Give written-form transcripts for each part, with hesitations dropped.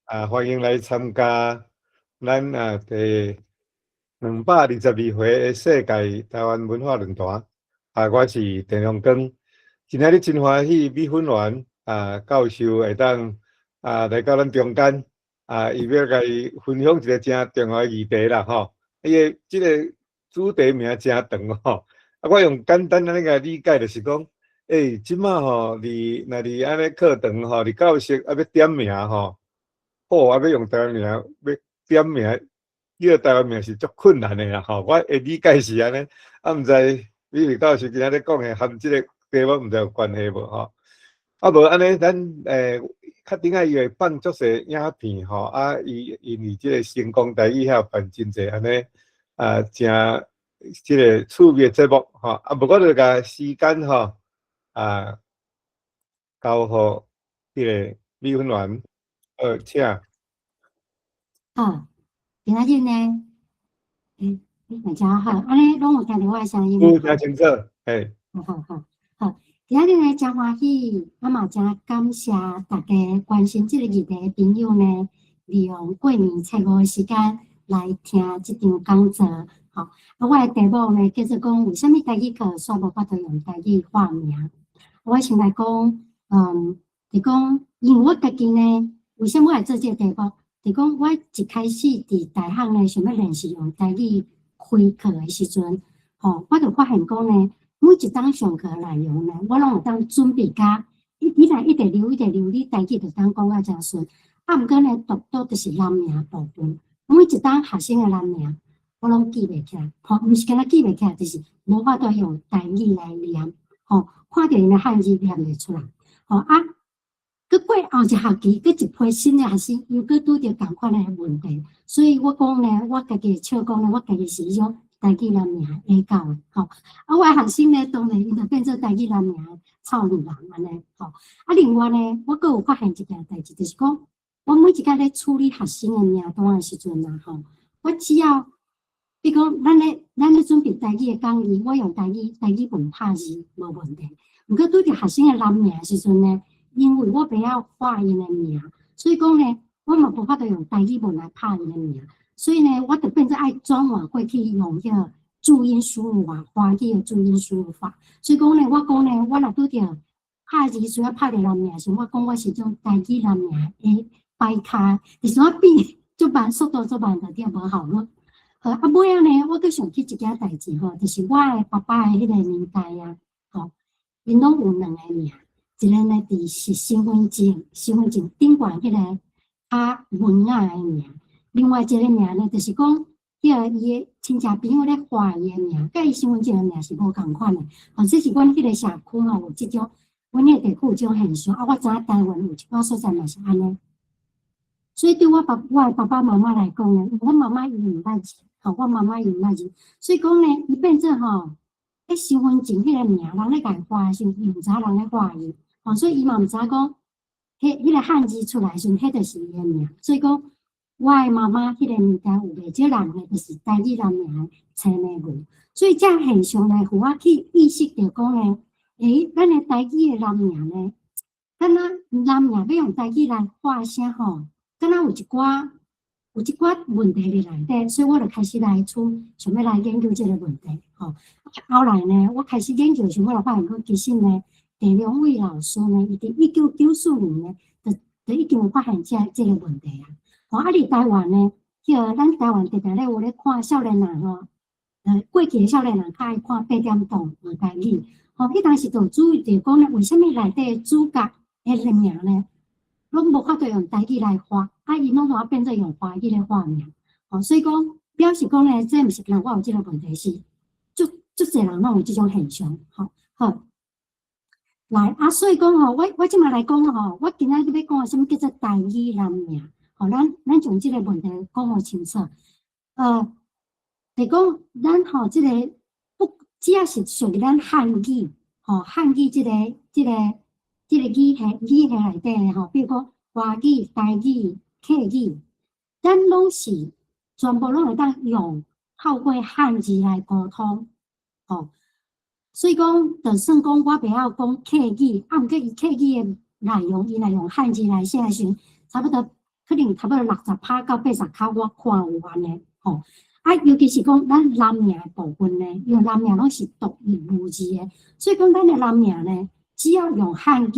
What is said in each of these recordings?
歡迎來參加咱第222回的世界台灣文化論壇。我是鄭良光，今仔日真歡喜米粉丸教授會當來到咱中間，伊欲共伊分享一个誠重要的議題啦吼。伊的這个主題名誠長吼，我用簡單按呢共理解，就是講，這馬吼，佇若佇按呢課堂吼，佇教室欲點名吼，好啊，欲用台灣名欲點名，叫台灣名是足困難的啦吼。我的理解是按呢，毋知美惠教授今仔日講的和這个題目毋知有關係無吼？無按呢，咱較頂下伊會放足濟影片吼，伊因為這个成功台語遐辦真濟按呢誠這个趣味的節目吼，無我就共時間吼交予彼个米粉丸，好，請。好，今仔日呢，大家好，按呢攏有聽著我的聲音無？有聽清楚，嘿。好好好，好，今仔日呢，誠歡喜，嘛誠感謝大家關心這个議題的朋友呢，利用過年初五的時間來聽這場講座。吼，我的題目呢，叫做講為啥物台語課煞無法度用台語化名？我先來講，就講，因為我家己呢，為啥物我會做這个題目？就講我一開始佇大學呢，想欲練習用台語開課的時陣，吼，我就發現講呢，每一當上課內容呢，我攏有當準備甲，你若一直溜一直溜，你台語就當講甲誠順。毋過呢，獨獨就是人名部分，每一當學生的人名，我攏記袂起來，吼，毋是干焦記袂起來，就是無法度用台語來念，吼，看著𪜶的漢字念袂出來，吼啊。閣過後一學期，閣一批新的學生，又閣拄著仝款的問題，所以我講呢，我家己笑講呢，我家己是彼種台語人名會教的，吼。我的學生呢，當然𪜶就變做台語人名臭女人按呢，吼。另外呢，我閣有發現一件代誌，就是講，我每一擺咧處理學生的名單的時陣啊，吼，我只要，比如講，咱咧準備台語的講義，我用台語文拍字無問題。毋過拄著學生的人名的時陣呢，因為我袂曉發𪜶的名，所以講呢，我嘛無法度用台語文來拍𪜶的名，所以呢，我就變做愛轉換過去用彼個注音輸入法，華語的注音輸入法。所以講呢，我講呢，我若拄著拍字需要拍著人名時，我講我是種台語人名的擺跤，就是我變足慢，速度足慢，就對無效率。好，尾仔呢，我閣想起一件代誌吼，就是我的爸爸的彼个年代啊，吼，𪜶攏有兩个名。一个呢，佇是身份證頂懸彼个較文雅的名，另外一个名呢，就是講，彼个伊的親戚朋友咧畫伊的名，佮伊身份證的名是無仝款的。吼，這是阮彼个社區吼有這種，阮彼個地區有這種現象。我知影台灣有一寡所在嘛是按呢。所以對我的爸爸媽媽來講呢，阮媽媽伊毋捌字，吼，阮媽媽伊毋捌字，所以講呢，伊變做吼，彼身份證彼個名，人咧共伊畫的時陣，伊毋知影人咧畫伊。吼，所以伊嘛毋知影講，彼個漢字出來時陣，彼就是伊的名。所以講，我的媽媽彼個年代有袂少人呢，就是台語人名青梅文。所以這現象呢，予我去意識著講呢，咱的台語的人名呢，敢若人名欲用台語來發聲吼，敢若有一寡問題佇內底，所以我就開始來處，想欲來研究這个問題。吼，後來呢，我開始研究時，我就發現講，其實呢，鄭良偉老師呢，伊佇1994年呢，就已經有發現這个問題啊。吼，佇台灣呢，彼个咱台灣定定咧有咧看少年人吼，過去的少年人較愛看八點檔學台語。吼，彼當時就注意著講呢，為啥物內底主角的名呢，攏無法度用台語來發，𪜶攏怎變做用華語來發名？吼，所以講表示講呢，這毋是干焦我有這个問題，是足足濟人攏有這種現象。吼，好。來啊，所以講吼，我這馬來講吼，我今仔日欲講的啥物叫做台語人名？吼，咱將這个問題講予清楚。就講咱吼，這个不只要是屬於咱漢語，吼，漢語這個語系內底的吼，比如講華語、台語、客語，咱攏是全部攏會當用透過漢字來溝通，吼。所以講，就算講我袂曉講客語，毋過伊客語的內容，伊若用漢字來寫的時陣，差不多可能差不多60%到80%，我看有按呢，吼。啊，尤其是講咱人名的部分呢，因為人名攏是獨一無二的，所以講咱的人名呢，只要用漢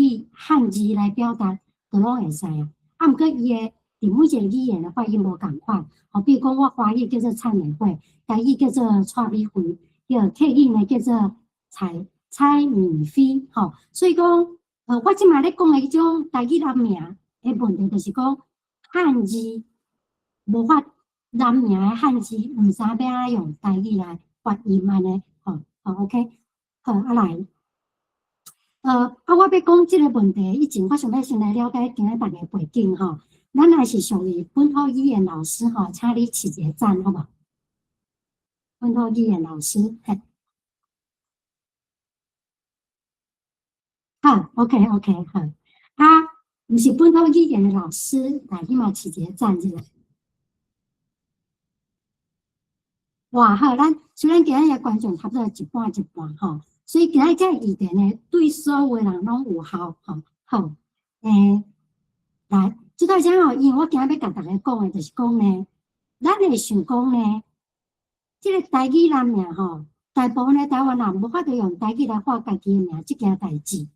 字來表達，就攏會使啊。啊，毋過伊的佇每一個語言的發音無仝款，吼，比如講我華語叫做蔡美惠，台語叫做蔡美惠，著客語呢叫做蔡米菲，吼。所以講，我這擺咧講的彼種台語人名的問題，就是講漢字無法。人名的漢字毋知欲按怎用台語來發音按呢，吼，好 OK，好啊來，啊我欲講這个問題以前，我想欲先來了解今仔逐家背景吼。咱若是屬於本土語言老師吼，請你起一個讚好無？本土語言老師，嘿，好，OK OK，好，啊，毋是本土語言的老師，來彼嘛起一个讚者。哇，好，咱雖然今仔日觀眾差不多一半一半吼，所以今仔這个議題呢，對所有的人攏有效吼。好，來，這段遮吼，因為我今仔欲共大家講的，就是講呢，咱會想講呢，這个台語人名吼，大部分的台灣人無法度用台語來喊家己的名，這件代誌，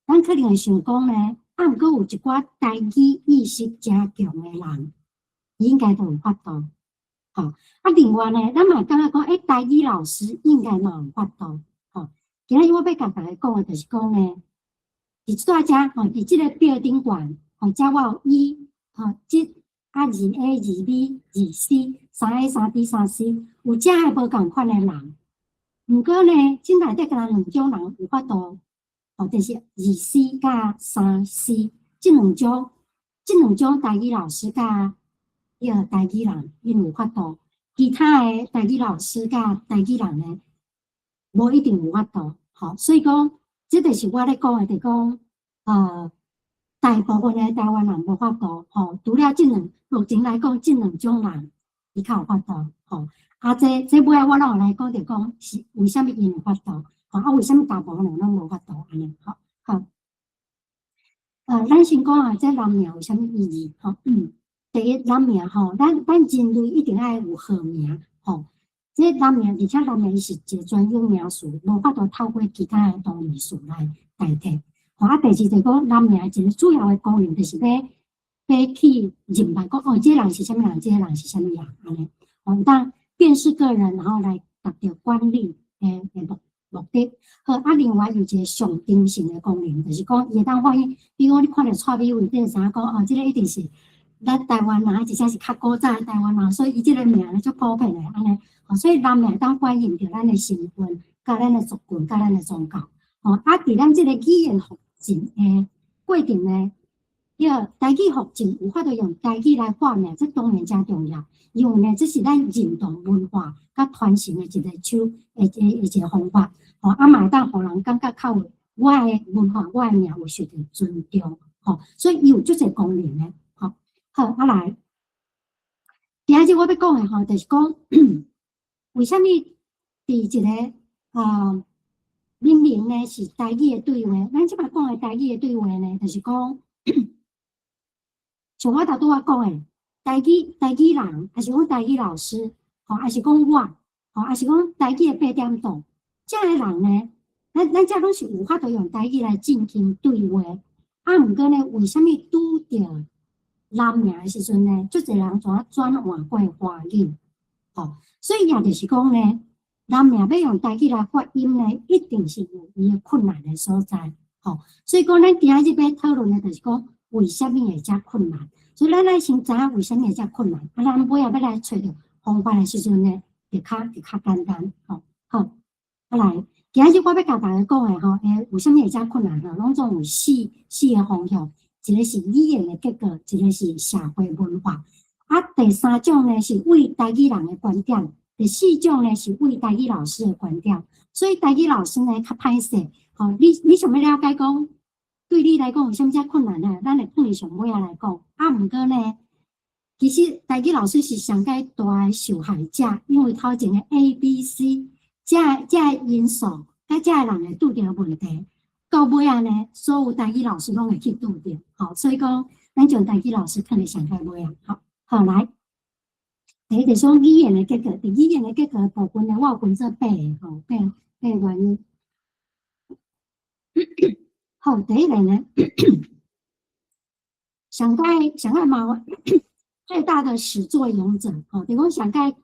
咱可能會想講呢，啊，毋過有一寡台語意識誠強的人，應該都有法度。吼，啊，另外呢，咱嘛感覺講，台語老師應該嘛有法度，吼。今仔日我欲共大家講的，就是講呢，佇這遮吼，佇這个表頂懸，吼，遮我有一，吼，這啊2A、2B、2C、3A、3B、3C，有遮个無仝款的人。毋過呢，這內底敢若兩種人有法度，吼，就是2C 佮3C，這兩種台語老師佮彼个台語人，𪜶有法度，其他的台語老師佮台語人呢，無一定有法度，吼，所以講，這就是我咧講的，就講，大部分的台灣人無法度，吼，除了這兩，目前來講，這兩種人，伊較有法度，吼，啊，這尾仔我攏有來講，就講是為啥物𪜶有法度，吼，啊，為啥物大部分人攏無法度按呢，吼，好，咱先講啊，這人名有啥物意義，吼，第一，人名吼，咱人類一定愛有號名，吼。這人名，而且人名伊是一个專有名詞，無法度透過其他的同義詞來代替。吼，啊，第二就是講人名一个主要的功能，就是欲去認別講，哦，這个人是啥物人，這个人是啥物人，按呢。吼，當辨識個人，然後來達到管理的目的。好，啊，另外有一个象徵性的功能，就是講伊會當反映，比如講你看著蔡美惠，你就知影講，哦，這个一定是咱台灣人，而且是較古早的台灣人，所以伊這个名咧足普遍的按呢。吼，所以人名當反映著咱的身份、佮咱的族群、佮咱的宗教。吼，啊，佇咱這个語言復振的過程呢，彼个台語復振有法度用台語來喊名，這當然誠重要，因為呢，這是咱認同文化佮傳承的一个手的一个方法。吼，啊嘛會當予人感覺較有我的文化、我的名有受著尊重。吼，所以伊有足濟功能的。吼，好，啊來，今仔日我欲講的吼，就是講為啥物佇一个明明呢是台語的對話，咱這擺講的台語的對話呢，就是講，像我頭拄仔講的，台語人，抑是講台語老師，吼，抑是講我，吼，抑是講台語的八點檔，遮的人呢，咱遮攏是有法度用台語來進行對話，啊，毋過呢，為啥物拄著人名的時陣呢，足濟人怎轉換過華語，吼，所以也就是講呢，人名欲用台語來發音呢，一定是有伊的困難的所在，吼。所以講，咱今仔日欲討論的，就是講為啥物會遮困難。所以咱愛先知影為啥物會遮困難，啊，咱尾仔欲來揣著方法的時陣呢，就較簡單，吼。好，啊來，今仔日我欲共大家講的吼，為啥物會遮困難吼，攏總有四个方向，一个是語言的結構，一个是社會文化，啊，第三種呢是對台語人的觀點。第四種呢是對台語老師的觀點，所以台語老師呢較歹勢，吼，你想欲了解講，對你來講有啥物遮困難啊？咱會放佇上尾仔來講。啊，毋過呢，其實台語老師是上蓋大的受害者，因為頭前的 A、B、C 這因素，佮這个人會拄著問題，到尾仔呢，所有台語老師攏會去拄著，吼，所以講咱將台語老師囥佇上蓋尾啊，好，好來。第一就是講語言的結構，佇語言的結構的部分呢，我有分做八個吼，八個原因。好，第一個呢，上蓋上蓋麻煩最大的始作俑者，吼，就講上蓋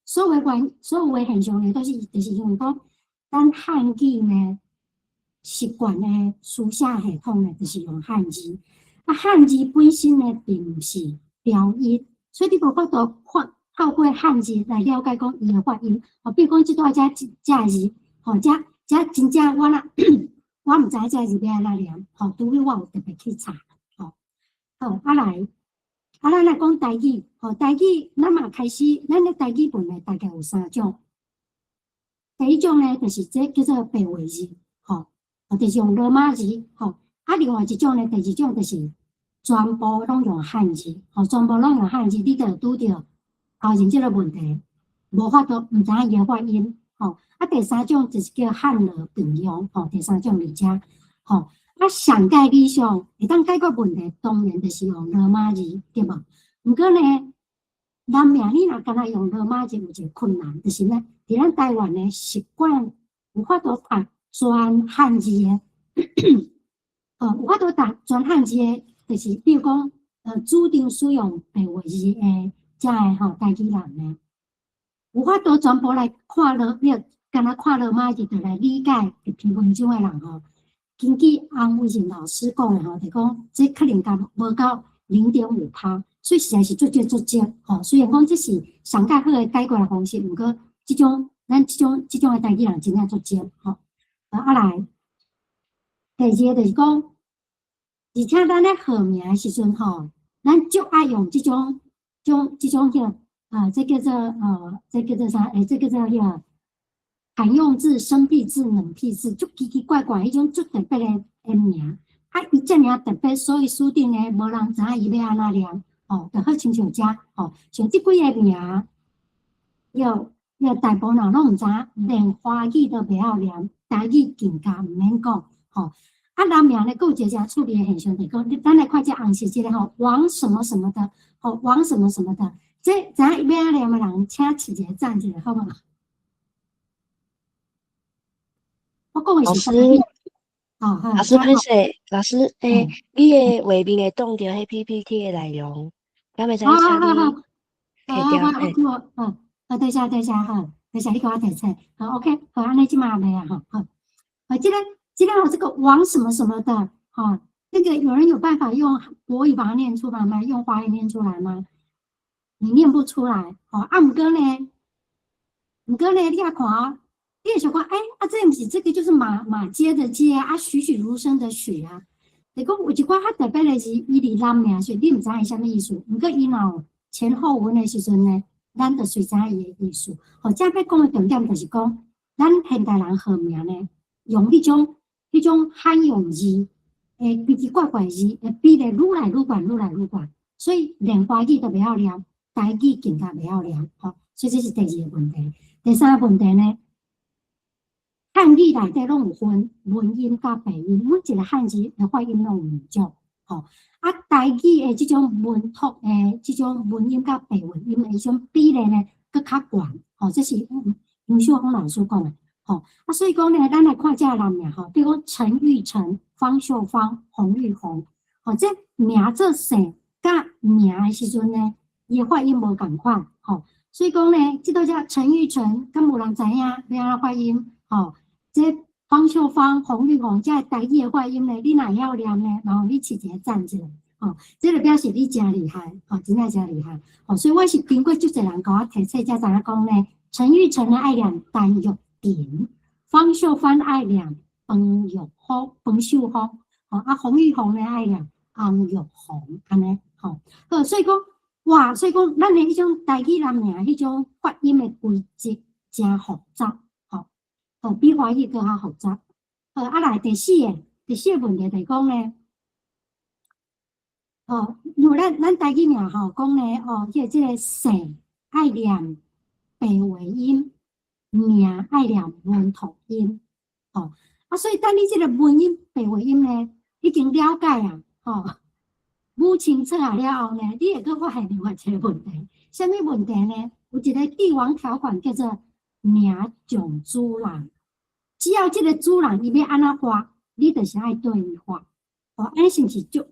所有的現象呢，都是就是因為講咱漢語呢習慣的書寫系統呢，就是用漢字。啊，漢字本身呢，並毋是標音，所以你無法度看透過漢字來了解講伊的發音。吼，比如講這段這這字，吼，這這真正我若我毋知影這字欲按怎念，吼，除非我有特別去查，吼。好，啊來，啊咱來講台語，吼，台語咱嘛開始，咱的台語文呢大概有三種。第一種呢，就是這叫做白話字，吼，就是用羅馬字，吼。啊，另外一種呢，第二種就是全部攏用漢字，吼，全部攏用漢字，你就會拄著頭前這個問題，無法度毋知影伊的發音，吼。啊，第三種就是叫漢羅並用，吼，第三種佇遮，吼。啊，上蓋理想會當解決問題，當然就是用羅馬字，對無？毋過呢，人名你若干焦用羅馬字有一個困難，就是呢，佇咱台灣呢習慣有法度讀全漢字的。哦，有法度讀全漢字的，就是比如講，主張使用白話字的遮个吼台語人呢，有法度全部來看羅，你干焦看羅馬字就來理解一篇文章的人吼，根據洪維仁老師講的吼，就講這可能共無到0.5%，所以實在是足少足少吼。雖然講這是上蓋好的解決的方式，毋過這種咱這種的台語人真正足少吼。啊來，第二個就是講，而且咱咧號名的時陣吼，咱足愛用這種叫啊，這叫做啥？欸，這叫做彼個罕用字、生僻字、冷僻字，足奇奇怪怪彼種足特別的名。啊，伊遮爾特別，所以注定呢，無人知影伊欲按怎念，吼，就好親像遮，吼，像這幾个名，又大部分人攏毋知影，連華語都袂曉念，台語更加毋免講，吼。啊，人名呢，閣有一個誠趣味的現象，就是講，咱來看這紅色這个吼，王什麼什麼的，吼，王什麼什麼的，這知影欲按怎念的人，請揤一個讚一下，好無？我講的是老師，哦，老師歹勢，老師，欸，你的畫面會擋著彼 PPT 的內容，敢會使請你提掉？好，好，好，多謝多謝，好，多謝你共我提醒，好，OK，好，按呢這馬袂啊，吼，好，好，這個這個王什麼什麼的，吼，那個有人有辦法用國語把它念出來嗎？用華語念出來嗎？你念不出來，吼，啊，毋過呢，毋過呢，你也看，你會想講，欸，啊，這毋是這個就是馬偕的偕啊，栩栩如生的栩啊，就講有一寡較特別的是，伊佇人名時，你毋知伊啥物意思，毋過伊若有前後文的時陣呢，咱就隨知影伊的意思。吼，這欲講的重點就是講，咱現代人號名呢，用彼種罕用字，會奇奇怪怪字，會比例愈來愈懸，愈來愈懸，所以連華語都袂曉念，台語更加袂曉念，吼，所以這是第二個問題。第三個問題呢，漢語內底攏有分文音佮白音，每一個漢字的發音攏有兩種，吼。啊，台語的這種文托的這種文音佮白文音的彼種比例呢，閣較懸，吼，這是楊秀峰老師講的，吼。啊，所以講呢，咱來看這個人名，吼，比如講陳玉成、方秀芳、洪玉紅，吼，這名做姓佮名的時陣呢，伊的發音無仝款，吼。所以講呢，這都叫陳玉成，敢無人知影欲按怎發音，吼。這方秀芳、洪玉紅，這個台語的發音呢，你若會曉念呢，然後你揤一個讚一下，吼，這就表示你誠厲害，吼，真正誠厲害，吼。所以我是經過足濟人共我提醒，才知影講呢，陳玉成呢愛念陳玉婷，方秀芳愛念方玉芳、方秀芳，吼，啊，洪玉紅呢愛念洪玉紅，按呢，吼。好，所以講，哇，所以講，咱的彼種台語人名，彼種發音的規則誠複雜。哦，比華語閣較複雜。好，啊來第四個問題就是講呢，哦，因為咱台語名吼講呢，哦，這個姓愛念白話音，名愛念文托音，吼，啊，所以當你這個文音、白話音呢，已經了解啊，吼，母清楚啊了後呢，你會閣發現另外一個問題，啥物問題呢？有一個帝王條款叫做名從主人，只要這個主人伊欲按怎發，你就是愛對伊發。哦，按呢是毋是足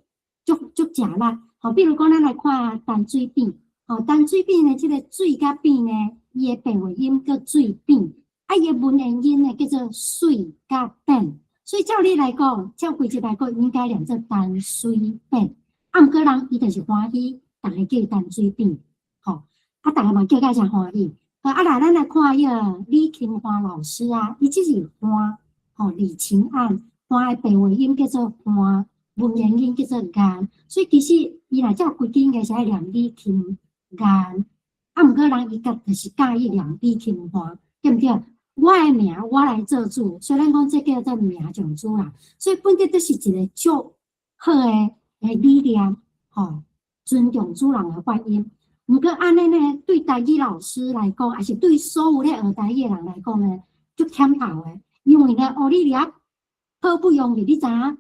足足食力？吼，比如講，咱來看陳水扁，吼，陳水扁呢，這個水佮扁呢，伊的白話音叫水扁，啊，伊的文言音呢叫做水佮扁，所以照理來講，照規則來講，應該念做陳水扁。啊，毋過人伊就是歡喜，逐家叫伊陳水扁，吼，啊，逐家嘛叫甲誠歡喜。啊，來，咱來看彼個李琴華老師啊，伊這是歡，吼，李晴岸，歡的白話音叫做歡，文言音叫做岸，所以其實伊若照規矩應該是愛念李琴岸，啊，毋過人伊家就是佮意念李琴華，對毋對？我的名我來做主，所以咱講這叫做名從主人，所以本質都是一個足好的理念，吼，尊重主人的發音。毋過按呢呢，對台語老師來講，抑是對所有咧學台語的人來講呢，足忝頭的，因為呢，哦，你掠好不容易，你知影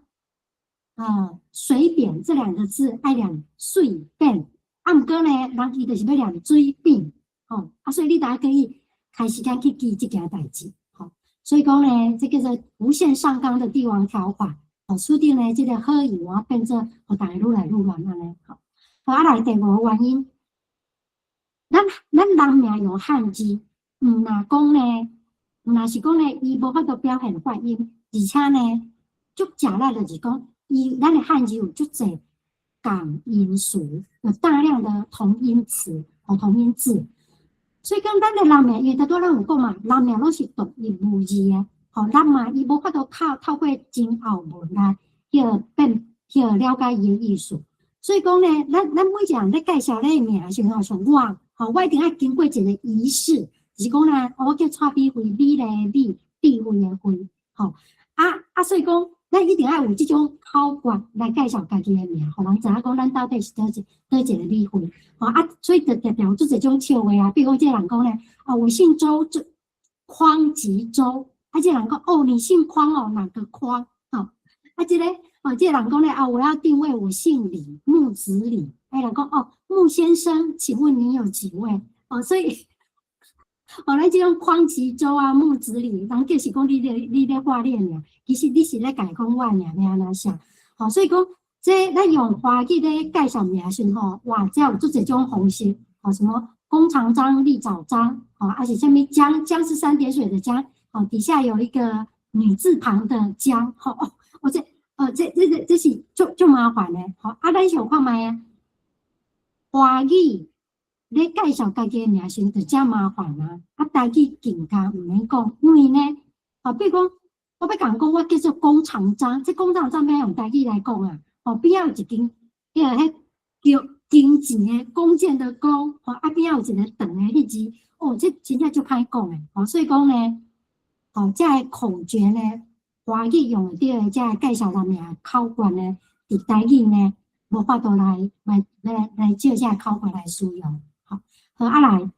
啊，水扁這兩個字愛念水扁，啊，毋過呢，人伊就是欲念水扁，吼，啊，所以你大家可以開時間去記這件代誌，吼，所以講呢，這叫做無限上綱的帝王條款，哦，注定呢，這個好語啊變做予逐家愈來愈亂按呢，吼，好，啊來第五個原因，咱人名用漢字，毋若講呢，毋若是講呢，伊無法度表現發音，而且呢，足食力就是講，伊咱的漢字有足濟共音詞，有大量的同音詞和同音字，所以講咱的人名，因為拄仔咱有講嘛，人名攏是獨一無二的，吼，人嘛伊無法度靠透過前後文來去變去了解伊的意思，所以講呢，咱每一個人咧介紹你的名的時陣，像我，吼，我一定愛經過一個儀式，就是講呢，我叫蔡美惠，美麗的美，智慧的慧，吼，啊，所以講，咱一定愛有這種口訣來介紹家己的名，予人知影講咱到底是佗一個美惠，吼啊，所以就常常有足濟種笑話啊，比如講這個人講呢，哦，我姓周，周匡吉周，啊，這個人講，哦，你姓匡哦，哪個匡？吼，啊，這個，哦，這個人講呢，啊，我要定位我姓李，木子李，哎，人講，哦，木先生，請問你有幾位？哦，所以，哦，咱這種匡吉周啊，木子李，人就是講你咧畫你的名，其實你是咧共講我的名欲按怎寫？吼，所以講，這咱用華語咧介紹名時吼，哇，這有足濟種方式，吼，什麼弓長張、立早張，吼，啊是啥物江，江是三點水的江，吼，底下有一個女字旁的江，吼，哦，這，哦，這是足足麻煩的，吼，啊，咱想看覓啊？華語咧介紹家己的名時，就遮麻煩啊！啊，台語更加毋免講，因為呢，吼，比如講，我欲共人講，我叫做弓長張，這弓長張欲用台語來講啊，吼，邊仔有一間，彼個彼叫弓箭的弓箭的弓，吼，啊邊仔有一個長的彼字，哦，這真正足歹講的，吼，所以講呢，吼，這个口訣呢，華語用會著的這个介紹人名口訣呢，佇台語呢，無法度來照這个口訣來使用，吼，好啊來，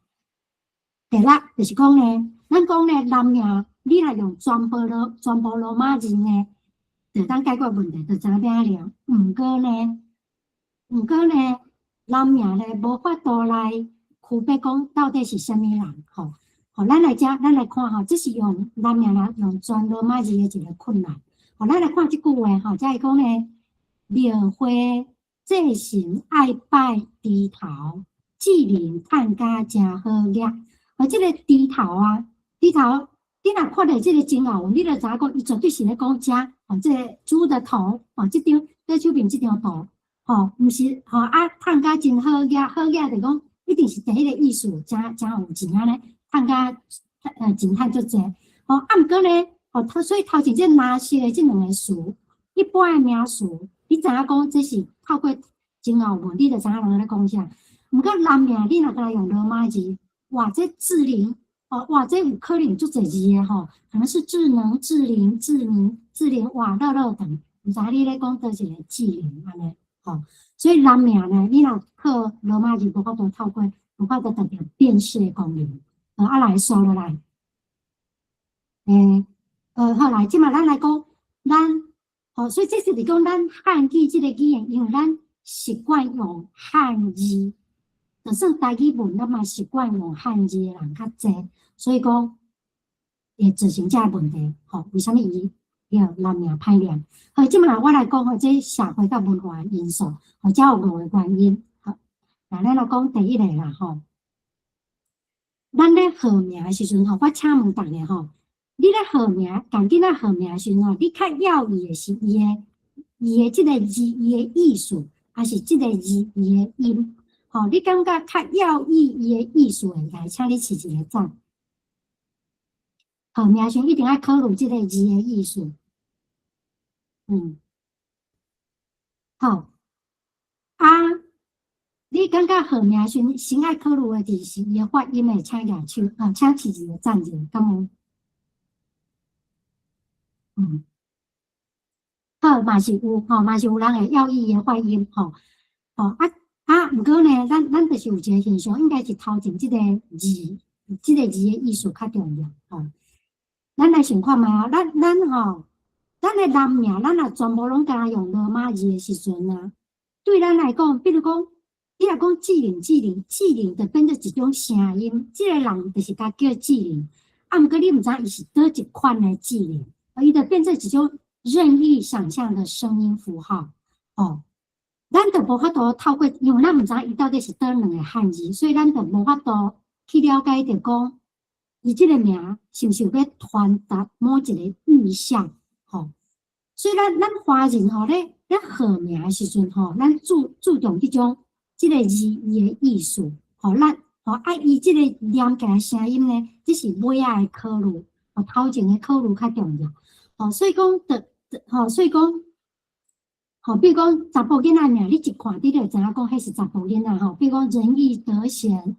第六就是講呢，咱講呢，人名你若用全部羅馬字呢，就當解決問題，就知影欲按怎念。毋過呢，人名呢無法度來區別講到底是啥物人，吼。好，咱來遮，咱來看吼，這是用人名來用全羅馬字的一個困難。好，咱來看這句話吼，這會講呢，廟會祭神愛拜豬頭，志玲趁甲誠好額。哦，這個豬頭啊，豬頭，你若看著這個前後文，你就知影講，伊絕對是咧講遮，哦，這個豬的頭，哦，這張左手邊這張圖，吼，毋是，吼啊，趁甲真好額，好額就講一定是第彼個意思，誠誠有錢按呢，趁甲錢趁足濟，吼，啊，毋過呢，吼，所以頭前這藍色的這兩個詞，一般的名詞，你知影講這是透過前後文，你就知影人咧講啥。毋過人名你若共來用羅馬字，哇，這志玲，哦，哇，這有可能足濟字的吼，可能是智能、智靈、智明、智靈，哇，落落長，毋知你咧講佗一個志玲按呢，吼，所以人名呢，你若靠羅馬字無法度透過，無法度達到辨識的功能。啊來煞落來，好來，這馬咱來講，咱，吼，所以這是佇講咱漢語這個語言，因為咱習慣用漢字，就算台語文，咱嘛習慣用漢字的人較濟，所以講會造成這个問題。吼，為啥物伊彼個人名歹念？好，這擺我來講吼，這社會佮文化的因素，吼，這有五個原因。好，那咱來講第一個啦，吼，咱咧號名的時陣吼，我請問逐家吼，你咧號名，共囡仔號名的時陣吼，你較要意的是伊的這个字，伊的意思，抑是這个字伊的音？吼，你感覺較要意伊的意思的，來，請你揤一个讚。號名時一定愛考慮這个字的意思。好，啊，你感覺號名時先愛考慮的就是伊的發音的，請舉手，啊，請揤一個讚者，敢有？好，嘛是有，吼，嘛是有人會要伊的發音，吼，吼啊啊，毋過呢，咱就是有一個現象，應該是頭前這個字，這個字的意思較重要，吼。咱來想看覓啊，咱吼，咱的人名，咱若全部攏敢若用羅馬字的時陣啊，對咱來講，比如講，你若講志玲，志玲，志玲，就變做一種聲音，這個人就是共叫志玲，啊，毋過你毋知伊是佗一款的志玲，伊就變做一種任意想象的聲音符號，哦，咱就無法度透過，因為咱毋知伊到底是佗兩個漢字，所以咱就無法度去了解著講，伊這個名是毋是有欲傳達某一個意象，吼，所以咱華人吼咧號名的時陣吼，咱注重彼種這個字伊的意思，吼，咱吼啊伊這個念起來聲音呢，這是尾仔的考慮，吼，頭前的考慮較重要，吼，所以講，就吼，所以講，吼，比如講查埔囡仔名，你一看，你就知影講彼是查埔囡仔吼。比如講仁義德賢、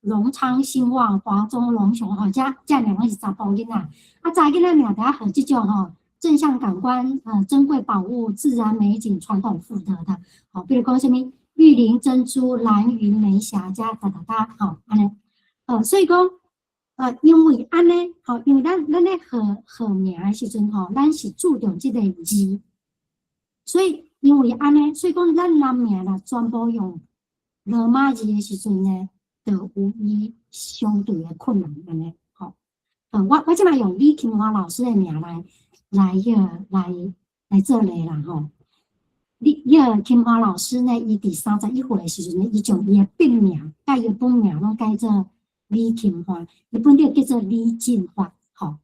榮昌興旺、華中龍雄吼，這兩個是查埔囡仔。啊，查囡仔名著愛號這種吼，正向感官、珍貴寶物、自然美景、傳統婦德的。吼，比如講啥物玉林珍珠、蘭嶼梅霞，遮噠噠噠，吼，按呢。所以講，因為按呢，吼，因為咱咧號號名的時陣吼，咱是注重這個字，所以因為按呢，所以講咱人名若全部用羅馬字的時陣呢，就有伊相對的困難按呢，吼。我這擺用李琴華老師的名來彼個來做例啦，吼。李彼個琴華老師呢，伊佇31歲的時陣呢，伊將伊的筆名佮伊的本名攏改做李琴華，伊本來叫做李進發，吼。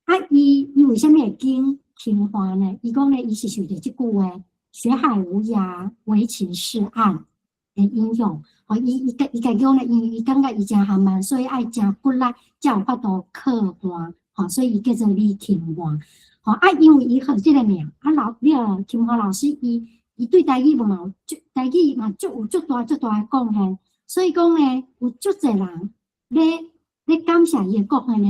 啊，伊為啥物會揀琴華呢？伊講呢，伊是受著這句話：學海無涯，唯情是岸的影響。吼，伊家己講呢，因為伊感覺伊誠含慢，所以愛誠骨力，才有法度靠岸，吼，所以伊叫做李琴華。吼啊，因為伊號這個名，啊老彼個琴華老師，伊對台語嘛有足台語嘛足有足大足大的貢獻，所以講呢，有足濟人咧感謝伊的貢獻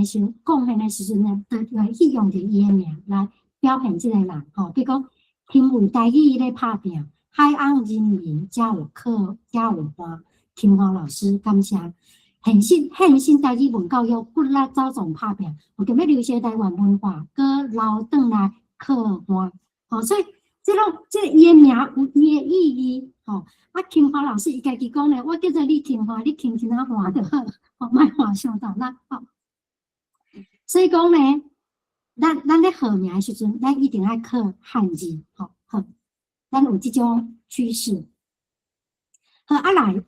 的時陣呢，就會去用著伊的名來表現這個人，吼，比如講，因為台語咧拍拚，海岸人民才有靠才有伴。琴華老師感謝。獻身台語文教育，骨力走總拍拚，有踮咧留學台灣文化，閣留轉來靠岸，吼，所以這攏這個伊的名有伊的意義，吼。啊，琴華老師伊家己講咧，我叫做李琴華，你輕輕仔喊就好，吼，莫喊傷大力，吼。所以講呢，咱咧號名的時陣，咱一定愛靠漢字，吼，好，咱有這種趨勢。好，啊來。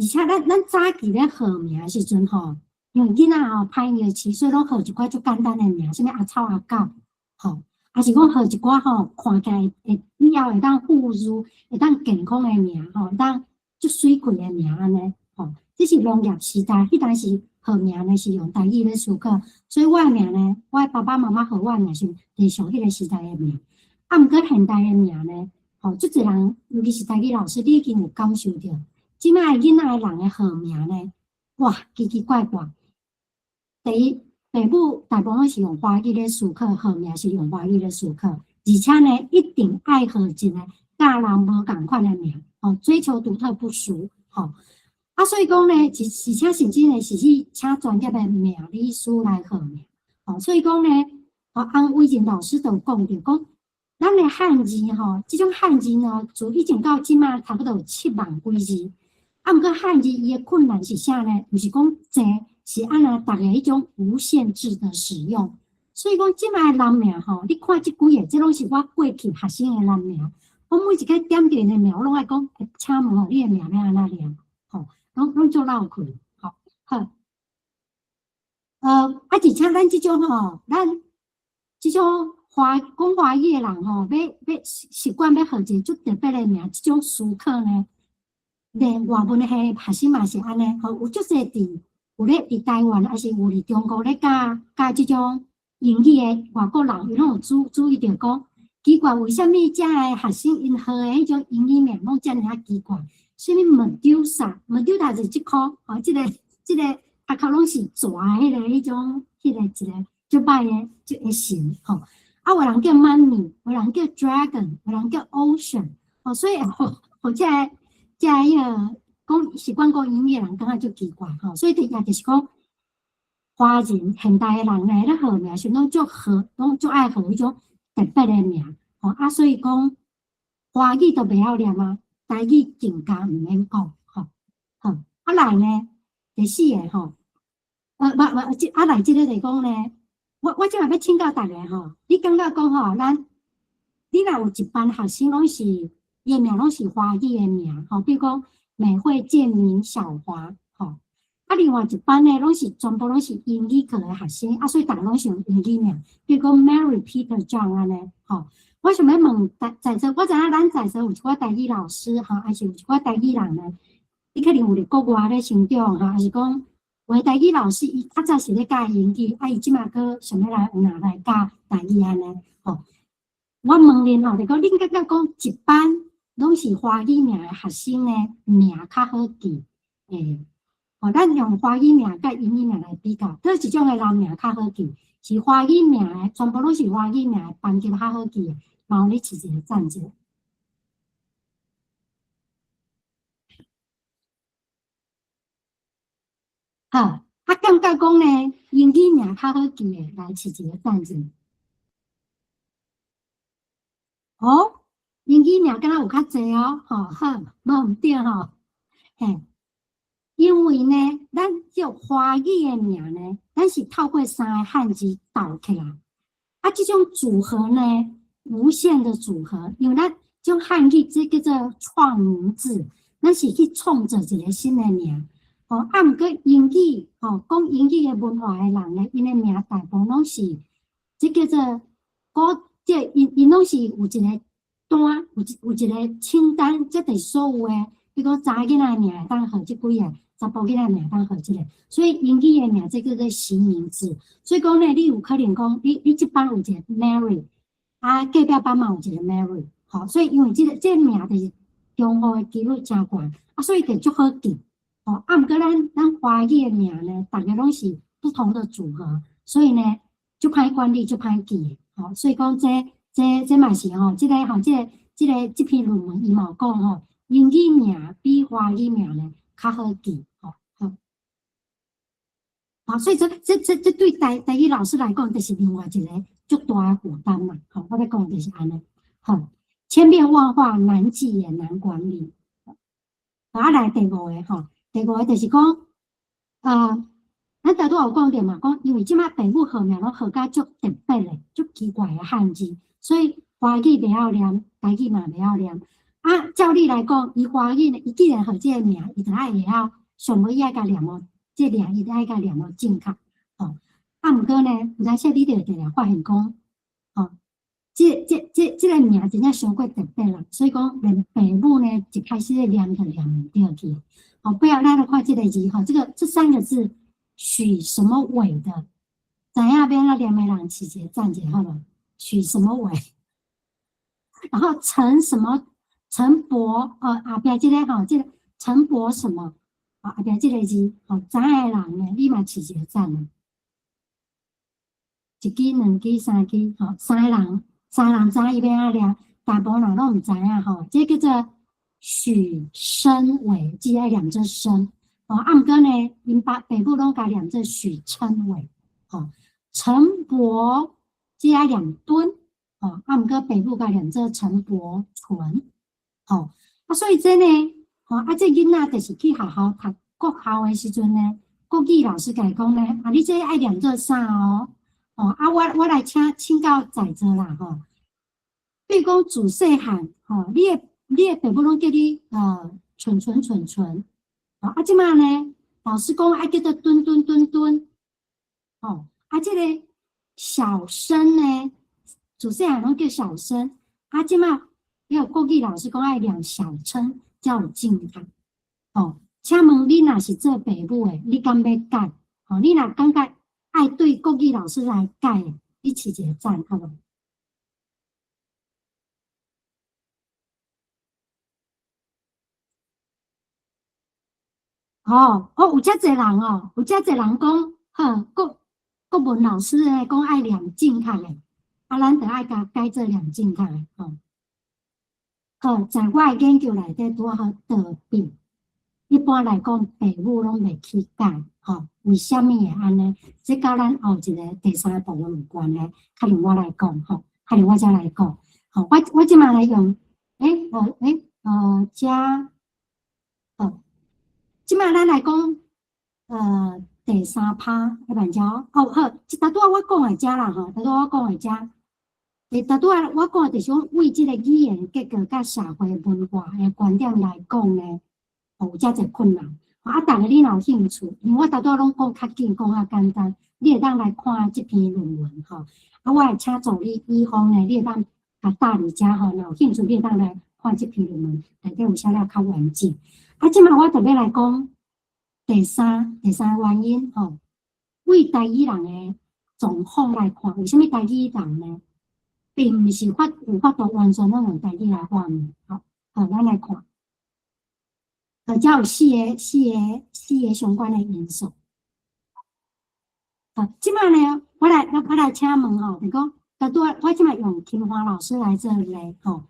而且咱早期咧號名的時陣吼，因為囡仔吼歹尿飼，所以攏號一寡足簡單的名，啥物阿草阿狗，吼，抑是講號一寡吼，看起來會以後會當富裕、會當健康的名，吼，會當足媠氣的名按呢，吼。這是農業時代，彼當時號名呢是用台語咧思考，所以我的名呢，我的爸爸媽媽號我的名是就是上彼個時代的名。啊，毋過現代的名呢，吼，足濟人，尤其是台語老師，你已經有感受著。這擺囡仔的人的號名呢，哇，奇奇怪怪。第一，父母大部分是用華語咧思考，號名是用華語咧思考，而且呢，一定愛號一個佮人無仝款的名，吼，追求獨特不俗，吼。啊，所以講呢，而且甚至呢是去請專業的命理師來號名，吼，所以講呢，吼，翁偉仁老師就有講著講，咱的漢字吼，這種漢字呢，自以前到這馬差不多有7萬幾字。啊，毋過漢字伊的困難是啥呢？毋是講濟，是按怎逐家彼種無限制的使用。所以講這馬的人名吼，你看這幾个，這攏是我過去學生的人名。我每一擺點著𪜶的名，我攏愛講，請問吼，你的名欲按怎念？吼，攏足落氣，吼，好。啊，而且咱這種吼，咱這種華講華語的人吼，欲習慣欲號一个足特別的名，這種思考呢，連外文系學生嘛是按呢，吼，有足濟佇有咧佇台灣，抑是有佇中國咧教教這種英語的外國人，伊攏有注意著講，奇怪，為啥物遮的學生𪜶號的彼種英語名攏遮爾仔奇怪？啥物 Medusa，Medusa 就是這箍，吼，這個頭殼攏是蛇彼種，彼個一個足歹的，這个神，吼。啊，有人叫 Money，有人叫 Dragon，有人叫 Ocean，吼，所以吼，吼，這個彼个講習慣講英語的人感覺足奇怪，吼，所以也就是講，華人現代的人呢，咧號名時攏足號，攏足愛號彼種特別的名，吼，啊，所以講華語都袂曉念啊，台語更加毋免講，吼，好，啊來呢，第四个吼，無無，這啊來這个就是講呢，我這馬欲請教逐家吼，你感覺講吼，咱你若有一班學生攏是伊的名攏是華語的名，吼，比如講美惠、建明、小華，吼，啊，另外一班呢，攏是全部攏是英語課的學生，啊，所以逐家攏是用英語名，比如講 Mary、Peter、John 按呢，吼。我想欲問在座，我知影咱在座有一寡台語老師，吼，抑是有一寡台語人呢，你可能有佇國外咧成長，吼，抑是講有的台語老師伊較早是咧教英語，啊，伊這馬閣想欲來有哪來教台語按呢，吼。我問恁吼，就講恁感覺講一班攏是華語名的學生呢，名較好記，吼，咱用華語名佮英語名來比較，佗一種的人名較好記？是華語名的，全部攏是華語名的班級較好記的，麻煩你試一下讚一下。好，啊，感覺講呢，英語名較好記的，來試一下讚一下。哦，英語名敢若有較濟哦，吼，好，無毋對吼，嘿，因為呢，咱這華語的名呢，咱是透過三个漢字鬥起來，啊，這種組合呢，無限的組合，因為咱這種漢語這叫做創名字，咱是去創造一个新的名，吼，啊，毋過英語，吼，講英語的文化的人呢，𪜶的名大部分攏是，這叫做古，這𪜶攏是有一个單，有一个清單，這就是所有的，比如講查某囡仔的名會當號這幾个，查埔囡仔的名會當號這个，所以英語的名這叫做形名字。所以講呢，你有可能講，你這班有一個 Mary，啊，隔壁班嘛有一個 Mary，吼，所以因為這個名就是重複的幾率誠懸，啊，所以就足好記，吼，啊，毋過咱華語的名呢，逐个攏是不同的組合，所以呢，足歹管理，足歹記的，吼，所以講這嘛是吼，這個吼，這個這篇論文伊嘛有講吼，英語名比華語名呢較好記，吼，好，好，所以這對台語老師來講，就是另外一個足大的負擔嘛，吼，我欲講就是按呢，好，千變萬化，難記也難管理。啊，來第五个吼，第五个就是講，咱頭拄有講著嘛，講因為這馬爸母號名攏號甲足特別的、足奇怪的漢字，所以華語袂曉念，台語嘛袂曉念。啊，照理來講，伊華語呢，伊既然號這个名，伊就愛會曉，上尾伊愛共念哦，這個名伊就愛共念哦正確，吼。啊，毋過呢，有當時你就會定定發現講，吼，這個名真正傷過特別啦，所以講連爸母呢一開始咧念就念毋對去。吼，不要咱來看這个字，吼，這三個字許什麼偉的，知影欲按怎念的人試一下讚一下好無？許什麼偉？然後陳什麼？陳伯，哦，後壁這个吼，這个陳伯什麼？哦，後壁這个字，吼，知影的人呢，你嘛試一下讚啊。一支、兩支、三支，吼，三个人，三个人知影伊欲按怎念，大部分人攏毋知影吼。這叫做許生偉，只愛念做生。哦，啊，毋過呢，𪜶爸爸母攏共念做許琛偉。吼，陳伯只愛念敦，吼，啊，毋過爸母共念做陳柏淳，吼，啊，所以這呢，吼，啊，這囡仔就是去學校讀國校的時陣呢，國語老師共伊講呢，啊，你這愛念做啥哦？吼，啊，我來請教在座啦，吼，比如講自細漢，吼，你的爸母攏叫你淳淳淳淳，吼，啊，這擺呢，老師講愛叫做敦敦敦敦，吼，啊，這個小生呢，自細漢攏叫小生，啊，這擺彼個國語老師講愛念小琛，才有正確，吼，請問你若是做爸母的，你敢欲改？吼，你若感覺愛對國語老師來改，你揤一個讚，好無？吼，哦，有遮濟人哦，有遮濟人講，好，國文老師咧講愛念正確的，啊，咱就愛共改做念正確的，吼。好，在我的研究內底拄好倒變。一般來講，爸母攏袂去改，吼，為啥物會按呢？這佮咱後一个第三部分有關係，較輪我來講，吼，較輪我才來講，吼，我這擺來用，欸，遮，好，這擺咱來講，第三趴，彼擺遮，哦，好，這拄仔我講的遮啦，吼，拄仔我講的遮，欸，拄仔我講的就是講，為這个語言結構佮社會文化的觀點來講呢，有遮濟困難。啊，逐个你若有興趣，因為我拄仔攏講較緊，講較簡單，你會當來看這篇論文吼。啊，我會請助理以方呢，你會當共搭佇遮吼，若有興趣，你會當來看這篇論文，內底有寫了較完整。啊，這擺我特別來講第三原因吼，為台語人的狀況來看，為啥物台語人呢？並毋是有法度完全攏用台語來發明。好，好，咱來看。遮有四個相關的因素。好，這擺呢，我來請問吼，就講，拄仔我這擺用金華老師來做例吼，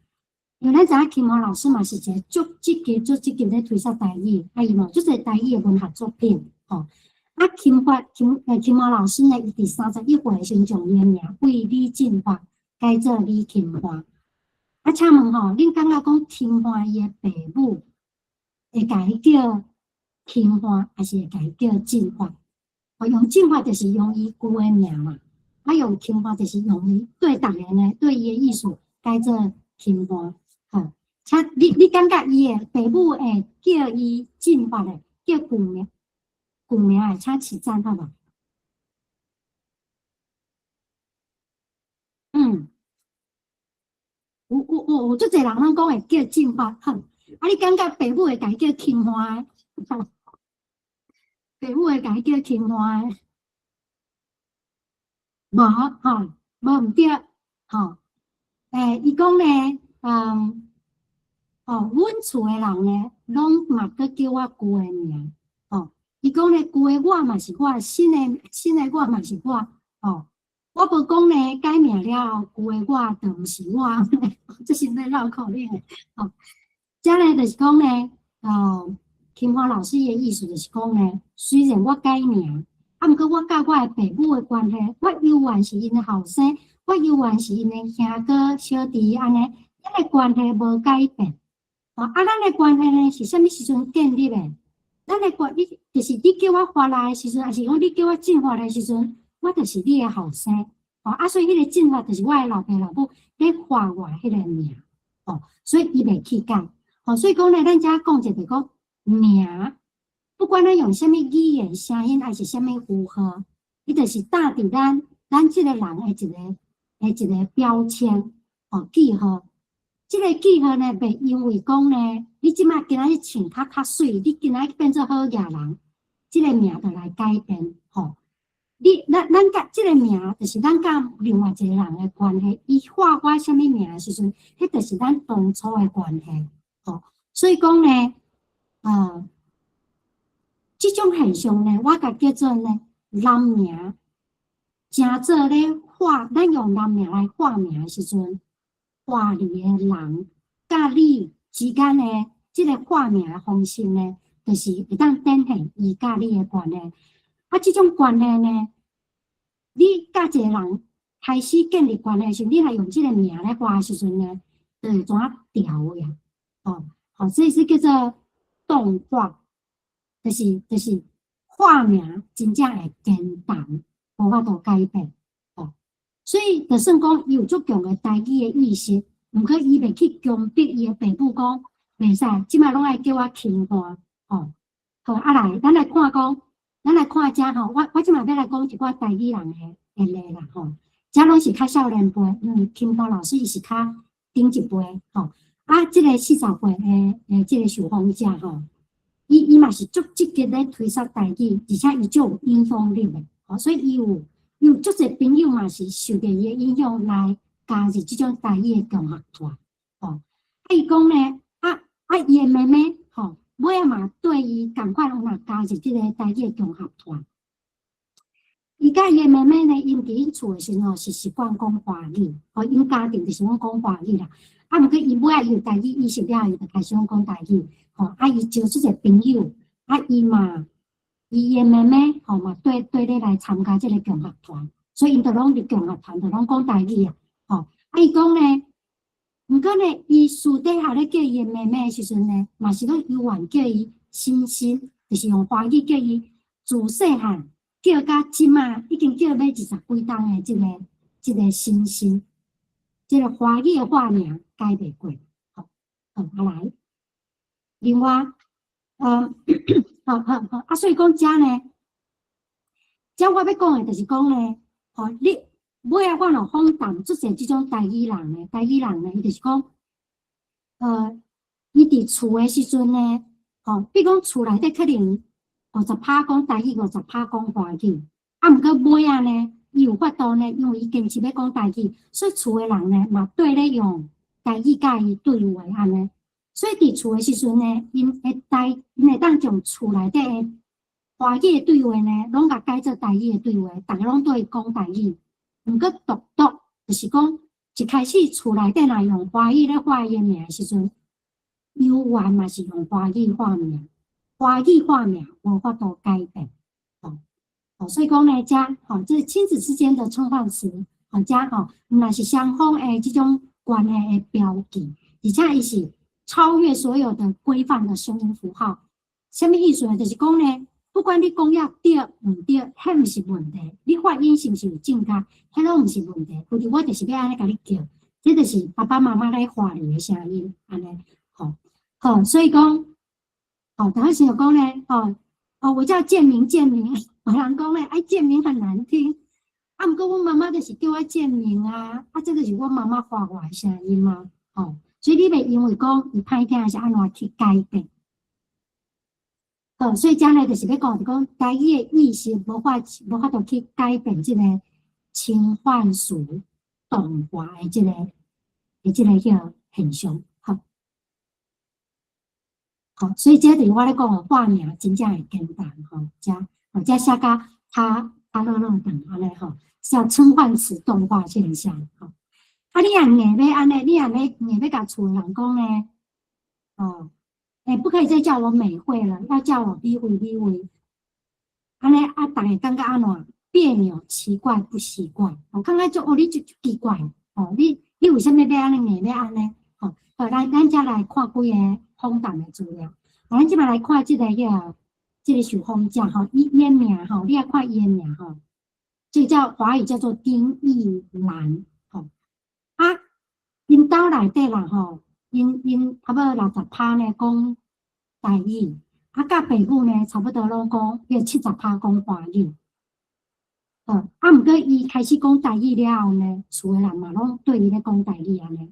因為咱知影金華老師嘛是一個足積極、足積極咧推廣台語，啊伊嘛有足濟台語的文學作品吼。啊，金華老師呢，伊佇31歲的時陣，將伊的名為李進發改做李金華。啊，請問吼，恁感覺講金華伊的爸母會共伊叫金華，還是會共伊叫進發？哦，用進發就是用伊舊的名嘛，啊，用金華就是用伊對逐个呢，對伊的意思改做金華。吼，請你感覺伊的爸母會叫伊進發的，叫舊名的，請起讚好無？嗯，有足濟人攏講會叫進發，好。啊！你感覺爸母會共伊叫金華的？爸母會共伊叫金華的？無吼，無毋對，吼。欸，伊講呢，哦，阮厝的人呢，攏嘛閣叫我舊的名，吼。伊講呢，舊的我嘛是我，新的我嘛是我，吼。我無講呢，改名了後，舊的我就毋是我，這是咧繞口令的，吼。遮呢，就是講呢，金華老師的意思就是講呢，雖然我改名，啊，毋過我佮我的爸母的關係，我猶原是𪜶的後生，我猶原是𪜶的兄哥小弟按呢，咱的關係無改變。哦，啊，咱的關係呢是啥物時陣建立的？咱的關，你就是你叫我發來的時陣，抑是講你叫我進發的時陣，我就是你的後生。哦，啊，所以彼個進發就是我的老爸老母咧發我彼個名。哦，所以伊袂去改。哦，所以講呢，咱遮講一個講名，不管咱用啥物語言、聲音，還是啥物符號，伊就是搭佇咱這個人的一個標籤，哦，記號。這個記號呢，袂因為講呢，你這擺今仔日穿較較媠，你今仔日變做好額人，這個名就來改變，吼。你咱佮這個名，就是咱佮另外一個人的關係，伊喊我啥物名的時陣，彼就是咱當初的關係。吼，所以講呢，這種現象呢，我共叫做呢，人名，誠做咧化，咱用人名來化名的時陣，化你的人佮你之間的這個化名的方式呢，就是會當展現伊佮你的關係。啊，這種關係呢，你佮一個人開始建立關係時，你若用這個名來喊的時陣呢，就會怎調呀？哦，好，這是叫做動化，就是化名真正會堅動，無法度改變。哦，所以就算講伊有足強的台語的意識，毋過伊袂去強迫伊的爸母講，袂使，這擺攏愛叫我輕漢。哦，好，啊來，咱來看講，咱來看遮吼，我這擺欲來講一寡台語人的例啦，吼。遮攏是較少年輩，金波老師伊是較頂一輩，吼。啊，這個40歲的這個受訪者吼，伊嘛是足積極咧推捒台語，而且伊足有影響力的，吼，所以伊有足濟朋友嘛是受著伊的影響來加入這種台語的共學團，吼。啊，伊講呢，啊，伊的妹妹，吼，尾仔嘛對伊仝款有嘛加入這個台語的共學團。伊佮伊的妹妹呢，𪜶佇𪜶厝的時陣吼是習慣講華語，吼，𪜶家庭就是攏講華語啦。啊，毋過伊尾仔伊有台語意識了後，伊就開始攏講台語，吼。啊，伊招出一個朋友，啊，伊嘛，伊的妹妹，吼嘛綴咧來參加這個共學團，所以𪜶就攏佇共學團就攏講台語啊，吼。啊，伊講呢，毋過呢，伊私底下咧叫伊的妹妹的時陣呢，嘛是攏猶原叫伊欣欣，就是用華語叫伊自細漢。叫到這馬已經叫欲20幾冬的這個欣欣，這個華語的化名改袂過，好，好啊來。另外，好好好，啊，所以講遮呢，遮我欲講的就是講呢，吼，你尾仔我若訪談足濟這種台語人呢，台語人呢，伊就是講，伊佇厝的時陣呢，吼，比如講厝內底可能50趴講台語，50趴講華語，啊，毋過尾仔呢，伊有法度呢，因為伊堅持欲講台語，所以厝的人呢嘛綴咧用台語佮伊對話按呢。所以佇厝的時陣呢，𪜶會當將厝內底的華語的對話呢，攏共改做台語的對話，逐家攏對伊講台語。毋過獨獨就是講，一開始厝內底若用華語咧喊伊的名的時陣，猶原嘛是用華語喊名。華語化名無法度改變，吼，哦，所以講呢，遮吼，這親子之間的稱喚詞，吼，遮吼，毋若是雙方的這種關係的標記，而且伊是超越所有的規範的聲音符號。啥物意思呢？就是講呢，不管你講抑對毋對，彼毋是問題，你發音是毋是有正確，彼攏毋是問題。反正我就是欲按呢共你叫，這就是爸爸媽媽咧喊你的聲音，按呢，吼，好，所以講。哦，當時就講呢，哦，哦，我叫建明，建明，有人講咧，哎，建明很難聽，啊，毋過阮媽媽就是叫我建明啊，啊，這個是阮媽媽喊我的聲音啊，吼，所以你袂因為講伊歹聽，還是按怎去改變？好，所以將來就是欲講，就講台語的意識無法度去改變這個稱喚詞動化的這個彼個現象。好，所以這就是我咧講的化名真正會簡單吼，遮吼遮寫甲較較落落長按呢吼，叫稱喚詞動化現象吼。啊，你若硬欲按呢，你若欲硬欲共厝的人講呢，哦，欸，不可以再叫我美惠了，要叫我美惠美惠。按呢啊，逐家感覺按怎別扭、奇怪、不習慣，我感覺就哦，你就奇怪，哦，你為啥物欲按呢硬欲按呢？吼，好，咱才來看幾个訪談的資料，咱這擺來看這個彼個這個受訪者吼，伊的名吼，你愛看伊的名吼，這個叫華語叫做丁義蘭吼。啊，𪜶兜內底啦吼，𪜶差不多60趴呢講台語，啊，佮爸母呢差不多攏講，約70趴講華語。哦，啊，毋過伊開始講台語了後呢，厝的人嘛攏對伊咧講台語按呢。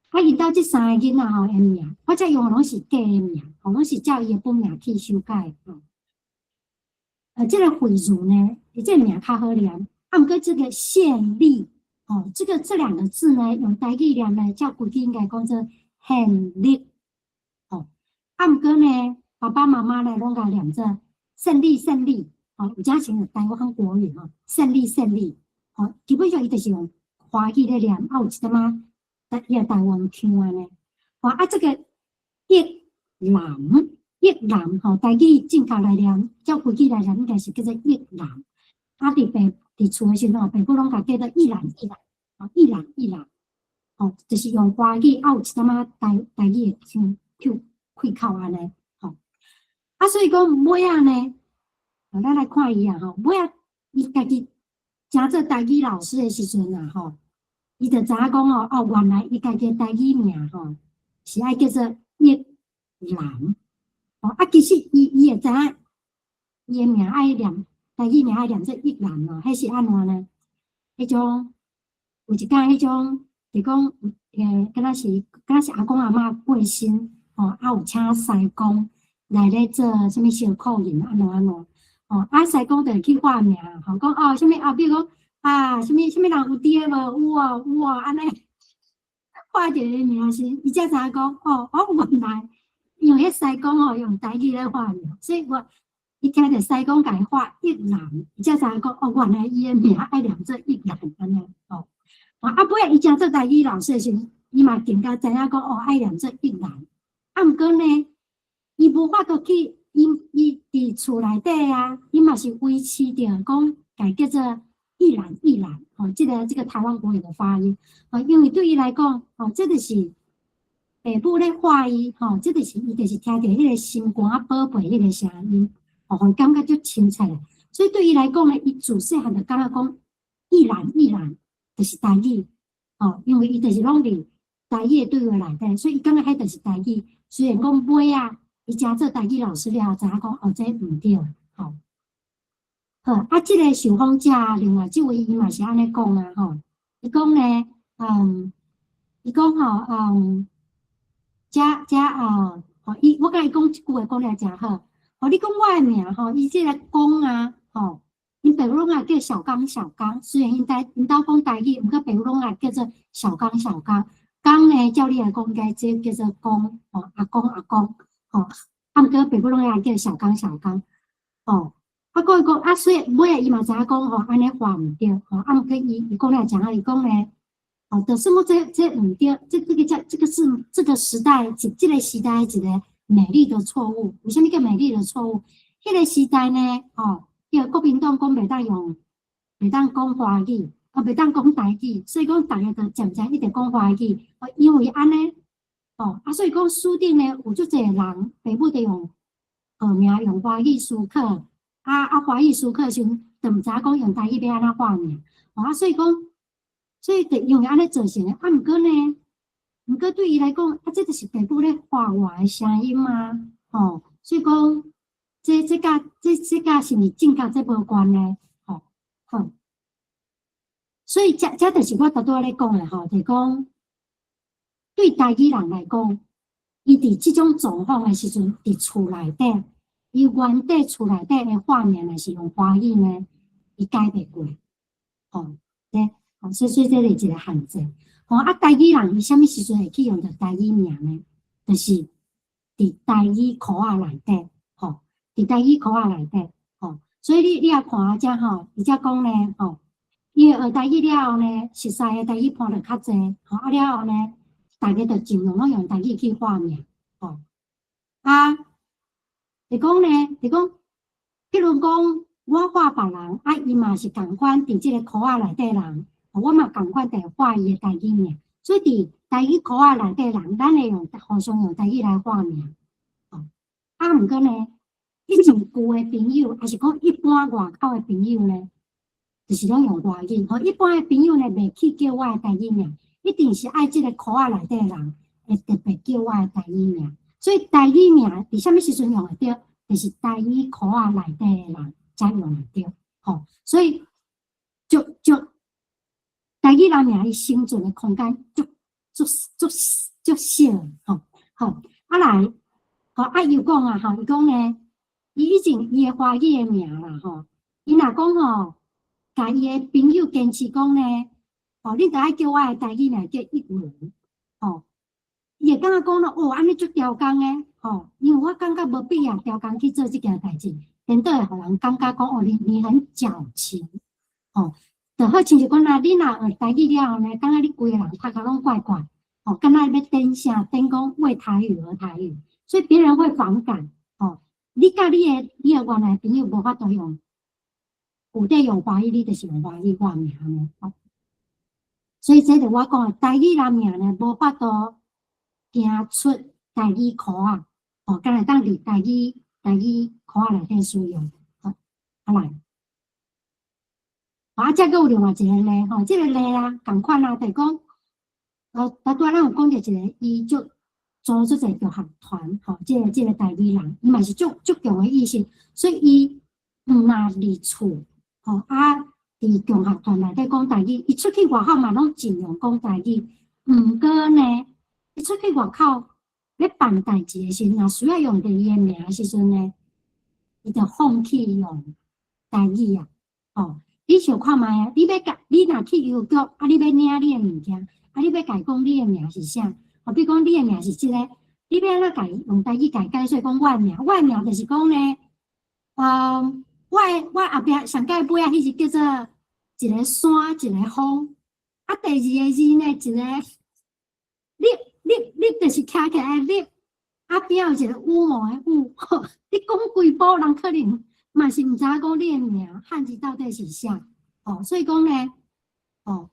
啊，𪜶兜這三個囡仔吼，的名，我這用的攏是假的名，吼，攏是照伊的本名去修改吼。這個惠如呢，伊這個名較好念，啊，毋過這個獻麗，吼，這個這兩個字呢，用台語念呢，照規矩應該講做獻力，吼。啊，毋過呢，爸爸媽媽呢，攏共念做勝利勝利，吼，有遮像台灣國語吼，勝利勝利，吼，基本上伊就是用華語咧念，啊，有一點仔。伊個台灣腔按呢，吼啊，這個益南益南吼，台語正確來念，照規矩來念，應該是叫做益南。啊，佇爸佇厝的時陣，爸母攏共叫做一蘭一蘭，吼，一蘭一蘭，吼，就是用華語，啊有一點仔台語的腔口開口按呢，吼。啊，所以講尾仔呢，咱來看伊啊，吼，尾仔伊家己成做台語老師的時陣啊，吼，伊就知影講哦，哦，原來伊家己的台語名吼是愛叫做玉蘭，哦，啊，其實伊會知影伊的名愛念台語名愛念做玉蘭哦，彼是按怎呢？彼種有一工彼種，就講敢若是阿公阿嬤過身，吼，啊有請師公來咧做啥物燒苦人按怎按怎，吼，啊師公就會去喊名，吼，講哦，啥物啊，比如講啊，啥物啥物人有佇个無？有哦有哦，按呢喊著伊名時，伊才知影講，哦哦，原來因為彼師公吼用台語咧喊名，所以我伊聽著師公共伊喊玉蘭，伊才知影講，哦，原來伊的名愛念做玉蘭按呢，吼。啊，尾仔伊成做台語老師的時陣，伊嘛更加知影講，哦，愛念做玉蘭。啊，毋過呢，伊無法度去，伊佇厝內底啊，伊嘛是維持著講，共叫做一蘭一蘭，吼，這個台灣國語的發音，哦，因為對伊來講，吼，這就是爸母咧喊伊，吼，這就是伊就是聽著彼個心肝仔寶貝彼個聲音，吼，予伊感覺足親切的。所以對伊來講呢，伊自細漢就感覺講，一蘭一蘭就是台語，吼，因為伊就是攏佇台語的對話內底，所以伊感覺彼就是台語。雖然講尾仔，伊成做台語老師了後，知影講哦，這毋對，吼。好，啊，這個受訪者另外這位伊嘛是按呢講啊，吼，伊講呢，伊講吼，遮遮啊，吼，伊我共伊講這句話講了誠好，吼，你講我的名吼，伊這個講啊，吼，𪜶爸母攏愛叫小剛小剛，雖然𪜶兜講台語，毋過爸母攏愛叫做小剛小剛。剛呢，照理來講應該這叫做公，吼，阿公阿公，吼，啊，毋過爸母攏愛叫小剛小剛，吼。啊，閣伊講啊，所以尾仔伊嘛知影講吼，按呢話毋對，吼，啊，毋過伊講了誠好，伊講呢，吼，就算講這毋對，這個叫這個是這個時代，這個時代一個美麗的錯誤。為啥物叫美麗的錯誤？彼個時代呢，吼，彼個國民黨講袂當講華語，啊，袂當講台語，所以講逐家就漸漸一直講華語，哦，因為按呢，吼，啊，所以講書頂呢有足濟人，爸母就用號名用華語思考。啊啊！華語思考時陣，就毋知影講用台語欲按怎喊名，啊，所以講，所以就因為按呢造成的。啊，毋過呢，毋過對伊來講，啊，這就是爸母咧喊我的聲音啊，吼，所以講，這佮是毋是正確這無關呢？吼，好。所以這就是我拄拄仔咧講的吼，就是講，對台語人來講，伊佇這種狀況的時陣，佇厝內底。伊原底厝內底的畫面若是用華語呢，伊改袂過，吼，對，吼，所以這是一個限制。吼，啊，台語人伊啥物時陣會去用著台語名呢？就是佇台語箍仔內底，吼，佇台語箍仔內底，吼，所以你也看啊，遮吼，伊遮講呢，吼，因為學台語了後呢，熟似的台語伴就較濟，吼，啊了後呢，逐家就盡量攏用台語去喊名，吼，啊。就講呢，就講，譬如講，我喊別人，啊，伊嘛是仝款佇這個箍仔內底人，我嘛仝款會喊伊的台語名，所以佇台語箍仔內底人，咱會用互相用台語來喊名，吼。啊，毋過呢，以前舊的朋友，抑是講一般外口的朋友呢，就是攏用外語。吼，一般的朋友呢，袂去叫我的台語名，一定是愛這個箍仔內底的人會特別叫我的台語名。所以台語名佇啥物時陣用會著？就是台語箍仔內底的人才用會著，吼。所以就台語人名伊生存的空間足足足足小，吼好啊來，吼啊又講啊，吼伊講呢，伊以前伊的華語的名啦，吼，伊若講吼，共伊的朋友堅持講呢，吼，你著愛叫我的台語名叫一文，吼。伊會感覺講咯，哦，按呢足刁工的，吼，因為我感覺無必要刁工去做這件代誌，顛倒會予人感覺講，哦，你很矯情，吼，就好親像講若你若學台語了後呢，感覺你規个人頭殼攏怪怪，吼，敢若欲顛啥，顛講為台語而台語，所以別人會反感，吼，你佮你的原來朋友無法度用府底用華語，你就是用華語化名呢。吼，所以這就我講的台語人名呢，無法度行出台語箍仔，吼，敢會當佇台語箍仔內底使用。好，啊來，啊，這閣有另外一個例吼，這個例啊，仝款啊，就是講，拄仔咱有講著一個，伊就組織一個共學團，吼，這個台語人，伊嘛是足足強的意識，所以伊毋若佇厝，吼啊，佇共學團內底講台語，伊出去外口嘛攏盡量講台語。毋過呢，伊出去外口欲辦代誌的時陣，若需要用著伊的名的時陣呢，伊就放棄用台語啊，吼。你想看覓啊？你欲共，你若去郵局，啊，你欲領你的物件，啊，你欲共伊講你的名是啥？吼，比如講你的名是這個，你欲按怎共伊用台語共伊解釋講我的名？我的名就是講呢，我後壁上蓋尾仔彼字叫做一個山一個風，啊，第二個字呢，一個立立立就是徛起來立，啊邊仔有一個羽毛的羽，你講規晡人可能嘛是毋知影講你的名漢字到底是啥，哦，所以講呢，哦，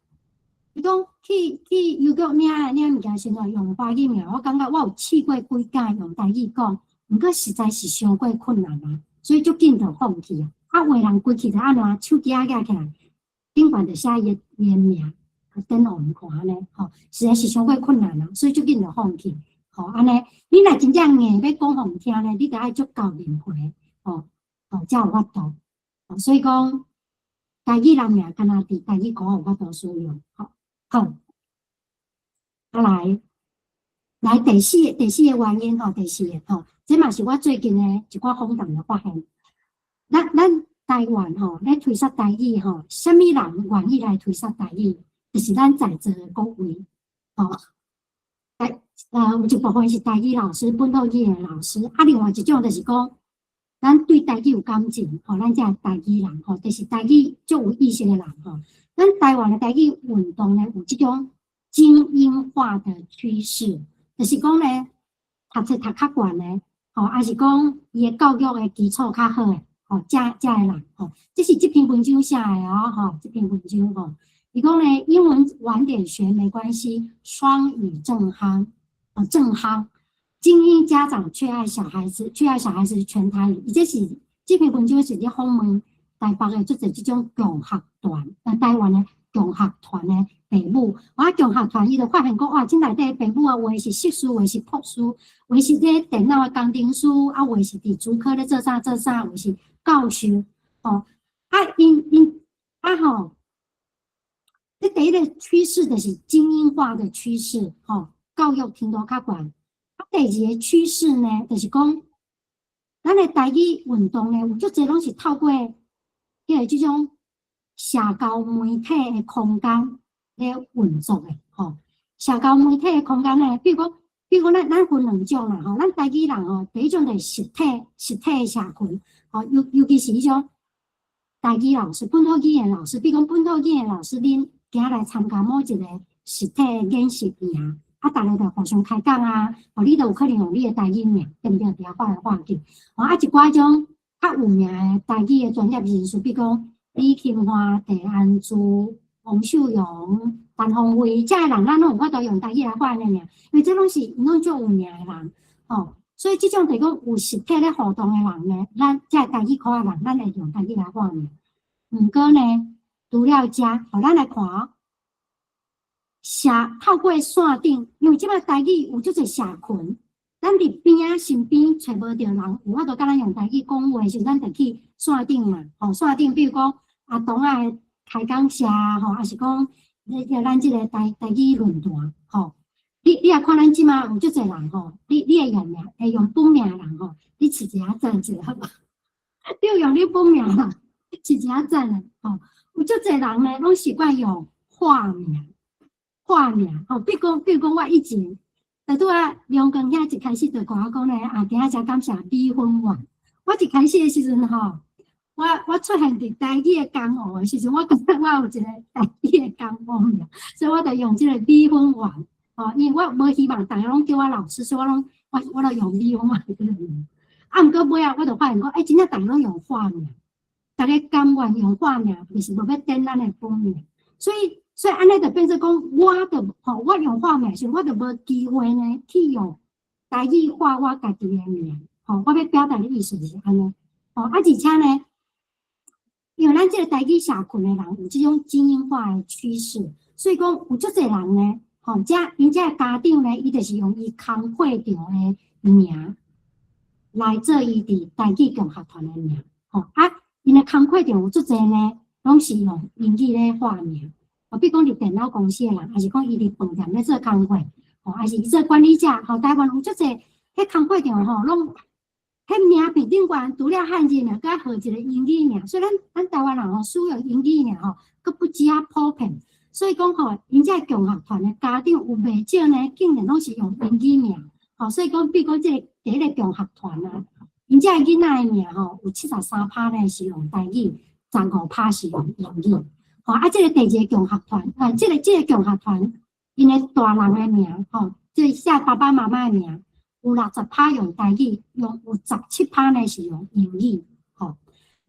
伊講去郵局領物件時陣用華語名，我感覺我有試過幾擺用台語講，毋過實在是傷過困難啊，所以足緊就放棄啊。啊，有的人規氣就按怎手機仔舉起來，頂懸就寫伊的名，電予𪜶看按呢，吼，實在是傷過困難啊，所以足緊就放棄。吼，按呢，你若真正硬欲講予𪜶聽呢，你著愛足厚面皮，吼，吼，才有法度。所以講，台語人名敢若佇台語箍有法度使用，吼，好。啊來，來第四個原因吼，第四個吼，這嘛是我最近的一寡訪談的發現。咱台灣吼咧推捒台語吼，啥物人願意來推捒台語？就是咱在座的各位，吼。有一部分是台語老師、本土語言老師，啊，另外一種就是講，咱對台語有感情，吼，咱這台語人，吼，就是台語足有意識的人，吼。咱台灣的台語運動呢，有這種精英化的趨勢，就是講呢，讀冊讀較懸的，吼，抑是講伊的教育的基礎較好的，吼，這的人，吼，這是這篇文章寫的哦，吼，這篇文章吼，伊講呢，英文晚點學沒關係，雙語正夯，哦，正夯，精英家長卻愛小孩子全台語，伊這是這篇文章是咧訪問台北的足濟這種共學團，台灣的共學團的爸母，哇，共學團伊就發現講，哇，這內底爸母啊，有的是碩士，有的是博士，有的是咧電腦的工程師，啊，有的是佇竹科咧做啥做啥，有的是教授，吼，啊，𪜶𪜶啊吼，這第一個趨勢就是精英化的趨勢，吼，教育程度較懸。啊，第二個趨勢呢，就是講，咱的台語運動呢，有足濟攏是透過彼個這種社交媒體的空間咧運作的，吼。社交媒體的空間呢，比如講，咱分兩種啦，吼，咱台語人吼，第一種就是實體的社群，吼，尤其是彼種台語老師、本土語言老師，比如講本土語言老師，恁今仔來參加某一個實體的研習營，啊，逐家就互相開講啊，吼，你都有可能用你的台語名，對毋對？佇遐發來發去，吼，啊，一寡種較有名的台語的專業人士，比如講李琴華、鄭安珠、王秀榮、陳鳳慧，這个人，咱攏有法度用台語來發的名，因為這攏是𪜶攏足有名的人，吼，所以這種就是講有實體咧互動的人呢，咱這個台語箍的人，咱會用台語來發名。毋過呢，除了遮，予咱來看哦，透過線頂，因為這擺台語有足濟社群，咱佇邊仔身邊揣無著人，有法度共咱用台語講話的時陣，咱就去線頂嘛，吼，線頂，比如講阿東仔開講社，吼，抑是講咧咱這個台語論壇，吼，你若看咱這馬有足濟人吼，你會用名，會用本名的人吼，你試一下讚一下好無？你有用你本名啦，試一下讚啦，吼，有足濟人呢，攏習慣用化名，化名，吼，比如講我以前，拄仔梁光兄一開始就共我講咧，啊，今仔誠感謝米粉丸。我一開始的時陣吼，我出現佇台語的江湖的時陣，我感覺我有一個台語的江湖名，所以我就用這個米粉丸，吼，因為我無希望逐家攏叫我老師，所以我攏我都用米粉丸這個名。啊，毋過尾仔我就發現講，欸，真正逐家攏用化名，逐逐家甘願用化名，就是無欲點咱的本名，所以按呢就變做講，我就吼，我用化名時，我就無機會呢去用台語化我家己的名，吼，我欲表達的意思是按呢，吼，啊，而且呢，因為咱這個台語社群的人有這種精英化的趨勢，所以講有足濟人呢，吼，這𪜶這个家長呢，伊就是用伊工課場的名來做伊佇台語共學團的名，吼，啊，𪜶的工課場有足濟呢，攏是用英語咧化名，吼，比如講佇電腦公司的人，抑是講伊佇飯店咧做工課，吼，抑是伊做管理者，吼，台灣有足濟彼工課場吼，攏彼名片頂懸除了漢字名，閣愛號一个英語名，所以咱台灣人吼使用英語名吼，閣不止仔普遍，所以講吼，𪜶這个共學團的家長有袂少呢，竟然攏是用英語名，吼，所以講，比如講這个第一个共學團啊，𪜶這个囡仔的名吼，有73趴呢是用台語，15趴是用英語，吼，啊，這个第二个共學團，啊，這個共學團，𪜶的大人的名，吼，這寫爸爸媽媽的名，有60趴用台語，用有17趴呢是用英語，吼。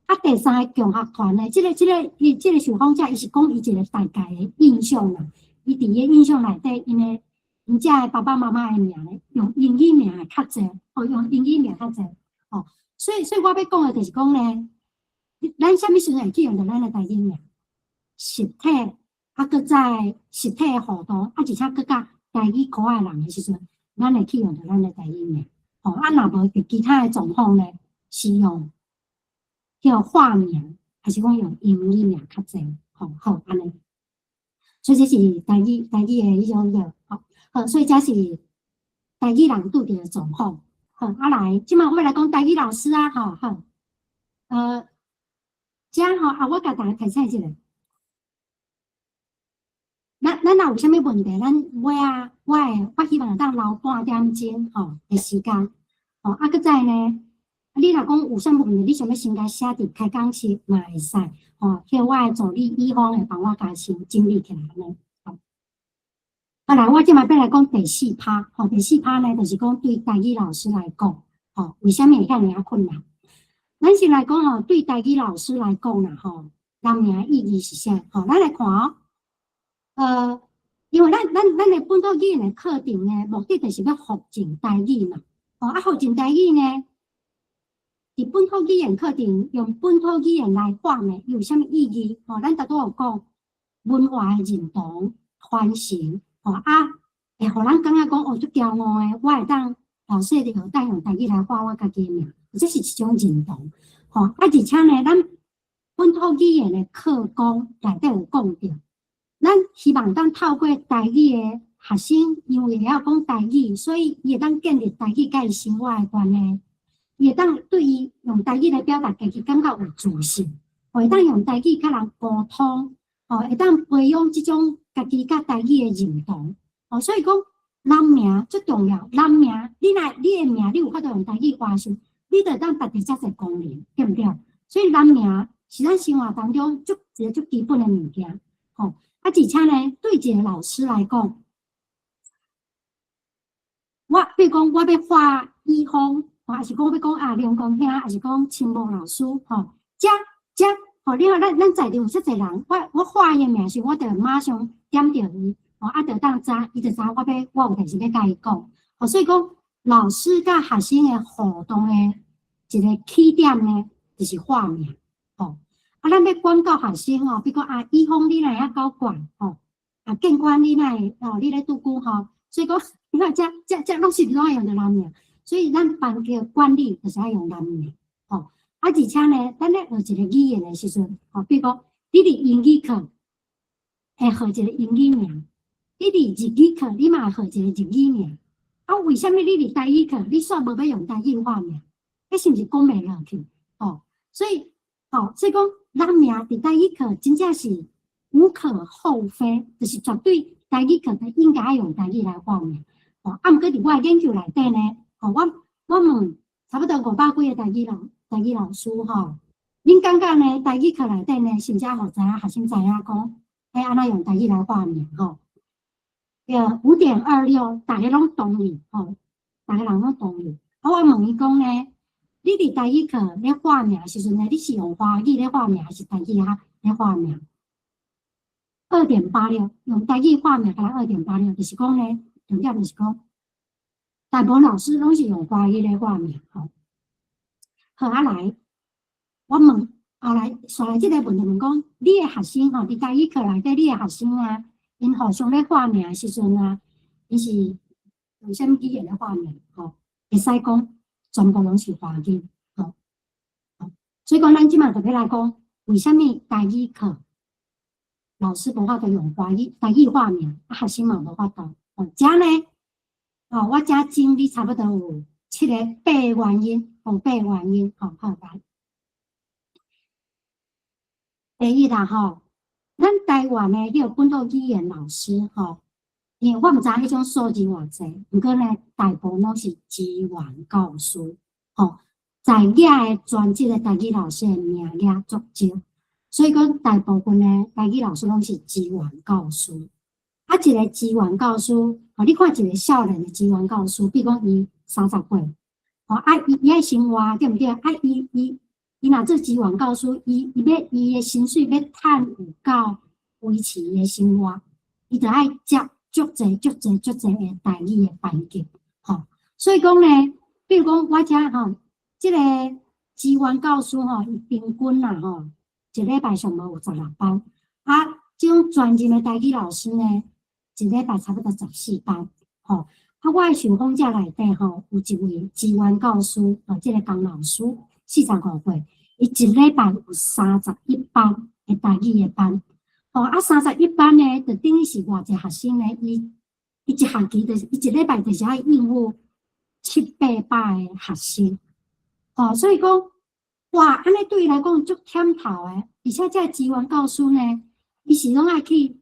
啊，第三个共學團呢，這個伊這個受訪者，伊是講伊一個大概的印象啦。伊佇伊的印象內底，𪜶的𪜶遮的爸爸媽媽的名呢，用英語名的較濟，哦，用英語名較濟，吼。所以我欲講的就是講呢，咱啥物時陣會去用著咱的台語名？實體啊，閣再實體的互動，啊，而且閣佮台語可愛人的時陣，咱會去用著咱的台語名，吼，啊，若無佇其他的狀況呢，是用叫化名，還是講用英語名較濟，吼，好，按呢。所以這是台語的彼種叫，吼，好，所以這是台語人拄著的狀況，好，啊來，這擺我欲來講台語老師啊，吼，好，這吼，啊，我共大家提醒一下，咱若有啥物問題，咱尾仔，我希望會當留半點鐘吼的時間，吼，啊，閣再呢，你若講有啥物問題，你想欲先共寫佇開講室嘛會使，吼，叫我的助理乙方會幫我共先整理起來按呢。好，啊來，我這擺欲來講第四趴，吼，第四趴呢，就是講對台語老師來講，吼，為啥物會遐爾仔困難？咱先來講吼，對台語老師來講啦，吼，人名意義是啥？吼，咱來看哦。因為咱的本土語言的課程呢，目的就是欲復振台語嘛。吼，啊，復振台語呢，佇本土語言課程用本土語言來化名，有啥物意義？吼，咱拄拄有講文化的認同、傳承，吼啊，會予人感覺講哦，足驕傲的，我會當老師會當用台語來化我家己的名，這是一種認同。吼，啊，而且呢，咱本土語言的課綱內底有講著。咱希望當透過台語的學生，因為會曉講台語，所以伊會當建立台語佮伊生活的關係，伊會當對伊用台語來表達家己，感覺有自信，會當用台語佮人溝通，吼，會當培養這種家己佮台語的認同，吼，所以講人名足重要，人名你若你的名，你有法度用台語化時，你就會當達到遮濟功能，對毋對？所以人名是咱生活當中足一個足基本的物件，吼。啊，而且呢，對一個老師來講，我比如講，我欲化乙方，抑是講欲講啊，梁公兄，抑是講青木老師，吼，這這，吼，你看咱在場有遮濟人，我化伊的名時，我就馬上點著伊，吼，啊，就當知，伊就知我有代誌欲共伊講，吼，所以講老師佮學生的互動的一個起點呢，就是化名，吼。啊，咱欲管教學生吼，比如講啊，乙方你若會曉管吼，啊，建官你若會哦，你咧拄久吼，所以講你看這攏是攏愛用著人名，所以咱班級管理就是愛用人名，吼。啊，而且呢，咱咧學一個語言的時陣，吼，比如講你佇英語課會號一個英語名，你佇日語課你嘛會號一個日語名，啊，為啥物你佇台語課你煞無欲用台語化名？彼是毋是講袂落去？吼，所以，吼，所以講人名佇台語課真正是無可厚非，就是絕對台語課都應該愛用台語來化名。吼，啊，毋過佇我的研究內底呢，吼，我問差不多500幾個台語老師吼，恁感覺呢？台語課內底呢，是毋是予知影學生知影講，欲按怎用台語來化名？吼，對，5.26，逐家攏同意，吼，逐家人攏同意。啊，我問伊講呢，你佇台語課咧化名的時陣呢，你是用華語咧化名，還是台語仔咧化名？2.86，用台語化名敢若2.86，就是講呢，重點就是講，大部分老師攏是用華語咧化名，吼。好啊來，我問後來紲來這個問題問講，你的學生吼，佇台語課內底，你的學生啊，𪜶互相咧化名的時陣啊，𪜶是用啥物語言咧化名？吼，會使講全部攏是華語，吼。所以講，咱這馬就欲來講，為啥物台語課老師無法度用華語台語化名，啊，學生嘛無法度。哦，遮呢，哦，我遮整理差不多有七個八個原因，哦，八個原因，吼，好來。第一啦，吼，咱台灣的彼個本土語言老師，吼，因為我毋知彼種數字偌濟，毋過呢，大部分攏是職員教師，吼，在額的專職的台語老師的名額足少，所以講大部分的台語老師攏是職員教師。啊，一個職員教師，吼，你看一個少年的職員教師，比如講伊30歲，吼，啊，伊愛生活對毋對？啊，伊若做職員教師，伊欲伊的薪水欲趁有夠維持伊的生活，伊就愛接足濟足濟足濟的台語的班級，吼。所以講呢，比如講我遮吼，這個職員教師吼，伊平均啦吼，一禮拜上無有16班，啊，這種專任的台語老師呢，一禮拜差不多14班，吼。啊，我的受訪者內底吼，有一位職員教師，吼，這個江老師，45歲，伊一禮拜有31班的台語的班，吼，啊，三十一班呢，就等於是偌濟學生呢？伊一學期就是伊一禮拜就是愛應付七八百个學生，吼，所以講，哇，按呢對伊來講足忝頭的，而且這個職員教師呢，伊是攏愛去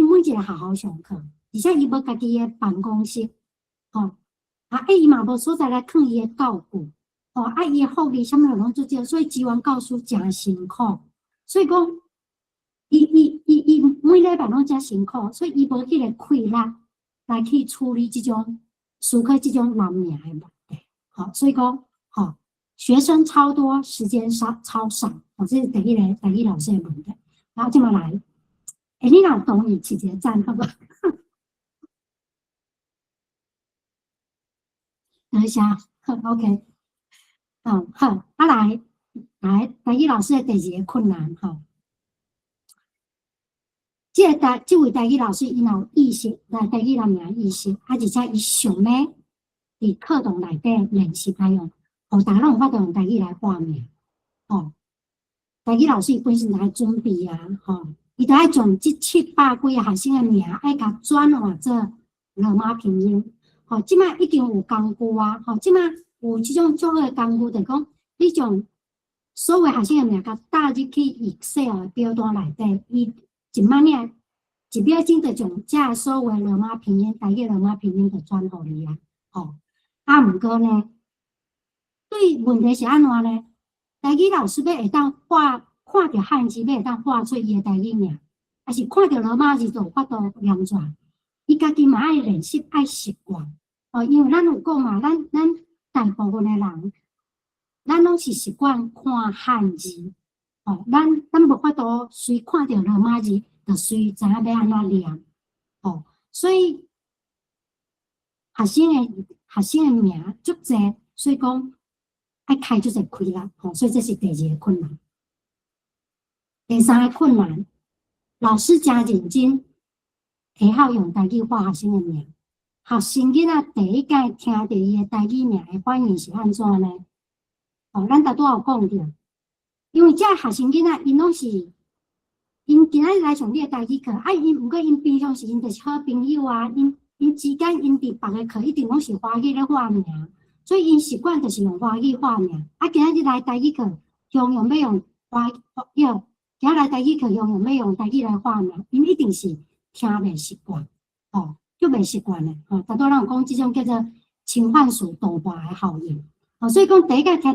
每一個學校上課，而且伊無家己的辦公室，吼，啊，伊嘛無所在來囥伊的教具，吼，啊，伊的福利啥物攏足少，所以職員教師誠辛苦，所以講，伊每禮拜攏遮辛苦，所以伊無彼個氣力來去處理這種思考這種難名的問題，吼，所以講，吼，學生超多，時間少超少，吼，這是第一個台語老師的問題。然後這麼來，欸，你若有同意，起一個讚，好無？等一下，好，OK，好，好，啊來，來，台語老師的第二個困難，吼。這個台，這位台語老師，伊若有意識，來台語人名意識，啊，而且伊想欲佇課堂內底練習來用，予逐家攏有法度用台語來化名，吼。台語老師伊本身就愛準備啊，吼，伊就愛將這七百幾个學生的名愛共轉換做羅馬拼音，吼，這擺已經有工具啊，吼，這擺有這種足好的工具，就講你將所有學生的名共打入去 Excel 的表單內底，伊一慢爾，一秒鐘就將這所有的羅馬拼音，台語羅馬拼音就轉予你啊，吼。啊，毋過呢，對問題是按怎呢？台語老師欲會當畫，看著漢字，欲會當畫出伊的台語名，抑是看著羅馬字就有法度念出來。伊家己嘛愛練習，愛習慣。哦，因為咱有講嘛，咱大部分的人，咱攏是習慣看漢字。哦，咱無法度隨看著羅馬字，就隨知影欲按怎念。哦，所以學生的名足濟，所以講愛開足濟氣力，吼，所以這是第二個困難。第三個困難，老師誠認真，提號用台語畫學生的名。學生囡仔第一擺聽著伊的台語名的反應是按怎呢？哦，咱拄仔有講著，因為這學生囡仔𪜶攏是，𪜶今仔日來上你的台語課，啊，𪜶毋過𪜶平常時𪜶就是好朋友啊，𪜶之間𪜶佇別个課一定攏是華語咧化名，所以𪜶習慣就是用華語化名。啊，今仔日來台語課，常常欲用華，語，今仔來台語課，常常欲用台語來化名，𪜶一定是聽袂習慣，吼，足袂習慣的，吼。拄仔咱有講這種叫做侵犯式同化的效應，吼，所以講第一擺聽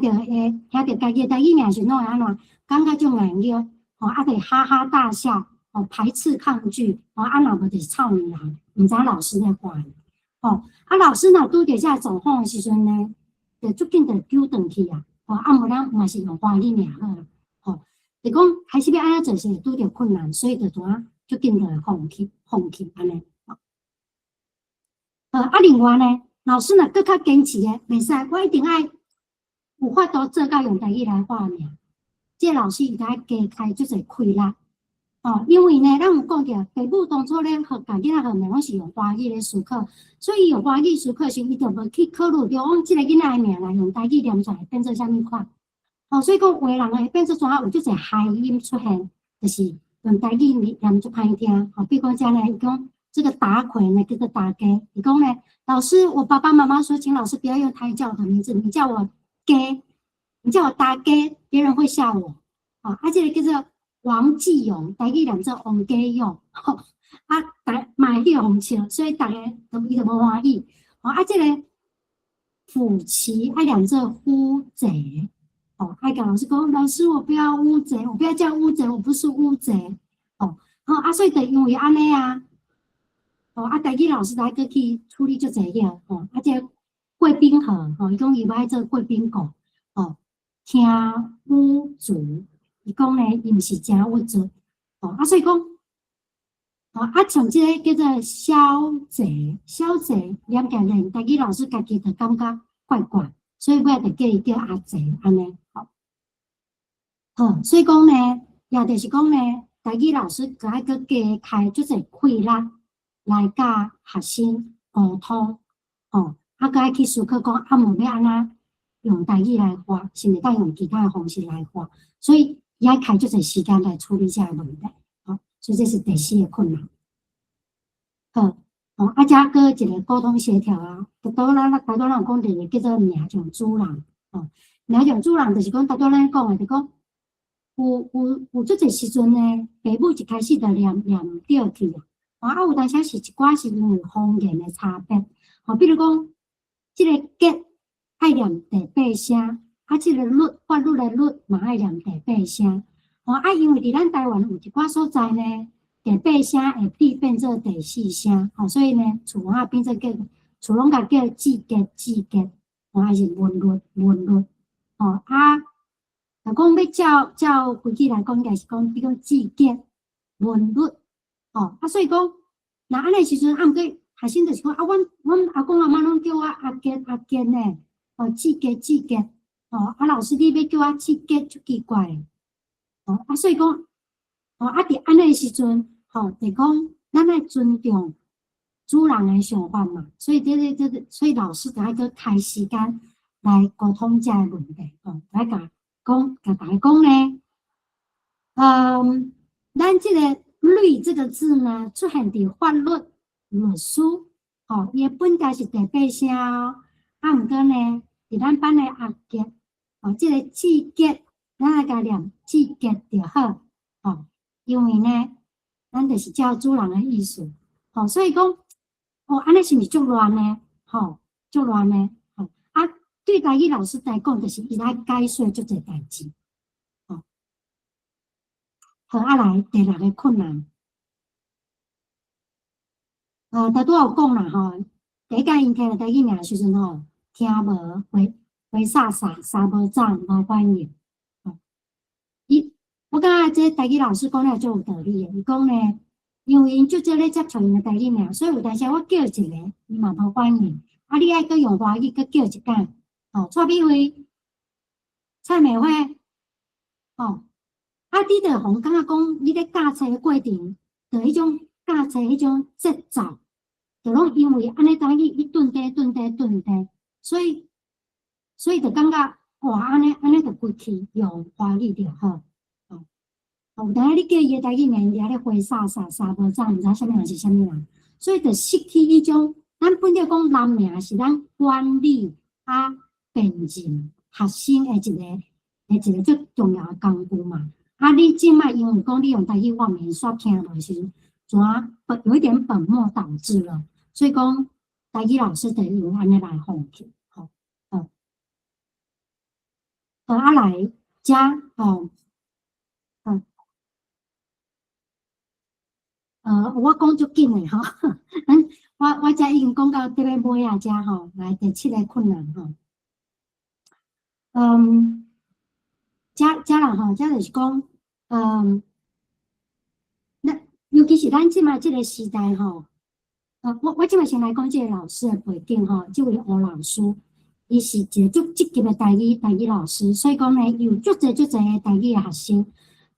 著家己的台語名時，攏會按怎？感覺足難過，吼，啊，就哈哈大笑，吼，排斥抗拒，吼，啊，若無就是臭娘人，毋知老師咧話伊，吼，啊，老師若拄著這個狀況的時陣呢，就足緊就糾轉去啊，吼，啊無咱嘛是用華語名好啦，吼，就講開始欲按怎做是會拄著困難，所以就怎啊，足緊就會放棄，放棄按呢。啊，另外呢，老師若閣較堅持的，袂使，我一定愛有法度做到用台語來發名。這個老師伊就愛加開足濟氣力，哦，因為呢，咱有講著，爸母當初咧予共囡仔號名，攏是用華語咧思考，所以用華語思考時，伊就無去考慮著講這個囡仔的名來用台語念出來變做啥物款。哦，所以講有的人會變做怎啊，有足濟諧音出現，就是用台語念足歹聽。吼，比如講這呢，伊講這個達奎呢叫做達家，伊講呢，老師，我爸爸媽媽說，請老師不要用台語叫我的名字，你叫我家，你叫我達家，別人會笑我。哦，啊，這個叫做王繼勇，台語念做王家勇，吼，啊，逐嘛會去予笑，所以逐家都伊就無歡喜。哦，啊，這個夫妻愛念做夫賊，哦，愛共老師講，老師我不要烏賊，我不要叫烏賊，我不是烏賊。哦，好，啊，所以就因為按呢啊，哦，啊，台語老師來閣去處理足濟遐，吼，啊，這個貴賓盒，吼，伊講伊欲愛做貴賓狗，哦，聽烏族。伊講呢，伊毋是誠鬱卒，哦，啊，所以講，哦，啊，像這個叫做小賊，小賊念起來，台語老師家己就感覺怪怪，所以尾仔就叫伊叫阿賊按呢，吼，好，所以講呢，也就是講呢，台語老師閣愛閣加開足濟氣力來佮學生溝通，吼，啊，閣愛去思考講，啊，毋欲按怎用台語來發，是毋是當用其他的方式來發，所以伊愛開足濟時間來處理這個問題，吼，所以這是第四個困難。好，哦，啊，遮閣一個溝通協調啊，拄拄咱頭拄咱有講著一個叫做名將主人，吼，名將主人就是講拄拄咱講的，就講有足濟時陣呢，爸母一開始就念念毋著去啊，啊，有當時是一寡是因為方言的差別，吼，比如講，這個傑愛念第八聲。啊，這個律法律的律嘛愛念第八聲，吼啊，因為佇咱台灣有一寡所在呢，第八聲會變變做第四聲，吼，所以呢，厝仔變做叫厝攏共叫志傑志傑，吼，還是文律文律，吼啊，若講欲照照規矩來講，應該是講比如講志傑文律，吼啊，所以講，若按呢時陣，啊，毋過學生就是講啊，阮阿公阿嬤攏叫我阿傑阿傑呢，哦，志傑志傑。哦，啊，老師，你欲叫我志傑足奇怪的，哦，啊，所以講，哦，啊，佇按呢時陣，吼，就講咱愛尊重主人的想法嘛，所以這個這個，所以老師就愛閣開時間來溝通這個問題，吼，來共講，共大家講呢，咱這個“律”這個字呢，出現佇法律律師，吼，伊的本來是第八聲哦，啊，毋過呢，佇咱班的阿傑。哦，這個志傑，咱來共念志傑就好，吼，因為呢，咱就是照主人的意思，吼，所以講，哦，按呢是毋是足亂呢？吼，足亂呢？吼，啊，對台語老師來講，就是伊來解說足濟代誌，吼，好，啊來第六個困難，頭拄仔有講啦，吼，第一擺𪜶聽著台語名的時陣吼，聽無會。花灑灑，三無長，無反應。伊，我感覺這台語老師講了足有道理的。伊講呢，因為𪜶足少咧接觸𪜶的台語名，所以有當時我叫一個，伊嘛無反應。啊，你愛閣用華語閣叫一擺，吼，蔡美惠、蔡美惠，吼，啊，你就予人感覺講，你咧教冊的過程，就彼種教冊彼種節奏，就攏因為按呢台語一頓低頓低頓低，所以就感覺哇，按呢按呢就規氣用華語就好，哦，有當你叫伊的台語名，伊佇遐咧花灑灑三無長，毋知啥物人是啥物人，所以就失去彼種，咱本來講人名是咱管理啊辨認學生的一個最重要的工具嘛。啊，你這擺因為講你用台語發名煞聽無時陣，怎啊有一點本末倒置了，所以講台語老師就用按呢來放棄。好，啊來遮吼，我講足緊的吼，我遮已經講到佇咧尾仔遮吼，來第七個困難吼。遮遮啦吼，遮就是講，那尤其是咱這馬這个時代吼，我這馬先來講這个老師的背景吼，這位吳老師，伊是一个足積極的台語老師，所以講呢，伊有足濟足濟的台語的學生，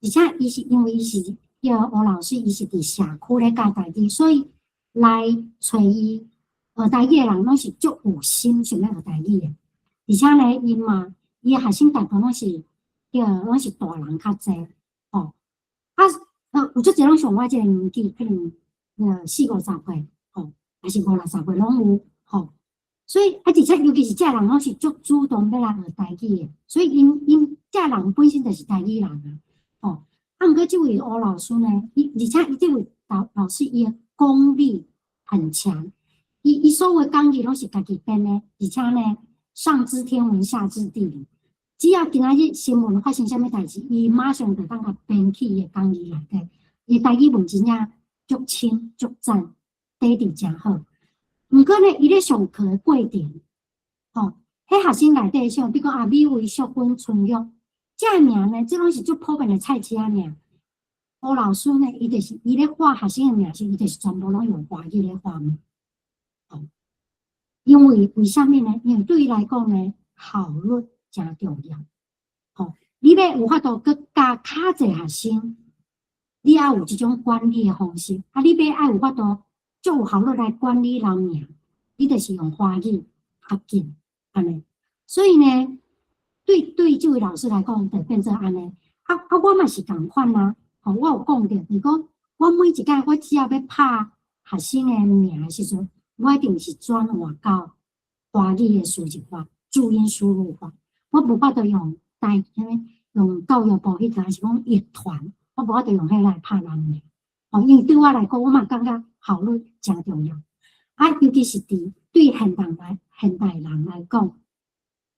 而且伊是因為伊是叫吳老師，伊是佇社區咧教台語，所以來揣伊學台語的人攏是足有心想欲學台語的，而且呢，伊嘛，伊的學生大部分攏是大人較濟，吼，啊，有足濟攏像我這个年紀，可能四五十歲，吼，抑是五六十歲攏有，吼，所以啊，而且尤其是這人攏是足主動欲來學台語的，所以𪜶這人本身就是台語人啊，吼，啊，毋過這位吳老師呢，伊而且伊這位老師伊的功力很強，伊所有的講義攏是家己編的，而且呢，上知天文下知地理，只要今仔日新聞發生啥物代誌，伊馬上就當共編去伊的講義內底。伊台語文真正足清足讚，底底誠好。毋過呢，伊咧上課的過程，吼，彼學生內底像比如講啊，美味淑芬春玉，這个名呢，這攏是足普遍的菜市仔名。吳老師呢，伊就是伊咧畫學生的名時，伊就是全部攏用華語咧畫名。吼，因為為啥物呢？因為對伊來講呢，效率誠重要。吼，你欲有法度閣教較濟學生，你愛有這種管理的方式。啊，你欲愛有法度足有效率來管理人名，你就是用華語較緊按呢。所以呢，對這位老師來講，就變做按呢。啊啊，我嘛是仝款啊。吼，我有講著，就是講我每一擺我只要欲拍學生的名的時陣，我一定是轉換到華語的輸入法，注音輸入法。我無法度用台，啥物用教育部彼個，抑是講譯團，我無法度用彼來拍人名。吼，因為對我來講，我嘛感覺效率誠重要。啊，尤其是佇對現代人來講，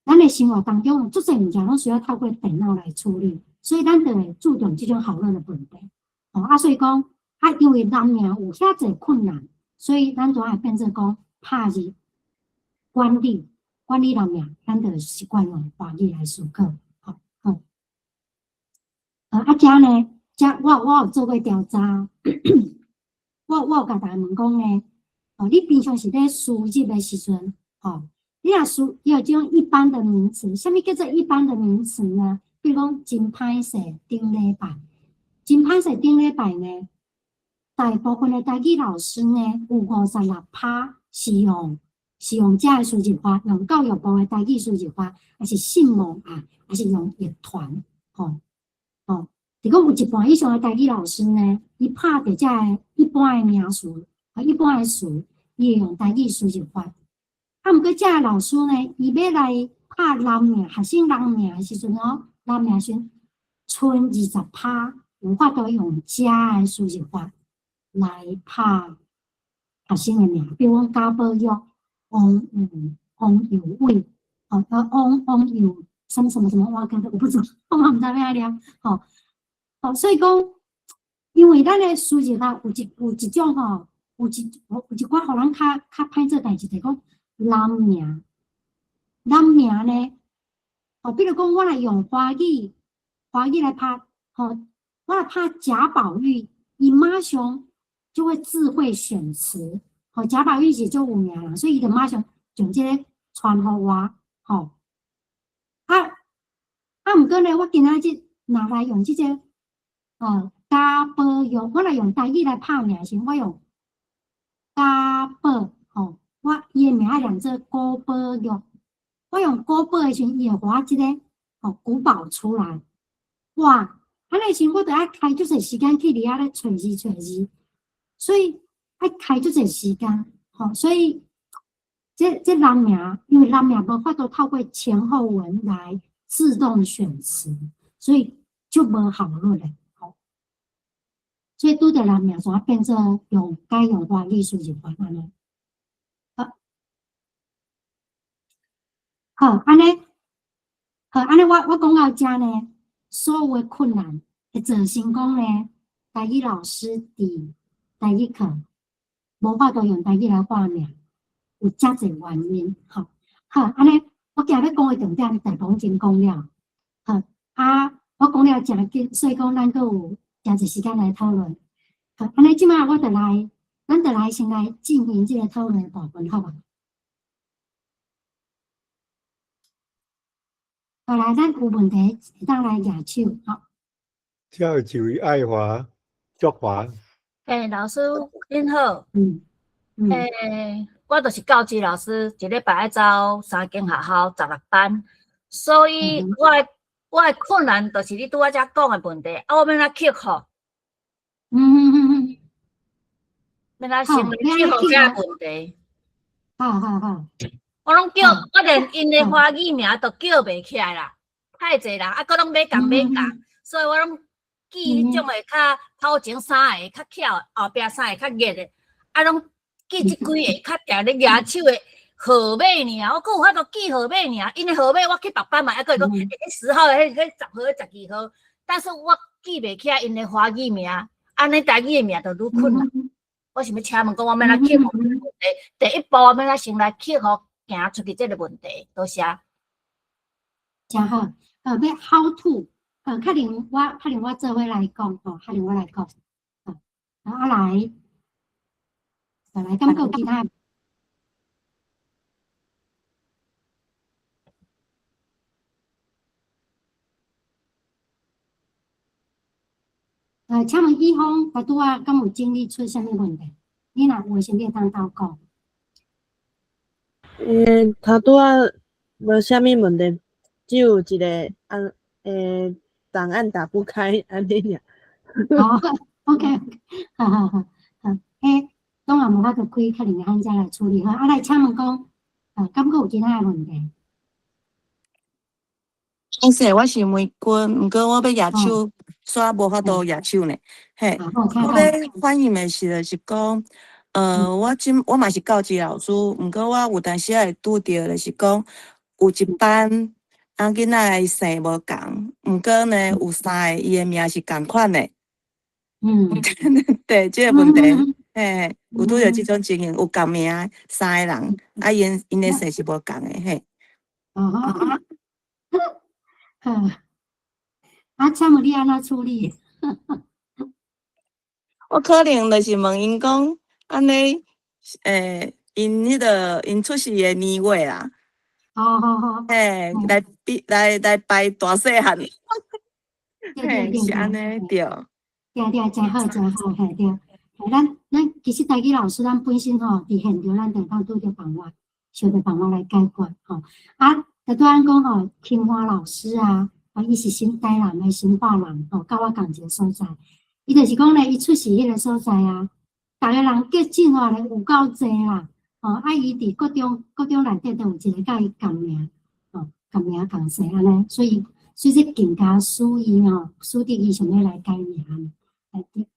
咱的生活當中足濟物件攏需要透過電腦來處理，所以咱就會注重這種效率的問題。哦，啊，所以講，啊，因為人名有遐濟困難，所以咱就愛變做講拍字管理人名，咱就習慣用華語來思考。好，好。啊，遮呢，遮我有做過調查，我有共大家問講呢，哦，你平常時咧輸入的時陣，吼，你若輸有這種一般的名詞，啥物叫做一般的名詞呢？比如講，真歹勢，頂禮拜，真歹勢，頂禮拜呢，大部分的台語老師呢，有56趴是用這个輸入法，用教育部的台語輸入法，抑是信蒙啊，抑是用譯團，吼吼。如果有一半以上的台語老師呢，伊拍著這个一般的名詞，啊，一般的詞，伊會用台語輸入法。啊，毋過這个老師呢，伊欲來拍人名、學生人名的時陣哦，人名時賰20趴有法度用這个輸入法來拍學生的名，比如講賈寶玉、王有偉，哦，王有什麼什麼什麼，我感覺我不知道，我嘛毋知欲按怎念，吼，吼，所以講，因為咱的輸入法有一種吼，有一寡予人較歹做代誌，就是講人名，人名呢，吼，比如講我來用華語來拍，吼，我來拍賈寶玉，伊馬上就會智慧選詞，吼，賈寶玉是足有名啦，所以伊就馬上將這个傳予我，吼，啊啊，毋過呢，我今仔日若來用這个，賈寶玉，我來用台語來拍名時，我用賈寶，吼，我伊的名愛念做古寶玉，我用古寶的時陣，伊會予我這个，吼，古寶出來，哇，按呢時我著愛開足濟時間去佇遐咧揣字揣字，所以愛開足濟時間，吼，所以這人名，因為人名無法度透過前後文來自動選詞，所以就無效率的，吼。所以拄著人名，就變做用改用華語輸入法按呢。好，好，按呢，好，按呢，我講到遮呢，所有的困難會造成講呢，台語老師佇台語課無法度用台語來畫名，有遮濟原因，吼，好，按呢，我今日欲講的重點大部分已經講了，好啊，我講了誠緊，所以講咱閣有誠濟時間來討論。好，按呢這擺我就來，咱就來先來進行這個討論的部分，好無？好來，咱有問題會當來舉手，好。這一位愛華、祝華。欸，老師恁好。欸，我就是教職老師，一禮拜愛走三間學校，16班，所以我的困難就是你拄仔才講的問題，啊，我欲按怎克服？欲按怎先克服這個問題？好好好。我攏叫，我連𪜶的華語名都叫袂起來啦，太濟人，啊，閣攏欲仝欲仝，所以我攏記彼種的較頭前三个較巧，後壁三个較熱的，啊，攏記這幾个較定咧舉手的號碼爾，我閣有法度記號碼爾，𪜶的號碼我去別班嘛，猶閣會講，欸，10號，彼10號，12號，但是我記袂起來𪜶的華語名，按呢台語的名就愈困難。我想欲請問講，我欲按怎克服這個問題？第一步我欲按怎先來克服，行出去這個問題，多謝。誠好，欲 how to，可能我做伙來講吼，可能我來講，啊來，來，敢閣有其他？請問乙方，頭拄仔敢有整理出啥物問題？你若有的時，你會當鬥講。欸，頭拄仔無啥物問題，只有一個啊，欸，檔案打不開，按呢爾。哦，OK，好好好，好，欸，檔案無法度開，可能按才來處理好。啊，來請問講，敢閣有其他的問題？老師，我是梅君，毋過我欲舉手，煞無法度舉手呢。嘿，我欲反映的是，就是講，我嘛是教職老師，毋過我有當時仔會拄著，就是講有一班啊囡仔的姓無仝，毋過呢有三個伊的名是仝款的。對，這個問題，嘿，有拄著這種情形，有仝名三個人，啊，𪜶的姓是無仝的，嘿。哦，好，啊，請問你按怎處理？我可能就是問𪜶講，按呢，欸，𪜶彼個𪜶出世的年月啦。好好好。嘿，來比來來排大細漢。嘿，是按呢對。對對，誠好誠好，嘿對。嘿，咱其實台語老師，咱本身吼，佇現場咱就會當拄著辦法，想著辦法來解決吼。啊，就拄按講吼，金花老師啊，啊，伊是新台南的新化人吼，佮我仝一个所在。伊就是講咧，伊出世彼个所在啊，逐个人叫進化咧有夠濟啦，吼啊！伊佇國中內底都有一個佮伊仝名，吼仝名仝姓按呢，所以這更加使伊吼，使得伊想欲來改名。對。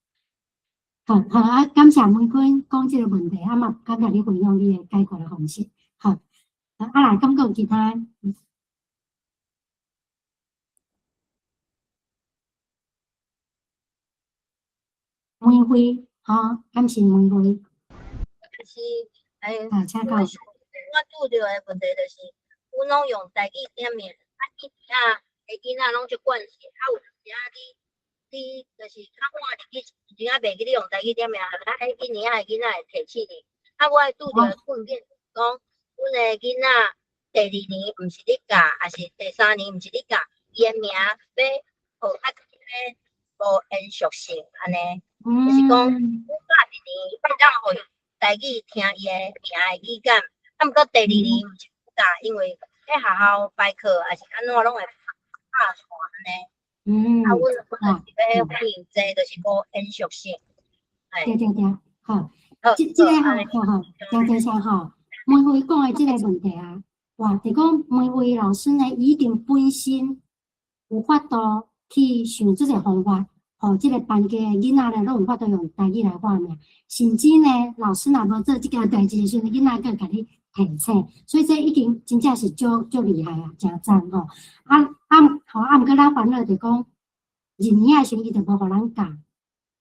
好，好啊！感謝梅君講這個問題，啊嘛感謝你分享你的解決的方式。好，啊來，敢閣有其他？梅輝，吼，敢是梅輝？是，欸，啊，請講。我拄著的問題就是，阮攏用台語點名，啊，囡仔的囡仔攏足慣勢，啊，有時仔你就是較晚入去，有時仔袂記你用台語點名，啊，彼一年仔的囡仔會提醒你。啊，我拄著困境是講，阮的囡仔第二年毋是你教，抑是第三年毋是你教，伊的名欲學較無延續性按呢，就是講，阮教一年會當予台語聽伊的名的語感，啊，毋過第二年毋是教，因為佇學校排課抑是按怎攏會拍散按呢。啊，阮就是欲反映這就是無延續性。對對對，好，這個吼，好好，真多謝吼。梅輝講的這個問題啊，哇，就講梅輝老師呢，伊已經本身有法度去想這個方法，予這個班級的囡仔呢，攏有法度用台語來喊名，甚至呢，老師若無做這件代誌的時陣，囡仔閣共你提醒，所以這已經真正是足足厲害啊，誠讚吼。啊啊，吼啊，毋過咱煩惱就講，二年的時陣伊就無予咱教，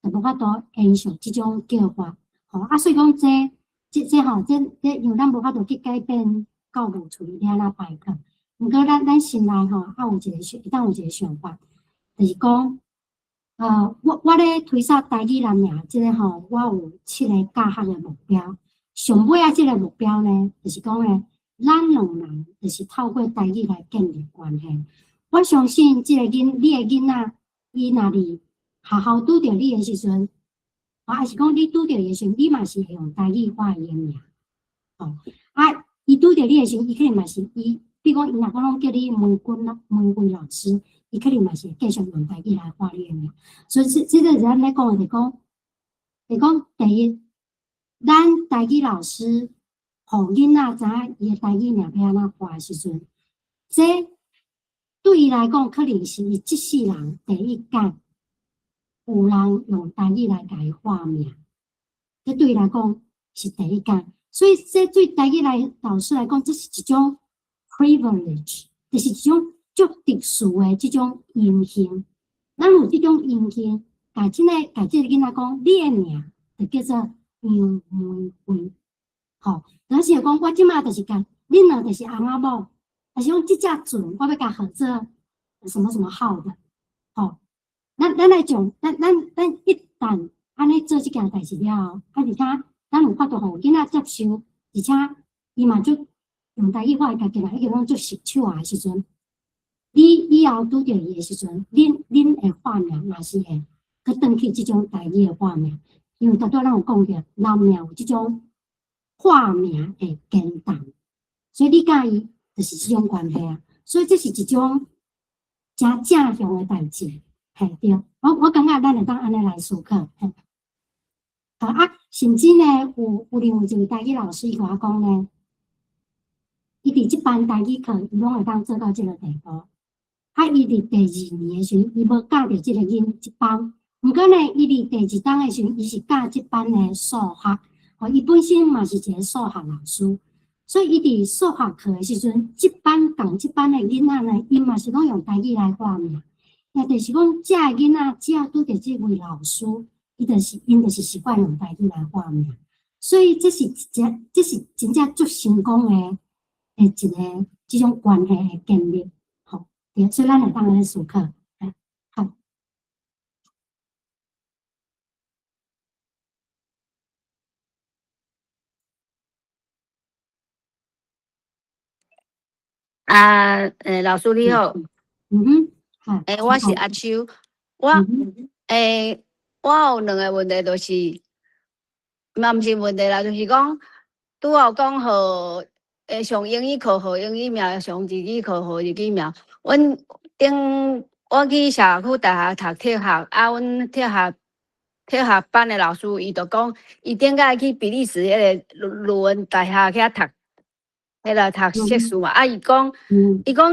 就無法度延續這種叫法，吼啊，所以講這吼，這因為咱無法度去改變教務處你按怎排課，毋過咱心內吼，還有一個想，會當有一個想法，就是講，我咧推捒台語人名，這個吼，我有七個教學的目標。上尾仔這個目標呢，就是講咧，咱兩人就是透過台語來建立關係。我相信這個囡，你的囡仔，伊若佇學校拄著你的時陣，啊，還是講你拄著伊的時陣，你嘛是會用台語喊伊的名，吼啊，伊拄著你的時陣，伊可能嘛是伊，比如講，伊若講攏叫你梅君啦、梅惠老師，伊可能嘛是會繼續用台語來喊你的名。所以這個是咱咧講的，就講第一，咱台語老師，予囡仔知影伊的台語名欲按怎喊的時陣，這對伊來講，可能是伊這世人第一擺有人用台語來共伊喊名，這對伊來講是第一擺。所以這對台語來老師來講，這是一種 privilege，就是一種足特殊的這種榮幸。咱有這種榮幸，共這個囡仔講，你的名就叫做楊梅惠，吼。但是講我這馬就是共恁兩就是翁仔某，還是講這隻船，我欲共號做什麼什麼號的，吼。咱來講，咱一旦按呢做這件代誌了後，啊，而且咱有法度予囡仔接受，而且伊嘛足用台語喊伊家己人，已經攏足熟手仔的時陣，你以後拄著伊的時陣，恁的喊名嘛是會閣轉去這種台語的喊名，因為拄拄仔咱有講著，人名有這種喊名的堅動，所以你佮伊就是這種關係啊，所以這是一種誠正向的代誌，嘿對，我感覺咱會當按呢來思考，嘿。好啊，甚至呢，有另外一位台語老師伊共我講呢，伊佇這班台語課，伊攏會當做到這個地步。啊，伊佇第二年的時陣，伊無教著這個囡這班，毋過呢，伊佇第二冬的時陣，伊是教這班的數學，吼，伊本身嘛是一個數學老師，所以伊佇數學課的時陣，這班仝這班的囡仔呢，𪜶嘛是攏用台語來喊名，也就是講，這个囡仔只要拄著這位老師，𪜶就是習慣用台語來喊名，所以這是真正足成功的一個這種關係的建立，吼，對，所以咱會當來思考，好。啊，老師你好。嗯哼，好。我是阿秋，我有兩个問題，就是，嘛毋是問題啦，就是講，拄仔有講予，上英語課予英語名，上日語課予日語名。阮頂我去社區大學讀哲學，啊，阮哲學班的老師，伊就講，伊頂擺去比利時彼個魯汶大學遐讀，彼個讀碩士嘛，啊，伊講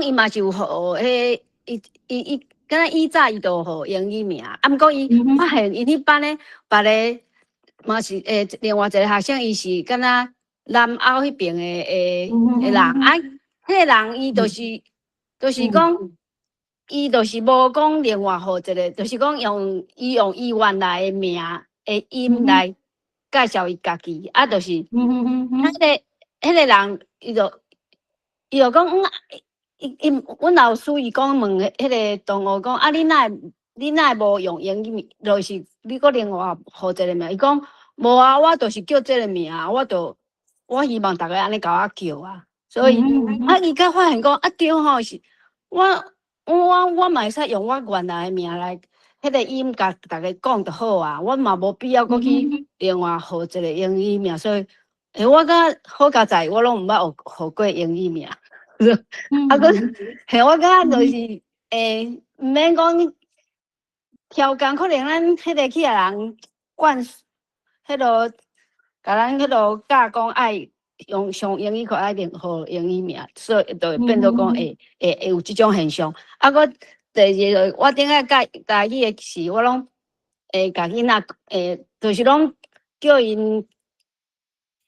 伊嘛是有予彼，伊伊伊。敢若以早伊就予英語名，啊，毋過伊發現𪜶彼班咧，別個嘛是另外一個學生，伊是敢若南歐彼爿的人，啊，彼個人伊就是講，伊就是無講另外予一個，就是講用伊原來的名的音來介紹伊家己，啊，就是，彼個人伊就講，伊伊阮老師伊講問彼個同學講，啊，你哪會無用英語名，就是你閣另外予一個名？伊講無啊，我就是叫這個名，我希望逐家按呢共我叫啊。所以啊，伊才發現講啊對吼，是我嘛會使用我原來的名來，彼個音共逐家講就好啊，我嘛無必要閣去另外予一個英語名。所以，我感覺好佳哉，我攏毋捌予過英語名。啊，閣嘿，我感覺就是，毋免講刁工，可能咱彼個去予人灌，彼落共咱彼落教講愛用上英語課愛另予英語名，所以就會變做講會有這種現象。啊，閣第二個，我頂擺教台語的時，我攏會共囡仔，就是攏叫𪜶。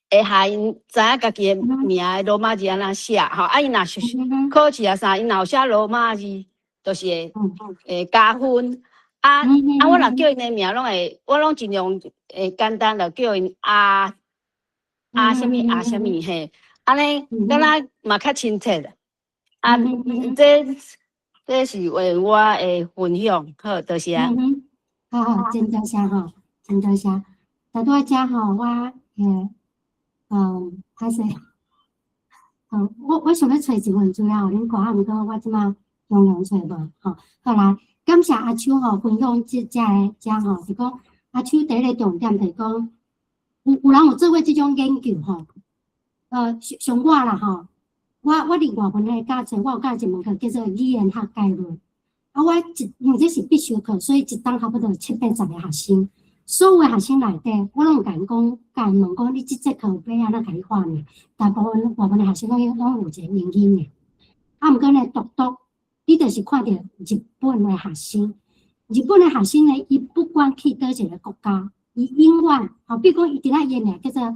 會予𪜶知影家己的名的羅馬字按怎寫吼，啊，𪜶若是考試啊啥，𪜶若有寫羅馬字，就是會加分。啊啊，我若叫𪜶的名，攏會，我攏盡量會簡單，就叫𪜶阿阿啥物阿啥物嘿，按呢敢若嘛較親切。啊，這是為我的分享，好，多謝。嗯哼，好好，真多謝吼，真多謝。拄拄仔遮吼，我歹勢，我想欲揣一份資料，予恁看，啊，毋過我這馬中央揣無吼。好來，感謝阿秋吼分享這遮个遮吼，是講阿秋第一个重點就是講，有人有做過這種研究吼，像我啦吼，我另外份彼個教冊，我有教一門課叫做語言學概論，啊，我一因為這是必修課，所以一冬差不多七八十个學生。所有的學生內底，我攏有共𪜶講，共𪜶問講，你這節課欲按怎共你化名？大部分的學生攏有一個英語名。啊，毋過呢，獨獨，你就是看著日本的學生，日本的學生呢，伊不管去佗一个國家，伊永遠，吼，比如講伊佇咧伊的名叫做啥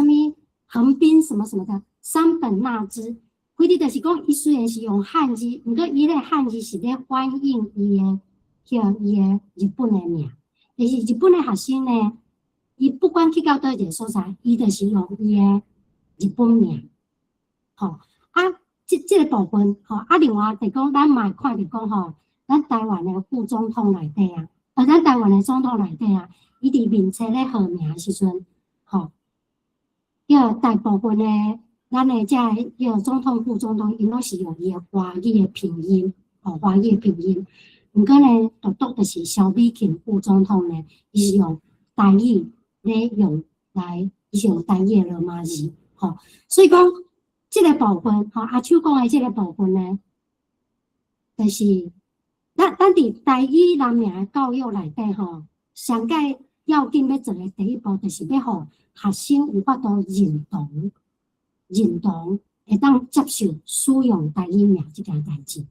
物橫濱什麼什麼的山本那之，規定就是講，伊雖然是用漢字，毋過伊咧漢字是咧反映伊的叫伊的日本的名。就是日本的學生呢，伊不管去到佗一个所在，伊就是用伊的日本名，吼啊，這個部分，吼啊，另外就講，咱嘛會看著講吼，咱台灣的副總統內底啊，咱台灣的總統內底啊，伊佇面冊咧號名的時陣，吼，叫大部分的咱的這个叫總統、副總統，𪜶攏是用伊的華語的拼音，吼，華語的拼音。毋過呢，獨獨就是蕭美琴副總統呢，伊是用台語咧用來，伊是用台語的羅馬字，吼。所以講，這个部分，吼，阿秋講的這个部分呢，就是咱佇台語人名的教育內底，吼，上蓋要緊欲做的第一步，就是欲予學生有法度認同，會當接受使用台語名這件代誌。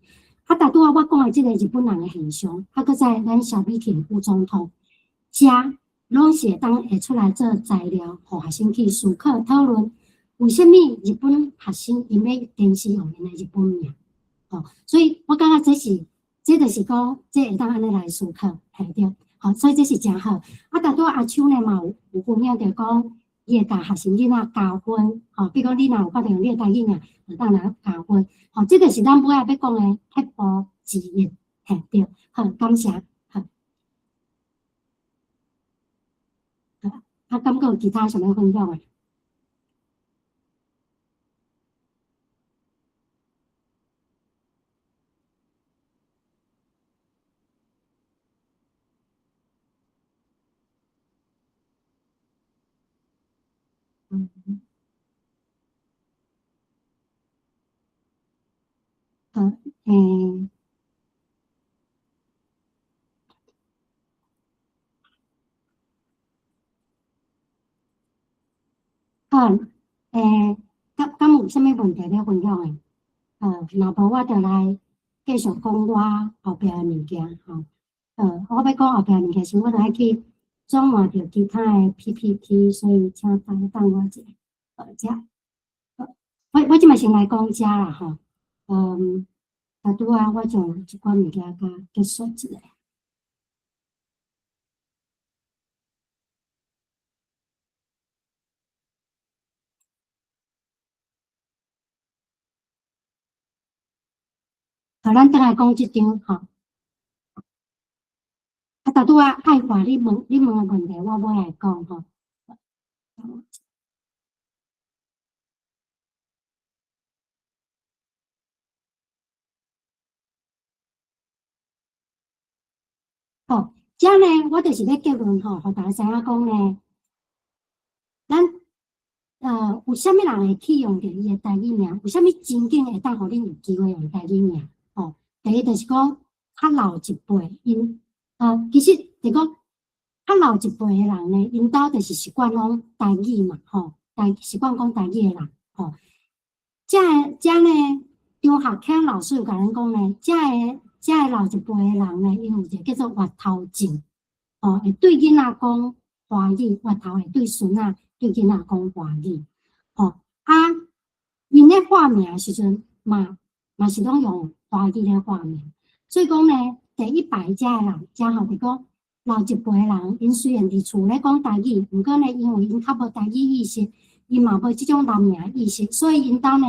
啊，拄拄仔我講的這個日本人的現象，啊，閣再咱蕭美琴副總統，遮攏是會當會出來做材料，予學生去思考討論，為啥物日本學生𪜶欲堅持用𪜶的日本名？吼，所以我感覺這就是講，這會當按呢來思考，嘿對，吼，所以這是誠好。啊，拄拄仔阿秋呢嘛有分享著講，伊會共學生囡仔加分，吼，比如講你若有法度用你的台語名，就當來加分，吼，這就是咱尾仔欲講的撇步之一，嘿對，好，感謝，好。啊，敢閣有其他啥物分享的？好，好，敢有啥物問題欲分享的？若無我就來繼續講我後壁的物件吼。我欲講後壁的物件時，我就愛去轉換著其他的 PPT，所以請大家等我一下。這，我這擺先來講這啦吼。拄拄仔我將這寡物件共結束一下。好，咱轉來講這張吼。啊，拄拄仔愛華，你問的問題，我尾來講吼。好，這呢，我就是欲結論吼，予大家知影講呢，咱有啥物人會去用著伊的台語名？有啥物情景會當予恁有機會用台語名？吼，第一就是講較老一輩，𪜶其實就是講較老一輩的人呢，𪜶兜就是習慣講台語嘛，吼，習慣講台語的人，吼，這呢，張學謙老師有共咱講呢，這个老一輩的人呢，𪜶有一個叫做越頭症，吼，會對囡仔講華語，越頭會對孫仔對囡仔講華語，吼，啊，𪜶咧化名的時陣嘛是攏用華語咧化名，所以講呢，第一排遮的人，遮吼就講老一輩的人，𪜶雖然佇厝咧講台語，毋過呢，因為𪜶較無台語意識，𪜶嘛無這種人名意識，所以𪜶兜呢，